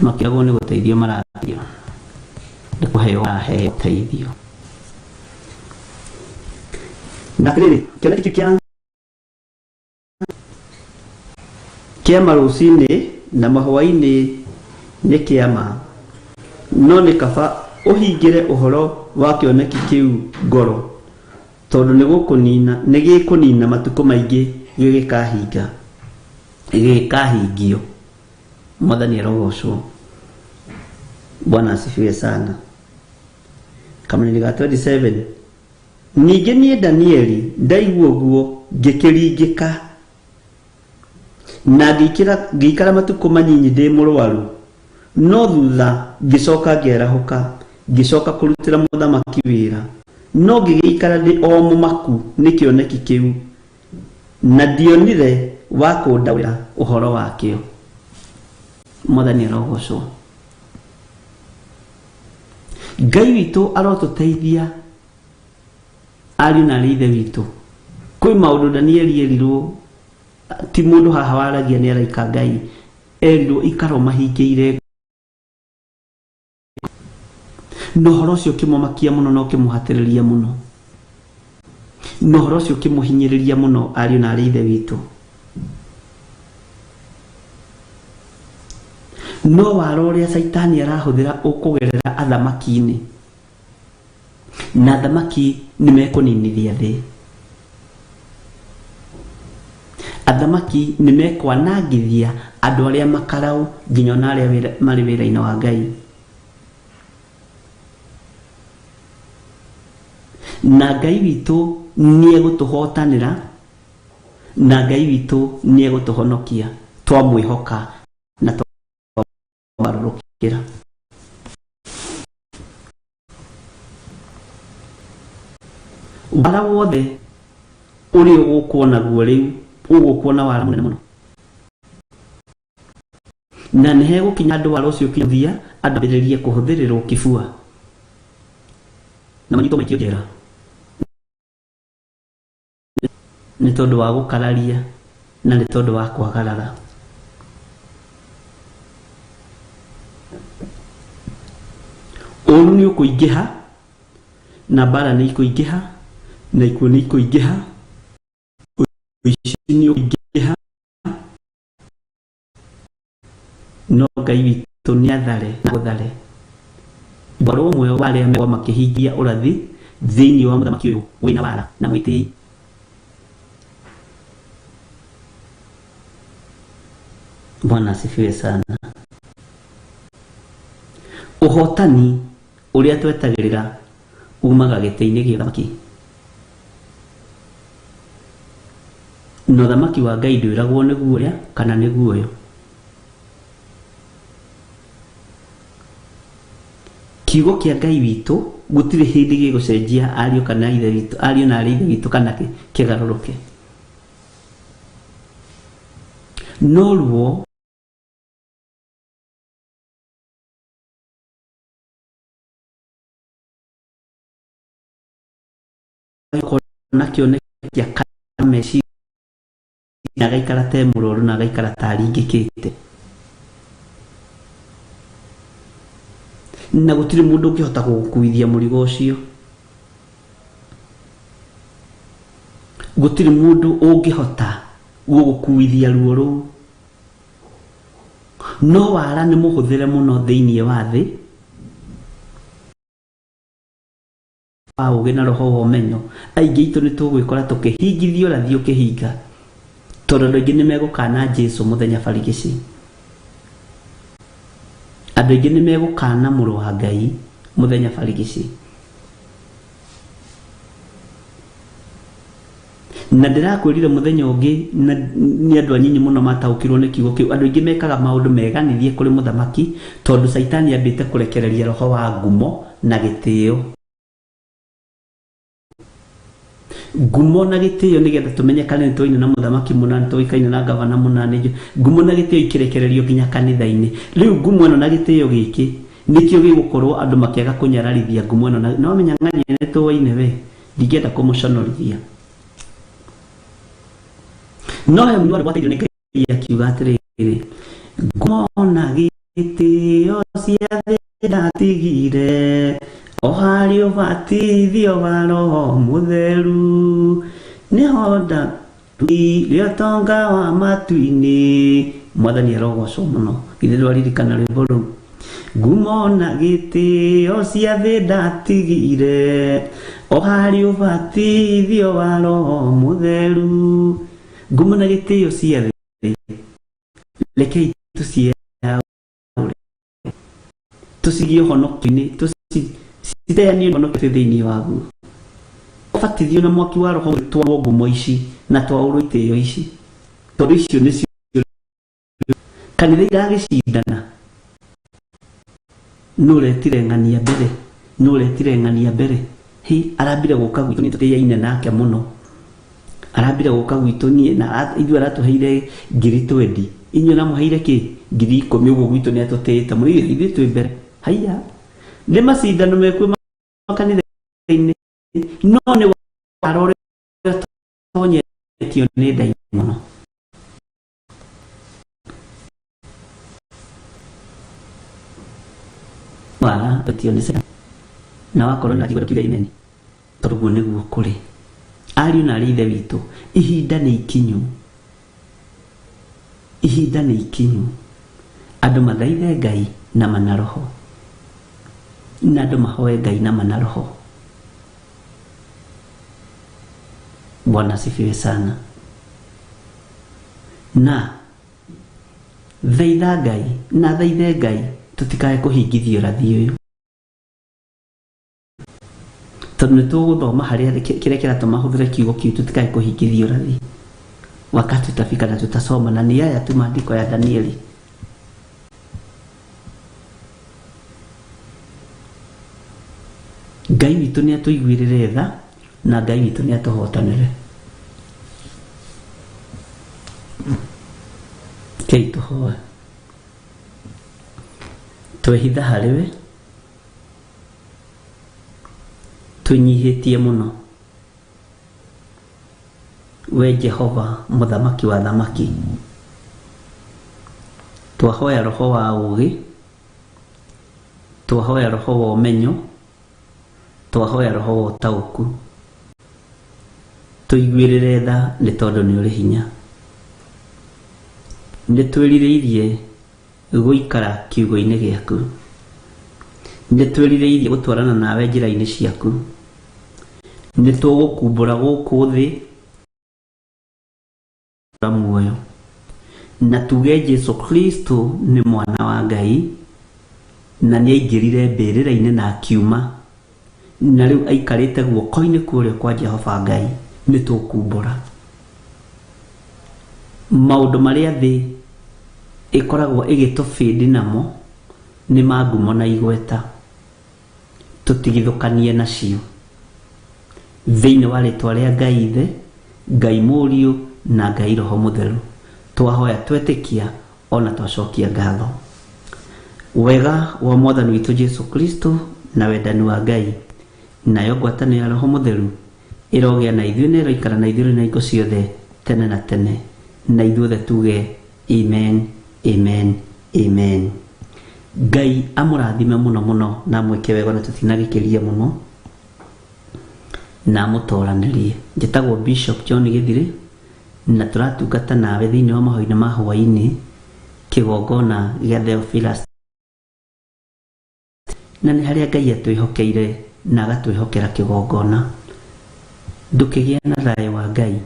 Makĩragwo nĩ gũteithio marateithio, nĩ kũheo maraheo ũteithio. Na atĩrĩrĩ, kĩoneki kĩu kĩa marũcinĩ na mahwaĩ-inĩ nĩ kĩa ma, no nĩ kaba ũhingĩre ũhoro wa kĩoneki kĩu ngoro, tondũ nĩ gĩkũnina matukũ maingĩ gĩgĩkahingio. Mwathani arogocwo. Bwana asifiwe sana. Kamũraini ga 27. Ningĩ niĩ Danieli ndaigua ũguo ngĩkĩringĩka, na ngĩikara matukũ manyinyi ndĩ mũrwaru, no thutha ngĩcoka ngĩarahũka, ngĩcoka kũrutĩra mũthamaki wĩra, no ngĩgĩikara ndĩ o mũmaku nĩ kĩoneki kĩu, na ndionire wa kũndaũrĩra ũhoro wakĩo. Mwathani arogocwo. Ngai witũ arotũteithia ariũ na arĩ ithe witũ. Kwĩ maũndũ Danieli erirwo, ti mũndũ haha waragia nĩ araika Ngai, erirwo ikara ũmahingĩire, na ũhoro ũcio ũkĩmũmakia mũno na ũkĩmũhatĩrĩria mũno. Na ũhoro ũcio ũkĩmũhinyĩrĩria mũno ariũ na arĩ ithe witũ. No wara ũrĩa Caitani arahũthĩra ũkũgerera athamaki-inĩ, na athamaki nĩ mekũninithia thĩ. Athamaki nĩ mekwanangithia andũ arĩa makarau nginya ona arĩa marĩ wĩra-inĩ wa Ngai. Na Ngai witũ nĩ egũtũhotanĩra, na Ngai witũ nĩ egũtũhonokia twamwĩhoka na twamũgarũrũkĩra. Wara wothe ũrĩa ũgũkwo naguo rĩu ũgũkwo na wara mũnene mũno, na nĩ hegũkinya andũ wara ũcio ũkinya andũ ambĩrĩrie kũhũthĩrĩrwo kĩbua na manyitwo maikio njera nĩ tondũ wa gũkararia na nĩ tondũ wa kwagarara. Ũru nĩ ũkũingĩha na mbara nĩ ikũingĩha na ikuũ nĩ ikũingĩha, ũici nĩ ũkũingĩha, no Ngai witũ nĩ athare na gũthare. Ngorwo ũmwe wa arĩa megũkorwo makĩhingia ũrathi thĩinĩ wa mũthamaki ũyũ wĩna wara na mwĩtĩi. Bwana asifiwe sana. Ũhotani ũrĩa twetagĩrĩra umaga gĩtĩ-inĩ gĩa ũthamaki. Na ũthamaki wa Ngai ndwĩragwo nĩguo ũrĩa kana nĩguo ũyũ. Kiugo kĩa Ngai witũ gũtirĩ hĩndĩ gĩgũcenjia ariũ kana ithe witũ, ariũ na arĩ ithe witũ kana kĩgarũrũke. No ruo na kĩoneki kana meciria agaikara ta e mũrwaru na agaikara ta aringĩkĩte, na gũtirĩ mũndũ ũngĩhota gũgũkuithia mũrigo ũcio. Gũtirĩ mũndũ ũngĩhota gũgũkuithia ruo rũu. No wara nĩ mũhũthĩre mũno thĩinĩ wa thĩ wa ũũgĩ na roho wa ũmenyo. Aingĩ aitũ nĩ tũgwĩkora tũkĩhingithio ũrathi ũkĩhinga, tondũ andũ aingĩ nĩ megũkana Jesu mũthenya barigici. Andũ aingĩ nĩ megũkana mũrũ wa Ngai mũthenya barigici. Na ndĩrakwĩrire mũthenya ũngĩ, na nĩ andũ anyinyi mũno mataũkirwo nĩ kiugo kĩu. Andũ aingĩ mekaga maũndũ meganithie kũrĩ mũthamaki, tondũ Caitani ambĩte kũrekereria roho wa ngumo na gĩtĩo. Ngumo na gĩtĩo nĩgetha tũmenyekane nĩ tũine na mũthamaki mũna, nĩ tũĩkaine na gavana mũna, nĩ ngumo na gĩtĩo ikĩrekererio nginya kanitha-inĩ. Rĩu ngumo ĩno na gĩtĩo gĩkĩ nĩkĩo gĩgũkorwo andũ makĩaga kũnyararithia ngumo ĩno. Na wamenya ng'ania nĩ tũwaine we, ndingĩenda kũmũconorithia. No he mũndũ warĩ nĩ Ngai akiuga atĩrĩrĩ, ngumo na gĩtĩo cia thĩ ndatigire, o harĩ ũbatithio wa Roho Mũtheru, nĩho ndarutire ũtonga wa matu-inĩ. Mwathani arogocwo mũno. Githĩ ndwaririkana rwĩmbo rũu? Ngumo na gĩtĩo cia thĩ ndatigire, o harĩ ũbatithio wa Roho Mũtheru. Ngumo na gĩtĩo cia thĩ, rekei tũciaũre, tũcigie ũhonokio-inĩ, citeanio ũhonokio thĩinĩ waguo. Ũbatithio na mwaki wa Roho twarwo ngumo ici na twaũrwo itĩo ici, tondũ icio nĩcio kanitha iragĩcindana. Nũ ũretire ng'ania mbere? Nũ ũretire ng'ania mbere? Hi, arambire gũka gwitũ nĩ tũtĩaine nake mũno. Arambire gũka gwitũ niĩ na ithuĩ aratũheire ngiri twendi. Inyuĩ aramũheire kĩ? Ngiri ikũmi. Ũguo gwitũ nĩ atũtĩĩte mũno. Ithuĩ twĩ mbere. Haiya, nĩ macindano mekuo makanitha-inĩ, no nĩ wara ũrĩa ũtonyetio nĩ ndaimono. Wara ũtio nĩ Satan. Na wakorwo na kiugo kiuga amen, tondũ guo nĩguo kũrĩ. Ariũ na arĩ ithe witũ, ihinda nĩ ikinyu, ihinda nĩ ikinyu andũ mathaithe Ngai na mana roho, na andũ mahoe Ngai na mana roho. Bwana asifiwe sana. Na thaitha Ngai na thaithe Ngai tũtikae kũhingithio ũrathi ũyũ, tondũ nĩ tũgũthoma harĩa kĩrĩa kĩratũma hũthĩre kiugo kĩu, tũtikae kũhingithio ũrathi. Wakati utafika na tutasoma, na ni haya tu maandiko ya Danieli. Ngai witũ nĩ atũiguĩrĩre tha na Ngai witũ nĩ atũhotanĩre. Kei tũhoe. Twehitha harĩ we twĩnyihĩtie mũno, we Jehova mũthamaki wa thamaki. Twahoya roho wa ũũgĩ, twahoya roho wa ũmenyo, twahoya roho wa ũtaũku. Tũiguĩrĩre tha nĩ tondũ nĩ ũrĩ hinya. Nĩ twĩrirĩirie gũikara kiugo-inĩ gĩaku. Nĩ twĩrirĩirie gũtwarana nawe njĩra-inĩ ciaku. Nĩ tũgũkumbũra gũkũ thĩ muoyo na tuge Jesu Kristo nĩ mwana wa Ngai, na nĩ aingĩrire mbĩrĩra-inĩ na akiuma, na rĩu aikarĩte guoko-inĩ kwa ũrĩo kwa Jehova Ngai. Nĩ tũkumbũra maũndũ marĩa thĩ ĩkoragwo ĩgĩtũbĩndĩ namo nĩ ma ngumo na igweta, tũtigithũkanie nacio. Thĩinĩ wa rĩtwa rĩa Ngai Ithe, Ngai Mũriũ na Ngai Roho Mũtheru, twahoya twetĩkia ona twacokia ngatho. Wega wa Mwathani witũ Jesu Kristo na wendani wa Ngai nayo ngwatanĩro ya Roho Mũtheru ĩrogĩa na ithuĩ na ĩroikara na ithuĩ na hingo ciothe tene na tene, na ithuothe tuge amen, amen, amen. Ngai amũrathime mũno mũno na amwĩke wega na tũtinagĩkĩria mũno na amũtoranĩrie. Njĩtagwo Bishop John Gĩthirĩ na tũratungata nawe thĩinĩ wa mahoya ma hwaĩ-inĩ kĩgongona gĩa Theophilus, na nĩ harĩa Ngai atwĩhokeire na agatwĩhokera kĩgongona. Ndũkĩgĩa na thayũ wa Ngai,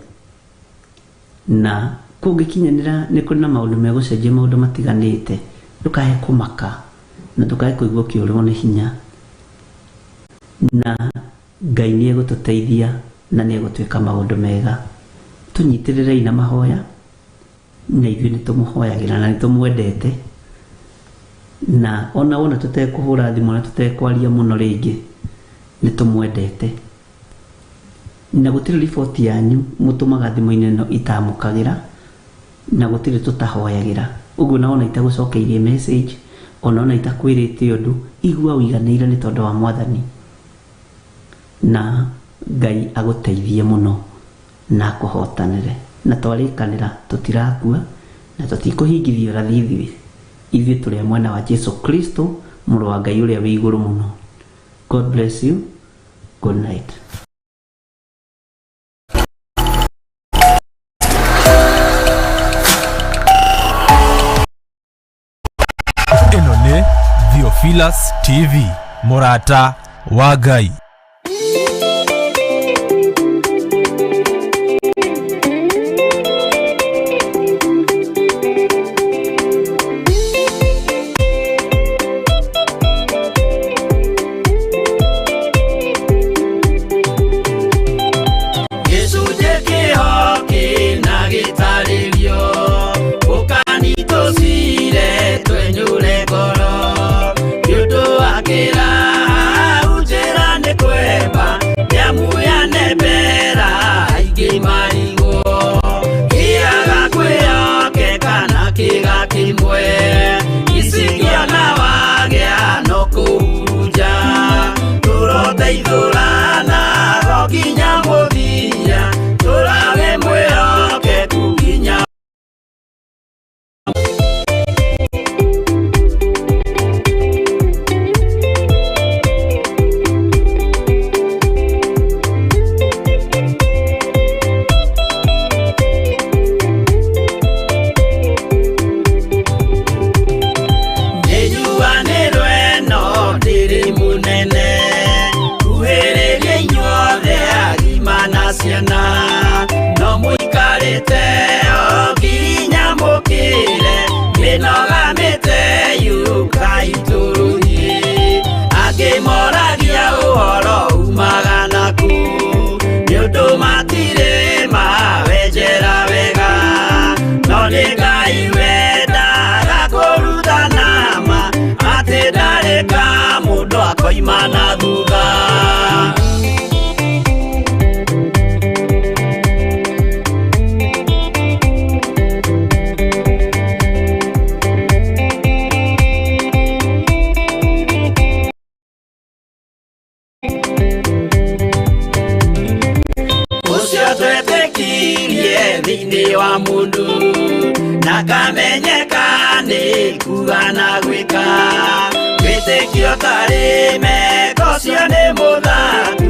na kũngĩkinyanĩra nĩ kũrĩ na maũndũ megũcenjia, maũndũ matiganĩte, ndũkae kũmaka na ndũkae kũigua ũkĩũrwo nĩ hinya, na Ngai nĩ egũtũteithia na nĩ egũtwĩka maũndũ mega. Tũnyitĩrĩrei na mahoya, na ithuĩ nĩ tũmũhoyagĩra na nĩ tũmwendete, na ona wona tũtekũhũra thimũ na tũtekwaria mũno rĩngĩ, nĩ tũmwendete. Na gũtirĩ riboti yanyu mũtũmaga thimũ-inĩ ĩno itamũkagĩra, na gũtirĩ tũtahoyagĩra. Ũguo na wona itagũcokeirie message, ona wona itakwĩrĩte ũndũ, igua ũiganĩire nĩ tondũ wa Mwathani. Na Ngai agũteithie mũno na akũhotanĩre. Na twarĩkanĩra tũtirakua na tũtikũhingithio ũrathi ithuĩ. Ithuĩ tũrĩ a mwena wa Jesu Kristo, mũrũ wa Ngai ũrĩa wĩ igũrũ mũno. God bless you. Good night. Ĩno nĩ Theophilus TV, mũrata wa Ngai. Gĩcunjĩ kĩho kĩna gĩtarĩrio, ũkani tũcire twenyũre ngoro, nĩ ũndũ wa kĩraha njĩra nĩ. Thĩinĩ wa mũndũ na kamenyeka nĩ kuga na gwĩka. Wĩtĩkio tarĩ meko cio nĩ mũthako.